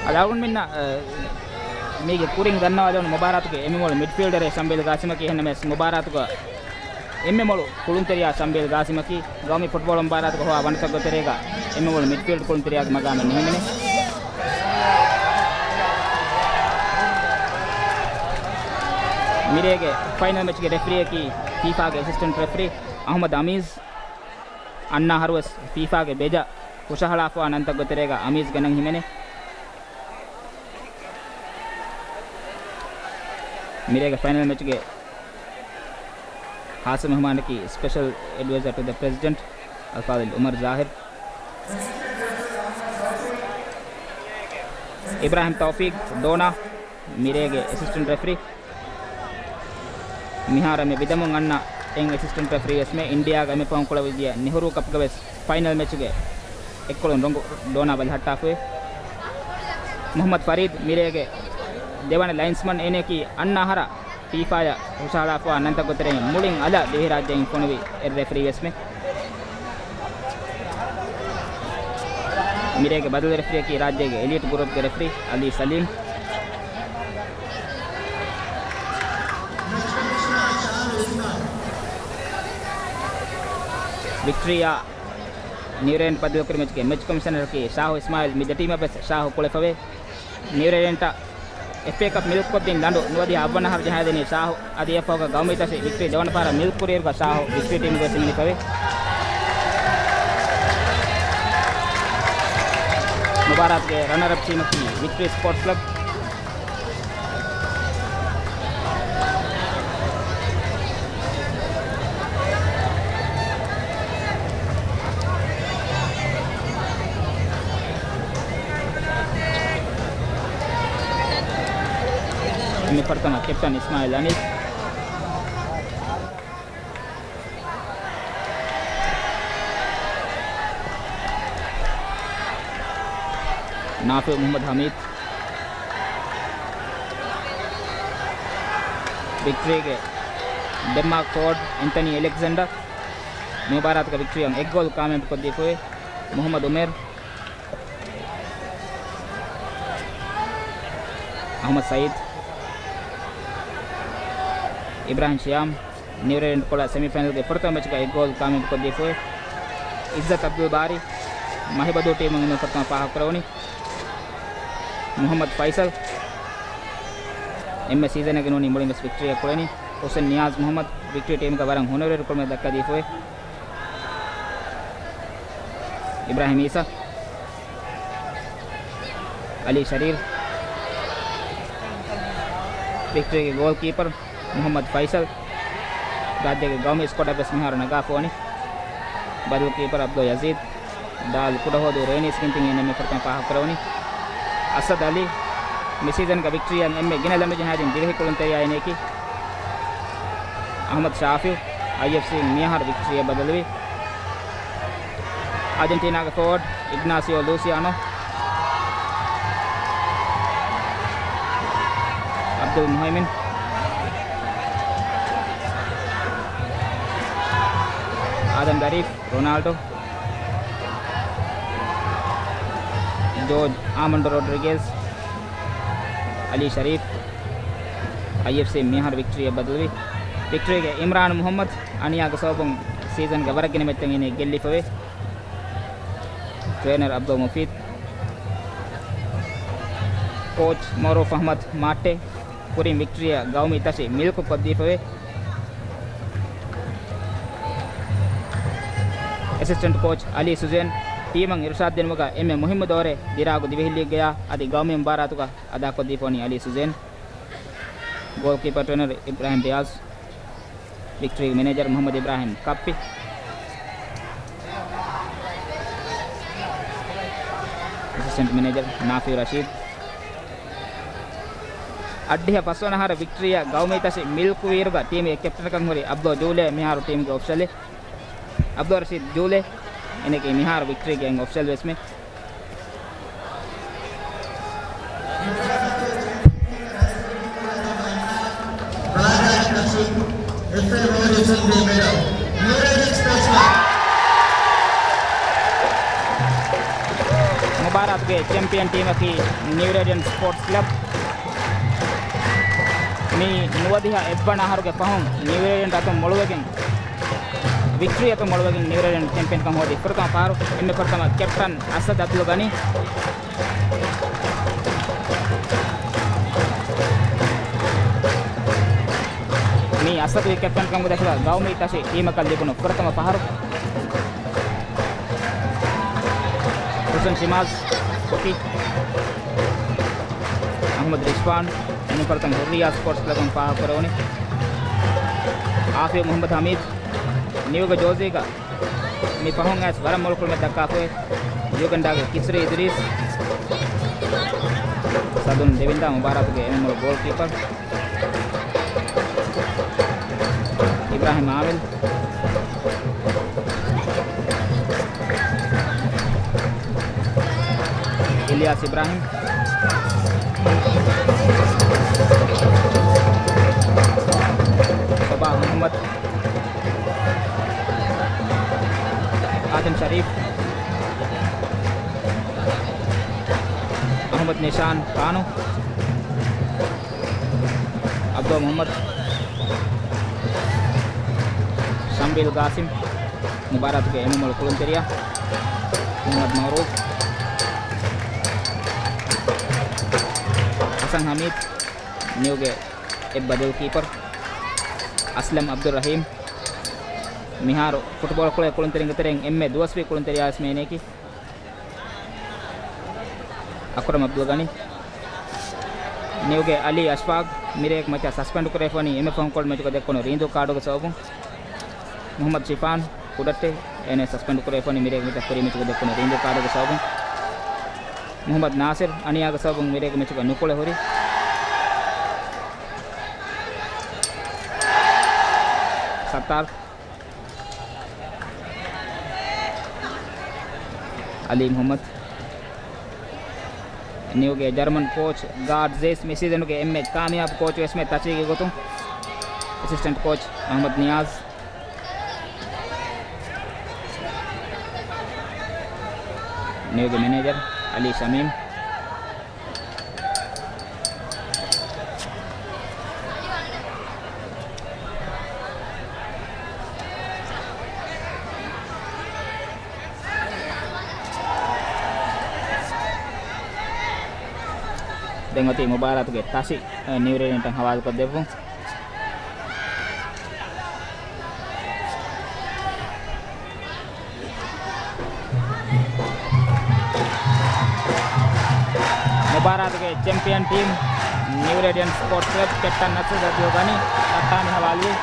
އަޅުގަނޑުމެންނަށް، އަ، މީގެ ކުރިން ދަންނަވާލެވުނު މުބާރާތުގެ އެންމެ މޮޅު މިޑްފީލްޑަރެއް ޝަމްބީލް ގާސިމަކީ. އެހެންނަމަވެސް މުބާރާތުގަ އެންމެ މޮޅު ކުޅުންތެރިޔާ ޝަމްބީލް ގާސިމަކީ. ގައުމީ ފުޓްބޯޅަ މުބާރާތުގަ ހޮވާ ވަނަތަކުގެ ތެރޭގަ އެންމެ މޮޅު މިޑްފީލްޑް ކުޅުންތެރިޔާގެ މަގާމެއް ނިހިމެނޭ. މިރޭގެ ފައިނަލް މެޗްގެ ރެފްރީއަކީ ފީފާގެ އެސިސްޓެންޓް ރެފްރީ އަހުމަދު އަމީޒް. އަންނަ އަހަރުވެސް ފީފާގެ ބެޖަ ހުށަހަޅާފަވާ ނަންތައްގެ ތެރޭގަ އަމީޒްގެ ނަން ހިމެނޭ. މިރޭގެ ފައިނަލް މެޗުގެ ޚާއްޞަ މެހުމާނަކީ ސްޕެޝަލް އެޑްވައިޒަރ ޓު ދަ ޕްރެޒިޑެންޓް އަލްފާޟިލް އުމަރު ޒާހިރު. އިބްރާހިމް ތައުފީޤް ޑޯނާ މިރޭގެ އެސިސްޓެންޓް ރެފްރީ. މިހާރު މި ވިދަމުން އަންނަ އެން އެސިސްޓެންޓް ރެފްރީ ވެސް މި އިންޑިއާގެ އެންމެ ފަހުން ކުޅެވިއްޖެ ނެހުރޫ ކަޕްގެ ވެސް ފައިނަލް މެޗުގެ އެއްކޮޅުން ރޮނގު ޑޯނާ ބަލިހައްޓާފައި. މުހައްމަދު ފަރީދު މިރޭގެ ދެވަނަ ލައިންސްމަން އޭނައަކީ އަންނަ އަހަރަށް ފީފާޔަށް ހުށަހަޅާފަވާ ނަންތައްގެ ތެރެއިން މުޅިން އަލަށް ދިވެހިރާއްޖެއިން ފޮނުވި އެއް ރެފްރީ ވެސްމެ. މިރޭގެ ބަދަލު ރެފްރީއަކީ ރާއްޖޭގެ އެލީޓް ގުރޫޕްގެ ރެފްރީ އަލީ ސަލީމް. ވިކްޓްރީއާ ނިއުރޭންޓް ބަދަލުކުރި މެޗުގެ މެޗް ކޮމިޝަނަރަކީ ޝާހު އިސްމާއިލް. މި ދެ ޓީމަށް ވެސް ޝާހު ކުޅެފަވޭ. ނިއުރޭންޓަށް އެފްއޭ ކަޕް މިލްކްކޮށްދިން ލަނޑު ނުވަދިހަ އަށްވަނަ އަހަރު ޖަހާދިނީ ޝާހު. އަދި އެއަށްފަހުގަ ގައުމީ ތަށި ވިކްޓްރީ ދެވަނަ ފަހަރަށް މިލްކް ކުރިއިރުގަ ޝާހު ވިކްޓްރީ ޓީމުގެ ވެސް ހިމެނިފަވޭ. މުބާރާތުގެ ރަނަރަޕް ޓީމަކީ ވިކްޓްރީ ސްޕޯޓްސް ކްލަބް. މި ފަރުތަމަ ކެޕްޓަން އިސްމާއިލް އަނީސް. ނާފިޢު މުޙައްމަދު ޙަމީދު. ވިކްޓްރީގެ ޑެންމާކް ފޯވަޑް އެންތަނީ އެލެކްޒެންޑަރ. މި މުބާރާތުގަ ވިކްޓްރީއަށް އެއް ގޯލް ކާމިޔާބުކޮށްދީފައި. މުޙައްމަދު އުމޭރު. އަޙްމަދު ސައީދު. އިބްރާހިމް ޝިޔާމް. ނިއުރޭންޓް ކޮޅަށް ސެމިފައިނަލްގެ ފުރަތަމަ މެޗުގައި އެއް ގޯލް ކާމިޔާބުކޮށްދީފައި. އިއްޒަތް އަބްދުލް ބާރީ. މަހިބަދޫ ޓީމުން އެންމެ ފުރަތަމަ ފާހަގަކުރެވުނީ. މުޙައްމަދު ފައިސަލް. އެންމެ ސީޒަނެއްގެ ނޫނީ މުޅިން ވެސް ވިކްޓްރީއަށް ކުޅެނީ. ޙުސެން ނިޔާޒް މުޙައްމަދު ވިކްޓްރީ ޓީމުގަ ވަރަށް ހުނަރުވެރި ކުރުމެއް ދައްކަދީފައި. އިބްރާހިމް އީސާ. އަލީ ޝަރީފް. ވިކްޓްރީގެ ގޯލް ކީޕަރު މުޙައްމަދު ފައިސަލް. ރާއްޖޭގެ ގައުމީ ސްކޮޑަށް ވެސް މިހާރު ނަގާފަ ވަނީ. ބަދަލު ކީޕަރު އަބްދުލް ޔަޒީދު. ދާލް ކުޑަހޯދޫ ރޭނީސް ގެންދިން އެންމެ ފުރަތަމަ ފާހަގަކުރެވުނީ. އަސަދު އަލީ. މި ސީޒަންގަ ވިކްޓްރީއަށް އެންމެ ގިނަ ލަނޑު ޖަހާދިން ދިވެހި ކުޅުންތެރިޔާ އޭނައަކީ. އަޙްމަދު ޝާފިޢު. އައިއެފްސީ މިއަހަރު ވިކްޓްރީއަށް ބަދަލުވި. އާޖެންޓީނާގެ ފޯވަޑް އިގްނާސިއޯ ލޫސިއާނޯ، އަބްދުލް މުހައިމިން، އާދަމް ދަރީފް، ރޮނާލްޑޯ، ޖޯޖް އާމަންޑޯ ރޮޑްރިގޭޒް، އަލީ ޝަރީފް. އައިއެފްސީ މިއަހަރު ވިކްޓްރީއަށް ބަދަލުވި. ވިކްޓްރީގެ އިމްރާން މުހައްމަދު އަނިޔާގެ ސަބަބުން ސީޒަންގެ ވަރަށް ގިނަ މެޗްތައް އޭނަ ގެއްލިފަވޭ. ޓްރޭނަރ އަބްދުލް މުފީދު، ކޯޗް މައުރޫފް އަޙްމަދު މާއްޓޭ ކުރިން ވިކްޓްރީއަށް ގައުމީ ތަށި މިލްކު ކޮށްދީފަވޭ. އެސިސްޓެންޓް ކޯޗް އަލީ ސުޒޭން ޓީމަށް އިރުޝާދު ދިނުމުގަ އެންމެ މުހިއްމު ދައުރެއް ދިރާގު ދިވެހި ލީގްގަޔާ އަދި ގައުމީ މުބާރާތުގަ އަދާކޮށްދީފަވަނީ އަލީ ސުޒޭން. ގޯލްކީޕަރ ޓްރޭނަރ އިބްރާހިމް ރިޔާޒް. ވިކްޓްރީގެ މެނޭޖަރ މުޙައްމަދު އިބްރާހިމް ކައްޕި. އެސިސްޓެންޓް މެނޭޖަރ ނާފިއު ރަޝީދު. އަށްޑިހަ ފަސްވަނަ އަހަރު ވިކްޓްރީއަށް ގައުމީ ތަށި މިލްކުވިއިރުގަ ޓީމުގެ ކެޕްޓަނަކަށް ހުރި އަބްދުލް ޖޫލޭ މިހާރު ޓީމުގެ އޮފިޝަލެއް. އަބްދުލް ރަޝީދު ޖޫލޭ އޭނަގެ މިހާރު ވިކްޓްރީގެ އޮފިޝަލް ބޭޓްސްމެން. މުބާރާތުގެ ޗެމްޕިއަން ޓީމަކީ ނިއު ރޭޑިއަންޓް ސްޕޯޓްސް ކްލަބް. މި ނުވަދިހަ އެއްވަނަ އަހަރުގެ ފަހުން ނިއު ރޭޑިއަންޓް އަތުން މޮޅުވެގެން، ވިކްޓްރީ އަތުން މޮޅުވެގެން ނިއު ރޭޑިއަންޓް ޗެމްޕިއަންކަން ހޯދި ފުރަތަމަ ފަހަރު. އެންމެ ފުރަތަމަ ކެޕްޓަން އަސަދު އަބްދުލް ޣަނީ. މީ އަސަދުގެ ކެޕްޓަންކަމުގެ ދަށުގަ ގައުމީ ތަށި ޓީމަކަށް ލިބުނު ފުރަތަމަ ފަހަރު. ހުސެން ޝިމާޒް، ކޮކި، އަޙްމަދު ރިޝްފާން، އެންމެ ފުރަތަމަ ހުއްރިއްޔާ ސްޕޯޓްސް ކްލަބުން ފާހަގަކުރެވުނީ. އާފިޔަ މުޙައްމަދު ޙަމީދު، ނިއުގެ ޖާޒީގަ މި ފަހުން އައިސް ވަރަށް މޮޅު ކުޅުމެއް ދައްކާފައި. ޔުގަންޑާގެ ކިސްރީ އިދުރީސް. ސަދުން ދެވިންދާ މުބާރާތުގެ އެންމެ މޮޅު ގޯލްކީޕަރ އިބްރާހިމް އާމިލް. އިލްޔާސް އިބްރާހިމް. ސޮބާ މުޙައްމަދު. އާދަމް ޝަރީފް. އަޙްމަދު ނިޝާން ކާނޫ. އަބްދުލް މުޙައްމަދު. ޝަމްބީލް ގާސިމް. މުބާރާތުގެ އެންމެ މޮޅު ކުޅުންތެރިޔާ މުޙައްމަދު މައުރޫފް. ހަސަން ހަމީދު. ނިއުގެ އެއްބަ ގޯލްކީޕަރ އަސްލަމް އަބްދުއްރަޙީމް. މިހާރު ފުޓްބޯޅަ ކުޅޭ ކުޅުންތެރިންގެ ތެރެއިން އެންމެ ދުވަސްވީ ކުޅުންތެރިޔާ ވެސް މިއޭނައަކީ. އަކްރަމް އަބްދުލް ޣަނީ. ނިއުގެ އަލީ އަޝްފާގް މިރޭގެ މެޗަށް ސަސްޕެންޑް ކުރެވިފަވަނީ އެންމެ ފަހުން ކޮޅު މެޗުގަ ދެއްކުނު ރީނދޫ ކާޑުގެ ސަބަބުން. މުޙައްމަދު ޝިފާން ކުޑައްޓެހި އޭނަ ސަސްޕެންޑް ކުރެވިފަވަނީ މިރޭގެ މެޗަށް ކުރީ މެޗުގަ ދެއްކުނު ރީނދޫ ކާޑުގެ ސަބަބުން. މުޙައްމަދު ނާސިރު އަނިޔާގެ ސަބަބުން މިރޭގެ މެޗުގަ ނުކުޅެ ހުރި. ސައްތާރު. އަލީ މުޙައްމަދު. ނިއުގެ ޖަރުމަން ކޯޗް ގާޑް ޒޭސް މި ސީޒަނުގެ އެންމެ ކާމިޔާބު ކޯޗު ވެސް މެ ތަށީގެ ގޮތުން. އެސިސްޓެންޓް ކޯޗް އަޙްމަދު ނިޔާޒް. ނިއުގެ މެނޭޖަރ އަލީ ޝަމީމް. ދެން އޮތީ މުބާރާތުގެ ތަށި، އަ، ނިއު ރޭޑިއަންޓަށް ހަވާލުކޮށްދެއްވުން. މުބާރާތުގެ ޗެމްޕިއަން ޓީމް، ނިއު ރޭޑިއަންޓް ސްޕޯޓްސް ކްލަބް، ކެޕްޓަން ނަސީރު އަބްދުލް ޣަނީ ކައްޓާނީ ހަވާލުވި.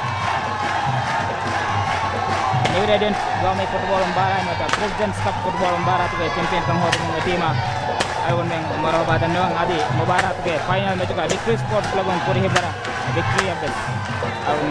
ނިއު ރޭޑިއަންޓް ގައުމީ ފުޓްބޯޅަ މުބާރާތް ނުވަތަ ޕްރެސިޑެންޓްސް ކަޕް ފުޓްބޯޅަ މުބާރާތުގެ ޗެމްޕިއަންކަން ހޯދުމުން އެ ޓީމަށް އަޅުގަނޑުމެން މަރުޙަބާ ދަންނަވަން. އަދި މުބާރާތުގެ ފައިނަލް މެޗުގަ ވިކްޓްރީ ސްޕޯޓްސް ކްލަބުން ކުރިހި ބަރަށް ވިކްޓްރީއަށްވެސް އަޅުގަނޑު